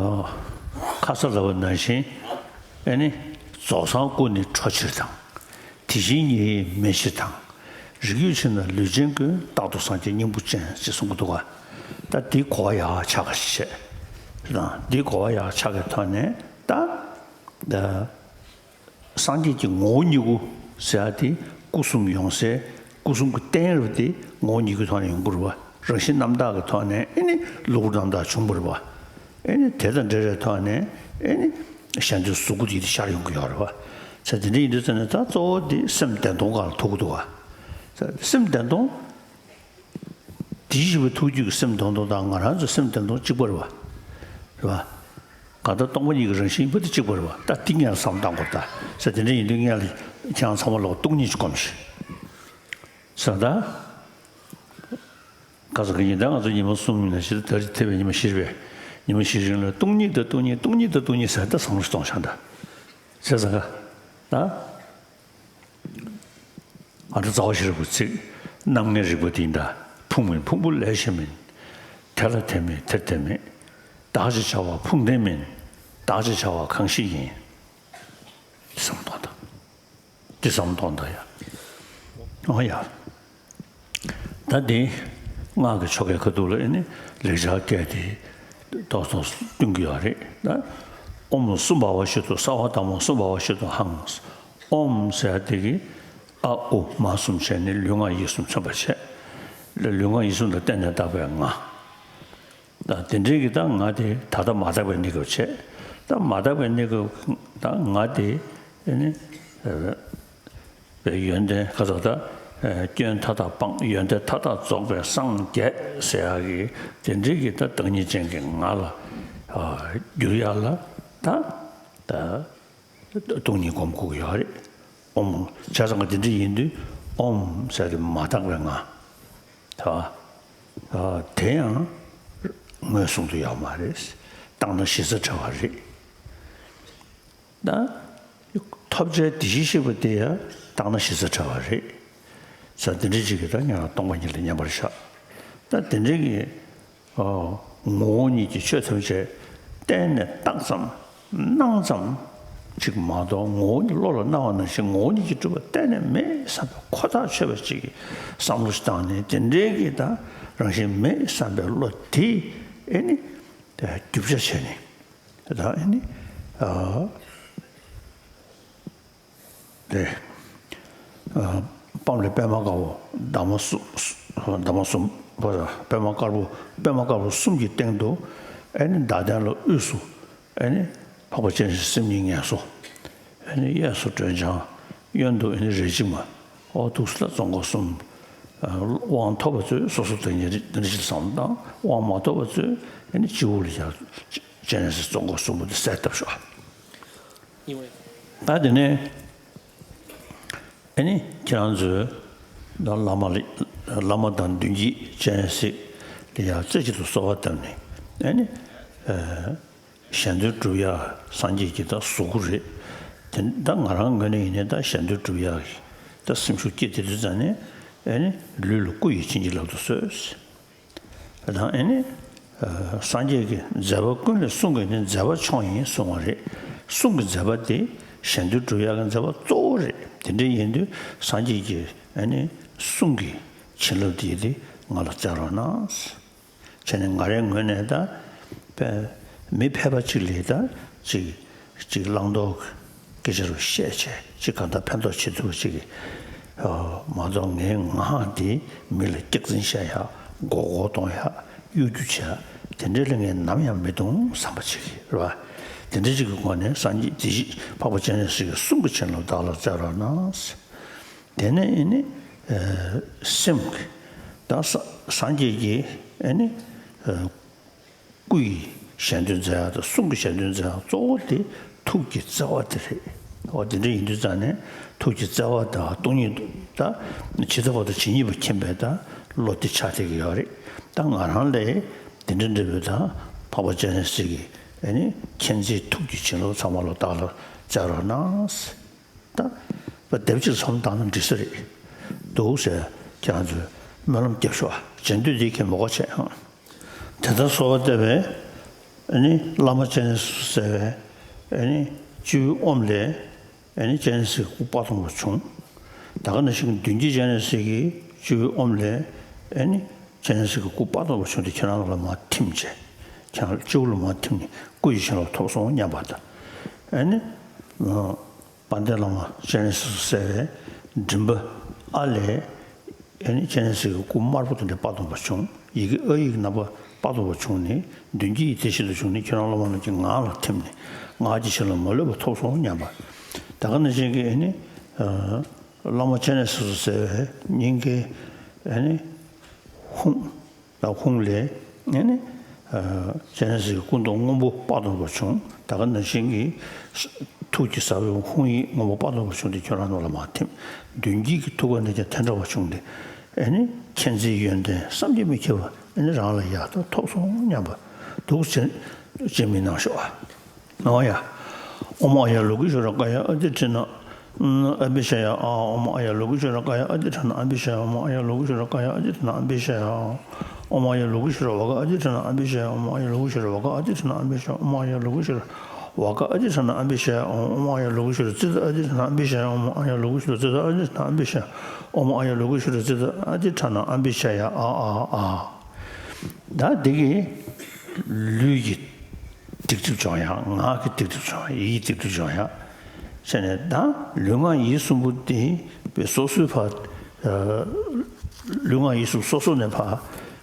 ཁ་ས་ལ་བ་ནང་བཞིན་ཨེ་ནི་རྫོགས་སངས་སྐུ་ནི་འཕྲོ་ཕྱིར་དང་། དེ་བཞིན་ཉིད་ཡིན་མེ་ཕྱིར་དང་། རིགས་རྒྱུད་ཕྱིར་ན་ལུས་ཅན་ཀུན། རྟག་ཏུ་སངས་རྒྱས་སྙིང་པོ་ཅན། ཞེས་གསུང་གི་འདུག་ག་ད་འདི་གོ་བ་ཡག་ཆགས་ཀ་ཞིག་བྱས། དང་འདི་གོ་བ་ཡག་ཆགས་ཀའི་ཐོག་ནས་ད་ད་སངས་རྒྱས་ཀྱི་ངོ་བོ་ཉིད་སྐུ་ཟེར་ཡ་དེ་སྐུ་གསུམ་ཡོང་སའི་སྐུ་གསུམ་གྱི་བརྟེན་རབ་དེ་ངོ་བོ་ཉིད་སྐུའི་ཐོག་ནས་ཡོང་གི་རེད་བ། རང་བཞིན་རྣམ་དག་གི་ཐོག་ནས་ཨེ་ནི་གློ་བུར་རྣམ་དག་བྱུང་བ་རེད་བ། ཨེ་ནི་དེ་དང་འབྲེལ་བའི་ཐོག་ནས་ཨེ་ནི་གཞན་དོན་གཟུགས་སྐུ་དེ་ཤར་ཡོང་གི་ཡོད་རེད་བ། ཚེ་དེ་འདྲ་ཡིན་དུས་ཙ་ནས་ད་གཙོ་བོ་དེ་སེམས་བདེན་སྟོང་སྒང་ལ་ཐུག་གི་འདུག་བ། སེམས་བདེན་སྟོང་། དེ་བཞིན་གཤེགས་པའི་ཐུགས་རྒྱུད་ཀྱི་སེམས་བདེན་སྟོང་དང་ང་རང་ཚོའི་སེམས་བདེན་སྟོང་གཅིག་པ་རེད་བ། རེད་བ། གང་ལྟར་སྟོང་པ་ཉིད་ཀྱི་རང་བཞིན་ཡིན་པ་དེ་གཅིག་པ་རེད་བ། ད་དེ་སྔོན་བསམ་བཏང་དགོས་ད། ས་དེ་འདྲ་ཡིན་དུས་སྔོན་ལ་ཁྱེད་རང་ཚང་མ་ལོག་སྟོང་ཉིད་ཀྱི་སྒོམ་ཞིག་ས་ད། ག་ས་ག་ཡིན་ད་ང་ཚོ་ཉི་མ་གསུམ་ཡིན་ན་ཞེས་ད་རེས་ཐེ་བའི་ཉི་མ་བཞི་རེད་པས། ཉི་མ་བཞི་རིང་ལ་སྟོང་ཉིད་དང་སྟོང་ཉིད་སྟོང་ཉིད་དང་སྟོང་ཉིད་ཟེར་ད་བསམ་བློ་གཏོང་བཞག་ད། བྱས་ཙང་ག་ད། ཨ་ནི་རྩ་བ་ཤེས་རབ་ཀྱི་ཚིག་རྣམ་ལྔའི་རིག་པ་འདི་ད་ཕུང་མིན་ཕུང་པོ་ལས་གཞན་མིན། དེ་ལ་དེ་མེད་དེར་དེ་མེད། བདག་ཅེས་བྱ་བ་ཕུང་ལྡན་མིན། བདག་ཅེས་བྱ་བ་གང་ཞིག་ཡིན། འདི་བསམ་གཏོང་དང་། འདི་བསམ་གཏོང་དང་ཡ། ཨོ་ཡ། ད་འདི་སྔགས་ཀྱི་ཆོ་གའི་ཁ་ཐུག་ལ་ཨེ་ནི་ལེགས་སྦྱར་སྐད་དེ་ཏོག་ཙམ་སྟོན་གྱི་ཡོད་རེད་ད། ཨོཾ་སུ་བྷ་བ་ཤུདྡྷོ། སརྦ་དྷརྨོ་སུ་བྷ་བ་ཤུདྡྷོ་ཧཾ། ཨོཾ་ཟེར་དེ་གི་ཨ་ཨུ་མ་གསུམ་བྱས་ནས་ལུས་ངག་ཡིད་གསུམ་མཚོན་པར་བྱས། ལུས་ངག་ཡིད་གསུམ་ལ་བརྟེན་ནས་བཏགས་པའི་ངག་ད་དེ་འདྲའི་གི་ད་ངག་དེ་ད་ལྟ་མ་དག་པའི་གནས་སྐབས་བྱས། ད་མ་དག་པའི་གནས་སྐབས་ད་ང་དེ་ཨེ་ནི་པའི་ཡོན་ཏན་ག་ཚོད་ད་སྐྱོན་མཐའ་དག་སྤངས། ཡོན་ཏན་མཐའ་དག་རྫོགས་པའི་སངས་རྒྱས་ཟེར་ཡག་གི་དེ་འདྲའི་གི་ད་བདག་ཉིད་ཅན་གྱི་ང་ལ་འགྱུར་ཡག་ལ་ད་ད། སྟོང་ཉིད་སྒོམ་དགོས་ཀྱི་ཡོད་རེད། ཨོམ། བྱས་ཙང་ག་འདི་འདྲ་ཡིན་དུས་ཨོམ་ཟེར་གི་མ་དག་པའི་ངང་། ད། ཨ། དེ་ཡང་ངོས་བཟུང་དུ་ཡོད་མ་རེད། བཏང་ན་གཞི་རྩ་བྲལ་བ་རེད། ད། ཐོབ་བྱའི་དེ་བཞིན་གཤེགས་པ་དེ་ཡང་བཏང་ན་གཞི་རྩ་བྲལ་བ་རེད། ས་འདི་འདྲ་ཅིག་གིས་ད་ཡང་སྟོང་པ་ཉིད་ལ་མཉམ་པར་བཞག་ད་དེ་འདྲའི་གི་ཨོ། ངོ་བོ་ཉིད་ཀྱི་ཆོས་ཐམས་ཅད་གཏན་ནས་བཏགས་ཙམ་སྣང་ཙམ་ཅིག་མ་གཏོགས། ངོ་བོ་ཉིད་བློ་ལ་སྣང་བ་ནང་བཞིན་ངོ་བོ་ཉིད་ཀྱིས་གྲུབ་པ་གཏན་ནས་མེད་བསམ་པའི་ཁོ་ཐག་ཆོད་པ་ཅིག་གི་བསམ་བློ་ཞིག་བཏང་ནས། དེ་འདྲའི་གི་ད་རང་བཞིན་མེད་བསམ་པའི་བློ་དེ་ཨེ་ནི་རྒྱུ་ཆ་བྱས་ནས་ད་ཨེ་ནི་ཨ། ཏེ། ཨ། པཾ་ལས་པདྨ་དཀར་པོ་འདབ་མ་གསུམ། འདབ་མ་གསུམ། པདྨ་དཀར་པོ། པདྨ་དཀར་པོ་གསུམ་གྱི་སྟེང་དུ་ཨེ་ནི་ཟླ་གདན་ལ་དབུས་སུ་ཨེ་ནི་འཕགས་པ་སྤྱན་རས་གཟིགས་སེམས་ཉིད་ངལ་གསོ། ཨེ་ནི་གཡས་སུ་སྒྲོལ་ལྗང་། གཡོན་དུ་ཨེ་ནི་རལ་གཅིག་མ། འོ་འདུག་སེ་ལ་ཙོང་ཁ་གསུམ། དབང་ཐོབ་པ་ཚོས་སོ་སོ་དང་ཉེ་རིགས་འདི་འདྲ་ཞིག་བསམ་བློ་བཏང་། དབང་མ་ཐོབ་པ་ཚོས་ཨེ་ནི་སྤྱི་བོ་ལ་ཡར་སྤྱན་རས་གཟིགས་ཙོང་ཁ་གསུམ་པོ་དེ་གསལ་བཏབ་ཤོག་ད་དེ་ནས་ཨེ་ནི་ཁྱེད་རང་ཚོས་ད་བླ་མ་ལ། བླ་མ་དང་མདུན་བསྐྱེད་སྤྱན་རས་གཟིགས་ལ་ཡང་རྩེ་གཅིག་ཏུ་གསོལ་བ་བཏབ་ནས་ཨེ་ནི་ཨ། གཞན་དོན་སྒྲུབ་ཡག་སངས་རྒྱས་ཀྱི་ད་གཟུགས་སྐུ་རེད། དེ་ད་ང་རང་ངོས་ནས་ཡིན་ནའི་ད་གཞན་དོན་སྒྲུབ་ཡག་གི་ད་སེམས་ཤུགས་སྐྱེས་དེ་དུས་ཙང་ནས་ཨེ་ནི་ལུས་ལ་སྐུ་ཡིས་བྱིན་གྱིས་བརླབ་ཏུ་གསོལ། དང་ཨེ་ནི། ཨ། སངས་རྒྱས་ཀྱི་མཛད་པ་ཀུན་ལས་གསུང་གི་ནི་མཛད་པ་མཆོག་ཡིན་གསུང་བ་རེད། གསུང་གི་མཛད་པ་དེ་གཞན་དོན་སྒྲུབ་ཡག་གི་མཛད་པ་གཙོ་བོ་རེད། དེ་འདྲ་ཡིན་དུས་སངས་རྒྱས་ཀྱི་ཨེ་ནི་གསུང་གི་བྱིན་རླབས་དེ་དེ་ང་ལ་སྩལ་རོགས་གནང་། བྱས་ནས་ང་རའི་ངོས་ནས་ད་དཔེ་མི་ཕལ་པ་གཅིག་ལ་ད་གཅིག་གཅིག་བླང་དོར་གྱི་སྐད་ཆ་རུ་བཤད་བྱས་གཅིག་གང་ལྟར་ཕན་ཐོགས་བྱེད་ཐུབ་པ་ཅིག་གི་མ་གཏོགས། ངའི་ངག་འདི་མི་ལ་སྐྱག་རྫུན་བཤད་ཡག་མགོ་སྐོར་གཏོང་ཡག་གཡོ་སྒྱུ་བྱེད་ཡག་དེ་འདྲ་ལ་ངས་ནམ་ཡང་མི་གཏོང་བསམ་པ་ཅིག་རེད་པ། དེ་འདྲ་ཅིག་གི་སྒོ་ནས་སངས་རྒྱས་དེ་བཞིན་འཕགས་པ་སྤྱན་རས་གཟིགས་ཀྱི་གསུང་གི་བྱིན་རླབས་བདག་ལ་སྩལ་རོགས་གནང་། དེ་ནས་ཨེ་ནི་ཨ། སེམས་ཀྱི་ད་ས་སངས་རྒྱས་ཀྱི་ཨེ་ནི་ཨ། སྐུ་ཡི་གཞན་དོན་མཛད་ཡག་དང་གསུང་གི་གཞན་དོན་མཛད་ཡག་གཙོ་བོ་དེ་ཐུགས་ཀྱི་བརྩེ་བ་དེ་རེད། འོ་དེ་འདྲ་ཡིན་དུས་ཙང་ནས་ཐུགས་ཀྱི་བརྩེ་བ་དང་སྟོང་ཉིད་ད་ཇི་ལྟ་བ་དང་ཇི་སྙེད་པ་མཁྱེན་པའི་ད་བློ་དེ་ཆགས་བསྡད་ཀྱི་ཡོད་རེད། ད་ང་རང་ལ་དེ་འདྲ་འདྲ་བོའི་ད་འཕགས་པ་སྤྱན་རས་གཟིགས་ཀྱི་ཨེ་ནི་མཁྱེན་བརྩེའི་ཐུགས་ཀྱི་བྱིན་རླབས་ཚང་མ་ལོ་བདག་ལ་སྩལ་རོགས་གནང་། ད་བ་དེབ་ཅིག་ཚོམ་བཏང་ན་འགྲིག་ས་རེད་འདུག་ཟེར་ཁྱེད་རང་ཚོས་སྨོན་ལམ་རྒྱབ་ཤོག་བྱེད་འདོད་དེ་ཁྱེད་མི་དགོས་བྱས་ཧང་། དེ་ལྟར་གསོལ་བ་བཏབ་པས་ཨེ་ནི་བླ་མ་སྤྱན་རས་གཟིགས་སུ་གསལ་བས་ཨེ་ནི་སྤྱི་བོའི་ཨོམ་ལས་ཨེ་ནི་སྤྱན་རས་གཟིགས་སྐུ་དཔའ་གཏུམ་པོ་བྱུང་། ད་ག་ནང་བཞིན་མདུན་བསྐྱེད་སྤྱན་རས་གཟིགས་ཀྱི་སྤྱི་བོའི་ཨོམ་ལས་ཨེ་ནི་སྤྱན་རས་གཟིགས་ཀྱི་སྐུ་དཔའ་གཏུམ་པོ་བྱུང་སྟེ་ཁྱེད་རང་ལ་མར་ཐིམ་བྱས། ཁྱེད་རང་སྤྱི་བོ་ལ་མར་ཐིམ་ནས་སྐུ་ཡི་བྱིན་རླབས་ཐོབ་སོང་སྙམ་པ་དང་། ཨེ་ནི། དཔལ་ལྡན་བླ་མ་སྤྱན་རས་གཟིགས་སུ་གསལ་བའི་མགྲིན་པ་ཨ་ལས་ཨེ་ནི་སྤྱན་རས་གཟིགས་ཀྱི་སྐུ་དམར་པོ་དེ་འདྲ་དཔའ་གཏུམ་པོ་བྱུང་། ཡི་གེ་ཨ་ཡིག་རྣམ་པ་དཔའ་གཏུམ་པོ་བྱུང་ནས་མདུན་བསྐྱེད་ཡི་དེ་བཞིན་དུ་བྱུང་ནས་ཁྱེད་རང་སློབ་མ་རྣམས་ཀྱི་ངག་ལ་ཐིམ་ནས་ངག་གི་བྱིན་རླབས་མ་ལུས་པ་ཐོབ་སོང་སྙམ་པ། ད་ག་ནང་བཞིན་གྱི་ཨེ་ནི་བླ་མ་སྤྱན་རས་གཟིགས་སུ་གསལ་བའི་སྙིང་གའི་ཨེ་ནི་ཧཱུྃ། ད་ཧཱུྃ་ལས་ཨེ་ནི་སྤྱན་རས་གཟིགས་ཀྱི་སྐུ་མདོག་སྔོན་པོ་དཔའ་གཏུམ་པོ་བྱུང་། ད་ག་ནང་བཞིན་གྱི་ཐུགས་ཀྱི་ཟབ་པའི་ཧཱུྃ་ཡིག་སྔོན་པོ་དཔའ་གཏུམ་པོ་བྱུང་སྟེ་ཁྱོད་རང་རྣམས་ལ་མར་ཐིམ། མདུན་བསྐྱེད་ཀྱི་ཐུགས་ཀ་ནས་ཀྱང་དེ་འདྲ་བ་བྱུང་སྟེ་ཨེ་ནི་མཁྱེན་བརྩེའི་ཡོན་ཏན་བསམ་གྱིས་མི་ཁྱབ་པ་ཨེ་ནི་རང་ལ་ཡག་ཐོག་ཐོབ་སོང་སྙམ་པ་འདུག་སེ་བྱས་མི་གནང་ཤོག་ཨ། ཨོ་ཡ། ཨོཾ་ཨཱརྱ་ལོ་ཀི་ཤྭ་ར་ཀཱ་ཡ་ཨ་ཏི་ཏྲ་ན་ཨ་བྷི་ཤ་ཡ་ཨ། ཨོཾ་ཨཱརྱ་ལོ་ཀི་ཤྭ་ར་ཀཱ་ཡ་ཨ་ཏི་ཏྲ་ན་ཨ་བྷི་ཤ་ཡ། ཨོཾ་ཨཱརྱ་ལོ་ཀི་ཤྭ་ར་ཀཱ་ཡ་ཨ་ཏི་ཏྲ་ན་ཨ་བྷི་ཤ་ཡ། ཨོཾ་ཨཱརྱ་ལོ་ཀི་ཤྭ་ར་བྷ་ག་ཨ་ཏི་ཏྲ་ན་ཨ་བྷི་ཤ་ཡ། ཨོཾ་ཨཱརྱ་ལོ་ཀི་ཤྭ་ར་བྷ་ག་ཨ་ཏི་ཏྲ་ན་ཨ་བྷི་ཤ་ཡ། ཨོཾ་ཨཱརྱ་ལོ་ཀི་ཤྭ་ར་བྷ་ག་ཨ་ཏི་ཏྲ་ན་ཨ་བྷི་ཤ་ཡ། ཨོཾ་ཨཱརྱ་ལོ་ཀི་ཤྭ་ར་བྷ་ག་ཨ་ཏི་ཏྲ་ན་ཨ་བྷི་ཤ་ཡ། ཨོཾ་ཨཱརྱ་ལོ་ཀི་ཤྭ་ར་ཙི་ཏ་ཨ་ཏི་ཏྲ་ན་ཨ་བྷི་ཤ་ཡ། ཨོཾ་ཨཱརྱ་ལོ་ཀི་ཤྭ་ར་ཙི་ཏ་ཨ་ཏི་ཏྲ་ན་ཨ་བྷི་ཤ་ཡ། ཨོཾ་ཨཱརྱ་ལོ་ཀི་ཤྭ་ར་ཙི་ཏ་ཨ་ཏི་ཏྲ་ན་ཨ་བྷི་ཤ་ཡ། ཨ་ཨ་ཨ། ད་འདི་གི་ལུས་ཀྱི་སྡིག་སྒྲིབ་སྦྱོང་ཡག་ངག་གི་སྡིག་སྒྲིབ་སྦྱོང་ཡག་ཡིད་ཀྱི་སྡིག་སྒྲིབ་སྦྱོང་ཡག་བྱས་ནས་ད་ལུས་ངག་ཡིད་གསུམ་པོ་དེ་དཔེ་སོ་སོའི་ཕར་ལུས་ངག་ཡིད་གསུམ་སོ་སོ་ནས་ཕར་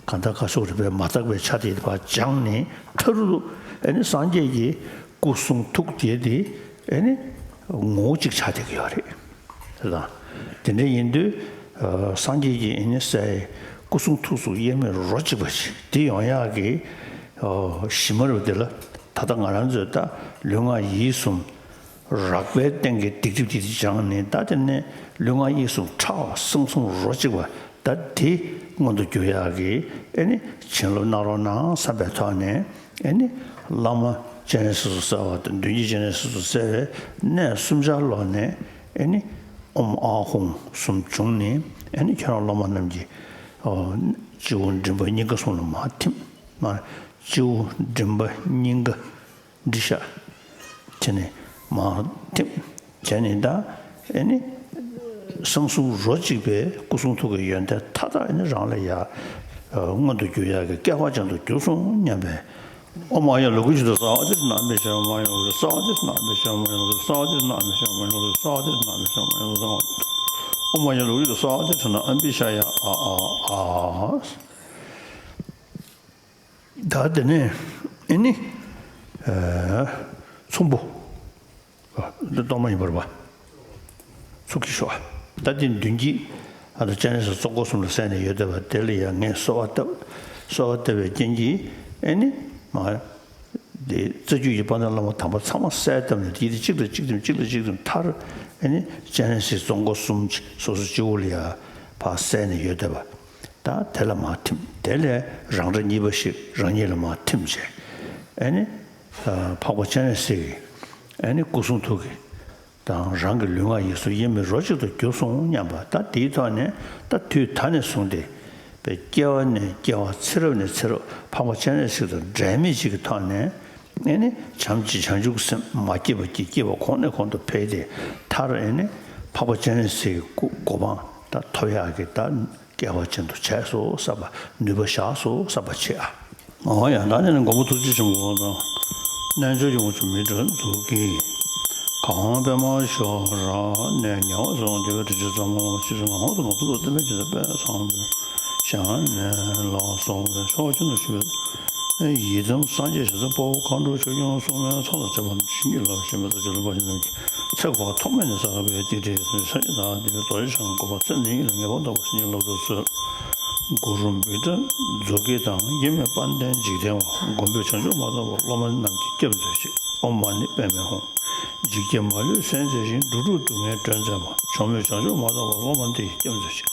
གང་ལྟར་ག་སོགས་རིག་པའི་མ་དག་པའི་ཆ་དེ་ཕར་སྦྱངས་ནས་མཐའ་རུ་ཨེ་ནི་སངས་རྒྱས་ཀྱི་ སྐུ་གསུང་ཐུགས་དེ་དེ་ཨེ་ནི་ངོ་བོ་གཅིག་ཆགས་བསྡད་ཀྱི་ཡོད་རེད། དེ་དང་། དེ་འདྲ་ཡིན་དུས་ཨ་སངས་རྒྱས་ཀྱིས་ཨེ་ནི་གསལ་སྐུ་གསུང་ཐུགས་སུ་དབྱེར་མེད་རོ་གཅིག་པ་ཞིག་དེ་ཡོང་ཡག་གི་ཨ་གཞི་མ་རུ་དེ་ལ་ད་ལྟ་ང་རང་ཚོས་ད་ལུས་ངག་ཡིད་གསུམ་རགས་པའི་སྟེང་གི་སྡིག་སྒྲིབ་དེ་དེ་སྦྱངས་ནས། ད་དེ་ནས་ལུས་ངག་ཡིད་གསུམ་ཕྲ་བ་གསང་གསུམ་རོ་གཅིག་པ་ད་དེ་མངོན་དུ་གྱུར་ཡག་གི་ཨེ་ནི་བྱིན་རླབས་གནང་རོགས་གནང་བསམ་པའི་ཐོག་ནས། ཨེ་ནི་བླ་མ་སྤྱན་རས་གཟིགས་སུ་གསལ་བ་དང་མདུན་བསྐྱེད་སྤྱན་རས་གཟིགས་སུ་གསལ་བའི་གནས་གསུམ་ཆར་ལོག་ནས། ཨེ་ནི་ཨོཾ་ཨཱཿཧཱུྃ་གསུམ་བྱུང་ནས། ཨེ་ནི་ཁྱེད་རང་སློབ་མ་རྣམས་ཀྱིས་ཨོ་སྤྱི་བོ་མགྲིན་པ་སྙིང་ག་གསུམ་ལ་མར་ཐིམ། མར་སྤྱི་བོ་མགྲིན་པ་སྙིང་ག་འདྲི་ཤ་བྱས་ནས་མར་ཐིམ་བྱས་ནས། ད་ཨེ་ནི་གསང་གསུམ་རོ་གཅིག་པའི་སྐུ་གསུང་ཐུགས་ཀྱི་ཡོན་ཏན་མཐའ་དག་ཨེ་ནི་རང་ལ་ཡར་མངོན་དུ་གྱུར་ཡག་གི་སྐལ་བ་ཅན་དུ་གྱུར་སོང་སྙམ་པའི། ཨོཾ་ཨཱརྱ་ལོ་ཀི་ཅུ་ཏ་སྭཱ་ཧཱ། ཨ་ཏི་ན་མི་ཤ་མ་ཡ་ལོ་ཀི་ཏ་སྭཱ་ཧཱ། ཨ་ཏི་ན་མི་ཤ་མ་ཡ་ལོ་ཀི་ཏ་སྭཱ་ཧཱ། ཨ་ཏི་ན་མི་ཤ་མ་ཡ་ལོ་ཀི་ཏ་སྭཱ་ཧཱ། ཨ་ཏི་ན་མི་ཤ་མ་ཡ་ལོ་ཀི་ཏ་སྭཱ་ཧཱ། ཨོཾ་ཨཱརྱ་ལོ་ཀི་ཏ་སྭཱ་ཧཱ། ཨ་ཏི་ན་མི་ཤ་ཡ་ཨ་ཨ་ཨ། ད་དེ་ནས་ཨེ་ནི་ཨ་ཚོམ་བུ། ཨ་འདི་གཏོར་མ་ཡིན་པ་རེད་པ། ཚུགས་ཀྱི་ཤོག་ད་འདི་མདུན་བསྐྱེད་ཨ་ད་སྤྱན་རས་གཟིགས་གཙོ་འཁོར་གསུམ་ལ་གསལ་ནས་ཡོད་བསྡད་པ་དེ་ལ་ཡང་ངས་གསོལ་བ་བཏབ། གསོལ་བ་བཏབ་པའི་རྐྱེན་གྱིས་ཨེ་ནི་མ་འདི་རྩ་རྒྱུད་ཀྱི་དཔལ་ལྡན་བླ་མ་དམ་པ་ཚང་མ་གསལ་བཏབ་ནས། དེ་གཅིག་ལ་གཅིག་ཐིམ་གཅིག་ལ་གཅིག་ཐིམ་མཐར་ཨེ་ནི་སྤྱན་རས་གཟིགས་གཙོ་འཁོར་གསུམ་སོ་སོ་སྤྱི་བོ་ལ་ཡང་ཕར་གསལ་ནས་ཡོད་བསྡད་པ། ད་དེ་ལ་མར་ཐིམ། དེ་ལས་རང་སྒྲ་གཉིས་པ་ཞིག་རང་ཉིད་ལ་མར་ཐིམ་བྱས། ཨེ་ནི་འཕགས་པ་སྤྱན་རས་གཟིགས་ཀྱི་ཨེ་ནི་སྐུ་གསུང་ཐུགས་ཀྱི་དང་རང་གི་ལུས་ངག་ཡིད་གསུམ་དབྱེར་མེད་རོ་གཅིག་ཏུ་གྱུར་སོང་སྙམ་པ། ད་དེའི་ཐོག་ནས་ད་དུས་ད་ནས་བཟུང་སྟེ་སྐྱེ་བ་ནས་སྐྱེ་བ་ཚེ་རབས་ནས་ཚེ་རབས་འཕགས་པ་སྤྱན་རས་གཟིགས་དང་འབྲལ་མེད་ཅིག་གི་ཐོག་ནས་ཨེ་ནི་བྱམས་ཀྱི་བྱང་ཆུབ་སེམས་མ་སྐྱེས་པ་གྱི་སྐྱེས་པ་གོང་ནས་གོང་དུ་འཕེལ་ཏེ། མཐར་ཨེ་ནི་འཕགས་པ་སྤྱན་རས་གཟིགས་ཀྱི་སྐུ་གོ་འཕང་ད་ཐོབ་ཡག་གི་ད་སྐལ་བ་ཅན་དུ་བྱས་སོ་བསམ་པ། ནུས་པ་བཞག་སོ་བསམ་པ་བྱེད་ཨ། འོ་ཡ། ད་ནི་མགོན་པོ་ཐུགས་རྗེ་ཆེན་པོ་དང་། རྣལ་འབྱོར་གྱི་དབང་ཕྱུག་མི་ཏྲ་ཛོ་ཀི། གང་པདྨ་ཞོ་ར་ནས་ཉེ་བར་བཟུང་དེ་བའི་དྲི་ཆུ་ཚང་མ་ཕྱི་ཚུལ་ངང་དུ་ལོག་ཏུ་བསྟན་པའི་ཇི་ལྟར་དཔལ་བཟང་པོའི་ཞལ་ནས་ལ་སོགས་པའི་ཕྱོགས་ཀུན་ཏུ་ཞུ་བའི་ཡི་དམ་སངས་རྒྱས་ཞེས་དཔའ་བོ་མཁའ་འགྲོ་ཆོས་སྐྱོང་སྲུང་མའི་ཚོགས་དང་བཅས་པ་རྣམས་ཀྱིས་བྱིན་གྱིས་བརླབས་ཤིང་མི་ཚེ་ཇི་ལ་པ་ཞིག་རྣམས་ཀྱིས་ཚེ་འཁོར་ཐོག་མེད་ནས་བསགས་པའི་སྡིག་སྒྲིབ་ཡེ་ཤེས་ཆ་ཡི་དྭགས་འདུལ་བའི་རྡོ་རྗེ་འཆང་གི་གོ་འཕང་ཐོབ་པར་བྱིན་གྱིས་བརླབ་ཏུ་གསོལ། གུ་རུ་མི་ཏྲ་ཛོ་ཀི་དང་། དབྱེར་མེད་དཔལ་ལྡན་འཇིག་རྟེན་དབང་། མགོན་པོས་བྱང་ཆུབ་མ་ཐོབ་པར་སློབ་མ་རྣམས་ཀྱིས་སྐྱབས་མཛོད་ཅིག་ཨོཾ་མ་ཎི་པདྨེ་ཧཱུྃ། འཇིགས་བརྒྱད་མ་ལུས་སེལ་མཛད་ཅིང་། འགྲོ་དྲུག་སྡུག་བསྔལ་སྐྲོད་མཛད་པ། གྲོལ་མེད་བྱང་ཆུབ་མ་ཐོབ་པར་སློབ་མ་འདི་ཡིས་སྐྱབས་མཛོད་ཅིག་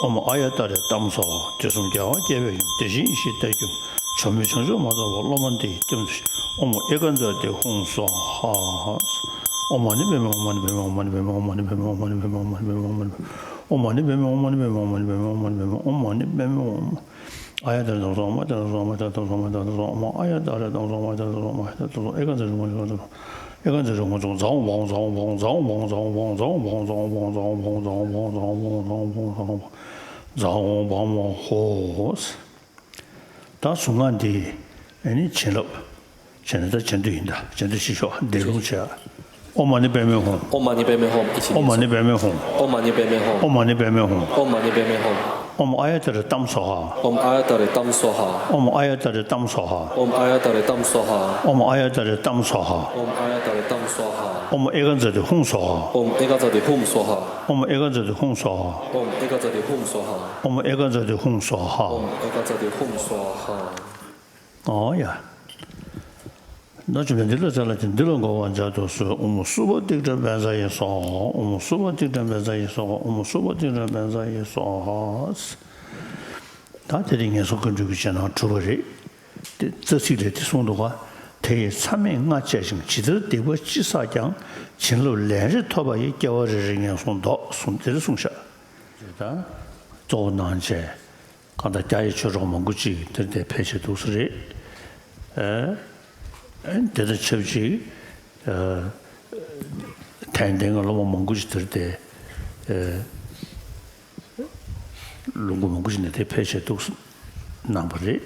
ཨོཾ་ཨཱརྱ་ཏཱ་རེ་ཏཾ་སྭཱ་ཧཱ། དུས་གསུམ་རྒྱལ་བ་དགྱེས་པའི་ཡུམ། དེ་བཞིན་ཡེ་ཤེས་རྟ་མགྲིན། གྲོལ་མེད་བྱང་ཆུབ་མ་ཐོབ་པར་སློབ་མ་འདི་ཡིས་སྐྱབས་མཛོད་ཅིག་ཨོཾ་ཨེ་ཀ་ཛཱ་ཏི་ཧཱུྃ་སྭཱ་ཧཱ། ཨོཾ་མ་ཎི་པདྨེ་ཧཱུྃ། མ་ཎི་པདྨེ་ཧཱུྃ། མ་ཎི་པདྨེ་ཧཱུྃ། ཨོཾ་མ་ཎི་པདྨེ་ཧཱུྃ། མ་ཎི་པདྨེ་ཧཱུྃ། ཨོཾ་མ་ཎི་པདྨེ་ཧཱུྃ། ཨཱརྱ་ཏཱ་རེ་ཏཾ་སྭཱ་ཧཱ། ཨཱརྱ་ཏཱ་རེ་ཏཾ་སྭཱ་ཧཱ། ཨཱརྱ་ཏཱ་རེ་ཏཾ་སྭཱ་ཧཱ། ཨཱརྱ་ཏཱ་རེ་ཏཾ་སྭཱ་ཧཱ། ཨཱརྱ་ཏཱ་རེ་ཏཾ་སྭཱ་ཧཱ། ཨཱརྱ་ཏཱ་རེ་ཏཾ་སྭཱ་ཧཱ། ཨེ་ཀ་ཛཱ་ཏི་ཧཱུྃ། ཛཿཧཱུྃ་བཾ་ཛཿཧཱུྃ་བཾ་ཛཿཧཱུྃ་བཾ་ཛཿཧཱུྃ་བཾ་ཛཿཧཱུྃ་བཾ་ཛཿཧཱུྃ་བཾ་ཛཿཧཱུྃ་བཾ་ཛཿཧཱུྃ་བཾ་ཛཿཧཱུྃ་བཾ་ཛཿཧཱུྃ་བཾ་ཛཿཧཱུྃ་བཾ་ཛཿཧཱུྃ་བཾ་ཛཿཧཱུྃ་བཾ་ཛཿཧཱུྃ་བཾ་ཛཿཧཱུྃ་བོ། ཛཿཧཱུྃ་བཾ་མ་ཧོ། ཛཿཧཱུྃ་བཾ་མ་ཧོ། ཛཿཧཱུྃ་བཾ་མ་ཧོ། ཛཿཧཱུྃ་བཾ་མ་ཧོ། ད་གཟུངས་སྔགས་འདི་ཨེ་ནི་བྱིན་རླབས་བྱས་ནས། ད་བྱ་འདུད་ཡིན། ད་བྱ་འདུད་ཅིག་ཤོག་འདི་ལུང་བྱས། ཨོཾ་མ་ཎི་པདྨེ་ཧཱུྃ། ཨོཾ་མ་ཎི་པདྨེ་ཧཱུྃ། ཨོཾ་མ་ཎི་པདྨེ་ཧཱུྃ། ཨོཾ་མ་ཎི་པདྨེ་ཧཱུྃ། ཨོཾ་ཨཱརྱ་ཏཱ་རེ་ཏཾ་སྭཱ་ཧཱ། ཨོཾ་ཨཱརྱ་ཏཱ་རེ་ཏཾ་སྭཱ་ཧཱ། ཨོཾ་ཨཱརྱ་ཏཱ་རེ་ཏཾ་སྭཱ་ཧཱ། ཨོཾ་ཨཱརྱ་ཏཱ་རེ་ཏཾ་སྭཱ་ཧཱ། ཨོཾ་ཨཱརྱ་ཏཱ་རེ་ཏཾ་སྭཱ་ཧཱ། ཨོཾ་ཨཱརྱ་ཏཱ་རེ་ཏཾ་སྭཱ་ཧཱ། ཨོཾ་ཨེ་ཀ་ཛཱ་ཏི་ཧཱུྃ་སྭཱ་ཧཱ། ཨོཾ་ཨེ་ཀ་ཛཱ་ཏི་ཧཱུྃ་སྭཱ་ཧཱ། ཨོཾ་ཨེ་ཀ་ཛཱ་ཏི་ཧཱུྃ་སྭཱ་ཧཱ། ཨོཾ་ཨེ་ཀ་ཛཱ་ཏི་ཧཱུྃ་སྭཱ་ཧཱ། ཨོཾ་ཨེ་ཀ་ཛཱ་ཏི་ཧཱུྃ་སྭཱ་ཧཱ། ཨོཾ་ཨེ་ཀ་ཛཱ་ཏི་ཧཱུྃ་སྭཱ་ཧཱ། ཨོ་ཡ། ན་བཅོམ་ལྡན་འདས་ལ་སྩལ་ལགས་ཀྱིས། འདི་ལ་མགོ་བ་མཇལ་དུ་གསོལ། ཨོཾ་སུ་པ་ཏིཥྛ་བཛྲ་ཡེ་སྭཱ་ཧཱ། ཨོཾ་སུ་པ་ཏིཥྛ་བཛྲ་ཡེ་སྭཱ་ཧཱ། ཨོཾ་སུ་པ་ཏིཥྛ་བཛྲ་ཡེ་སྭཱ་ཧཱ། ད་དེ་རིང་ངན་སོང་ཀུན་འདུལ་གྱི་རྗེས་གནང་གྲུབ་པ་རེད། དེ་རྩ་ཚིག་ལས་དེ་གསུངས་འདུག་ག་དེ་ཡི་མཚམས་མེད་ལྔ་བཅད་ཅིང་། ཇི་ལྟར་སྡིག་པ་ཅི་བསགས་ཀྱང་། བྱིན་རླབས་ལན་རེ་ཐོབ་པ་ཡིས། སྐྱེ་བ་རེ་རེ་ངན་སོང་ལྡོག་གསུངས། དེ་འདྲ་གསུངས་ཤག་དེ་ད་གཙོ་བོ་གནང་བྱས། གང་ལྟར་རྒྱ་ཡི་ཆོས་གྲོགས་མང་པོ་ཅིག་དེར་དེ་ཕེབས་བྱས་འདུག་ས་རེད། ཨེ། ཨེ་དེ་དང་ཆབས་ཅིག་ཨེ། དད་ལྡན་གྱི་སློབ་མ་མང་པོ་ཅིག་དེར་དེ། ཨེ། ལུང་པ་མང་པོ་ཅིག་ནས་དེ་ཕེབས་བྱས་འདུག་གནང་བ་རེད།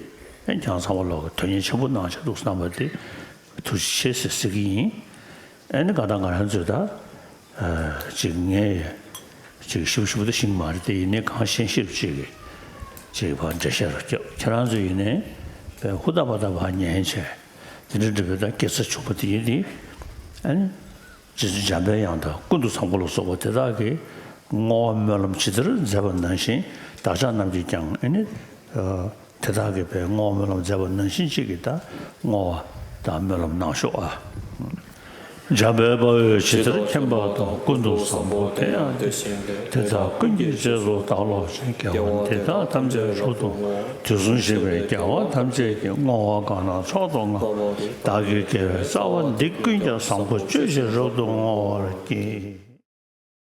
ཨེ་ཡང་ཚང་མ་ལོག་གི་དོན་གཉེར་ཆེན་པོ་གནང་བྱས་འདུག་གནང་བ་དེ་ཐུགས་རྗེ་ཆེ་ཟེར་ཟེར་གྱི་ཡིན། ཨེ་ནི་གང་ལྟར་ང་རང་ཚོས་ད། ཨ་ཅིག་ངས་ཅིག་ཞིབ་ཞིབ་ཏུ་ཤེས་ཀྱི་མ་རེད་དེ། ཡིན་ནའི་གང་ཤེས་ཤེས་ཅིག་ཅིག་ཕར་འགྲེལ་བཤད་རུ་བརྒྱབ། ཁྱེད་རང་ཚོ་ཡིན་ནའི་ཧུར་ཐག་པ་ད་ཕར་ཉན་བྱས། དེ་འདྲ་འདྲ་བའི་ད་དགེ་རྩ་ཆེན་པོ་དེ་ཡིན་ཏེ། ཨ་ནི། རྗེ་བཙུན་འཇམ་པའི་དབྱངས་དང་ཀུན་ཏུ་བཟང་པོ་ལ་སོགས་པ་དེ་དག་གིས་བསྔོ་བ་སྨོན་ལམ་ཇི་ལྟར་མཛད་པ་ནང་བཞིན་བདག་ཅག་རྣམས་ཀྱིས་ཀྱང་ཨ་ནི། དེ་དག་གིས་པའི་བསྔོ་བ་སྨོན་ལམ་མཛད་པ་ནང་བཞིན་ཅིག་གིས་ད་བསྔོ་བ་དང་སྨོན་ལམ་གནང་ཤོག་ཨ། འཇམ་དཔལ་དཔའ་བོས་ཇི་ལྟར་མཁྱེན་པ་དང་། ཀུན་ཏུ་བཟང་པོ་དེ་ཡང་དེ་བཞིན་ཏེ། དེ་དག་ཀུན་གྱི་རྗེས་སུ་བདག་སློབ་ཅིང་། དགེ་བ་འདི་དག་ཐམས་ཅད་རབ་ཏུ་བསྔོ། དུས་གསུམ་གཤེགས་པའི་རྒྱལ་བ་ཐམས་ཅད་ཀྱིས། བསྔོ་བ་གང་རུང་མཆོག་ཏུ་བསྔགས་པ་ཡི། བདག་གི་དགེ་བའི་རྩ་བ་འདི་ཀུན་ཀྱང་། བཟང་པོ་སྤྱོད་ཕྱིར་རབ་ཏུ་བསྔོ་བར་བགྱི།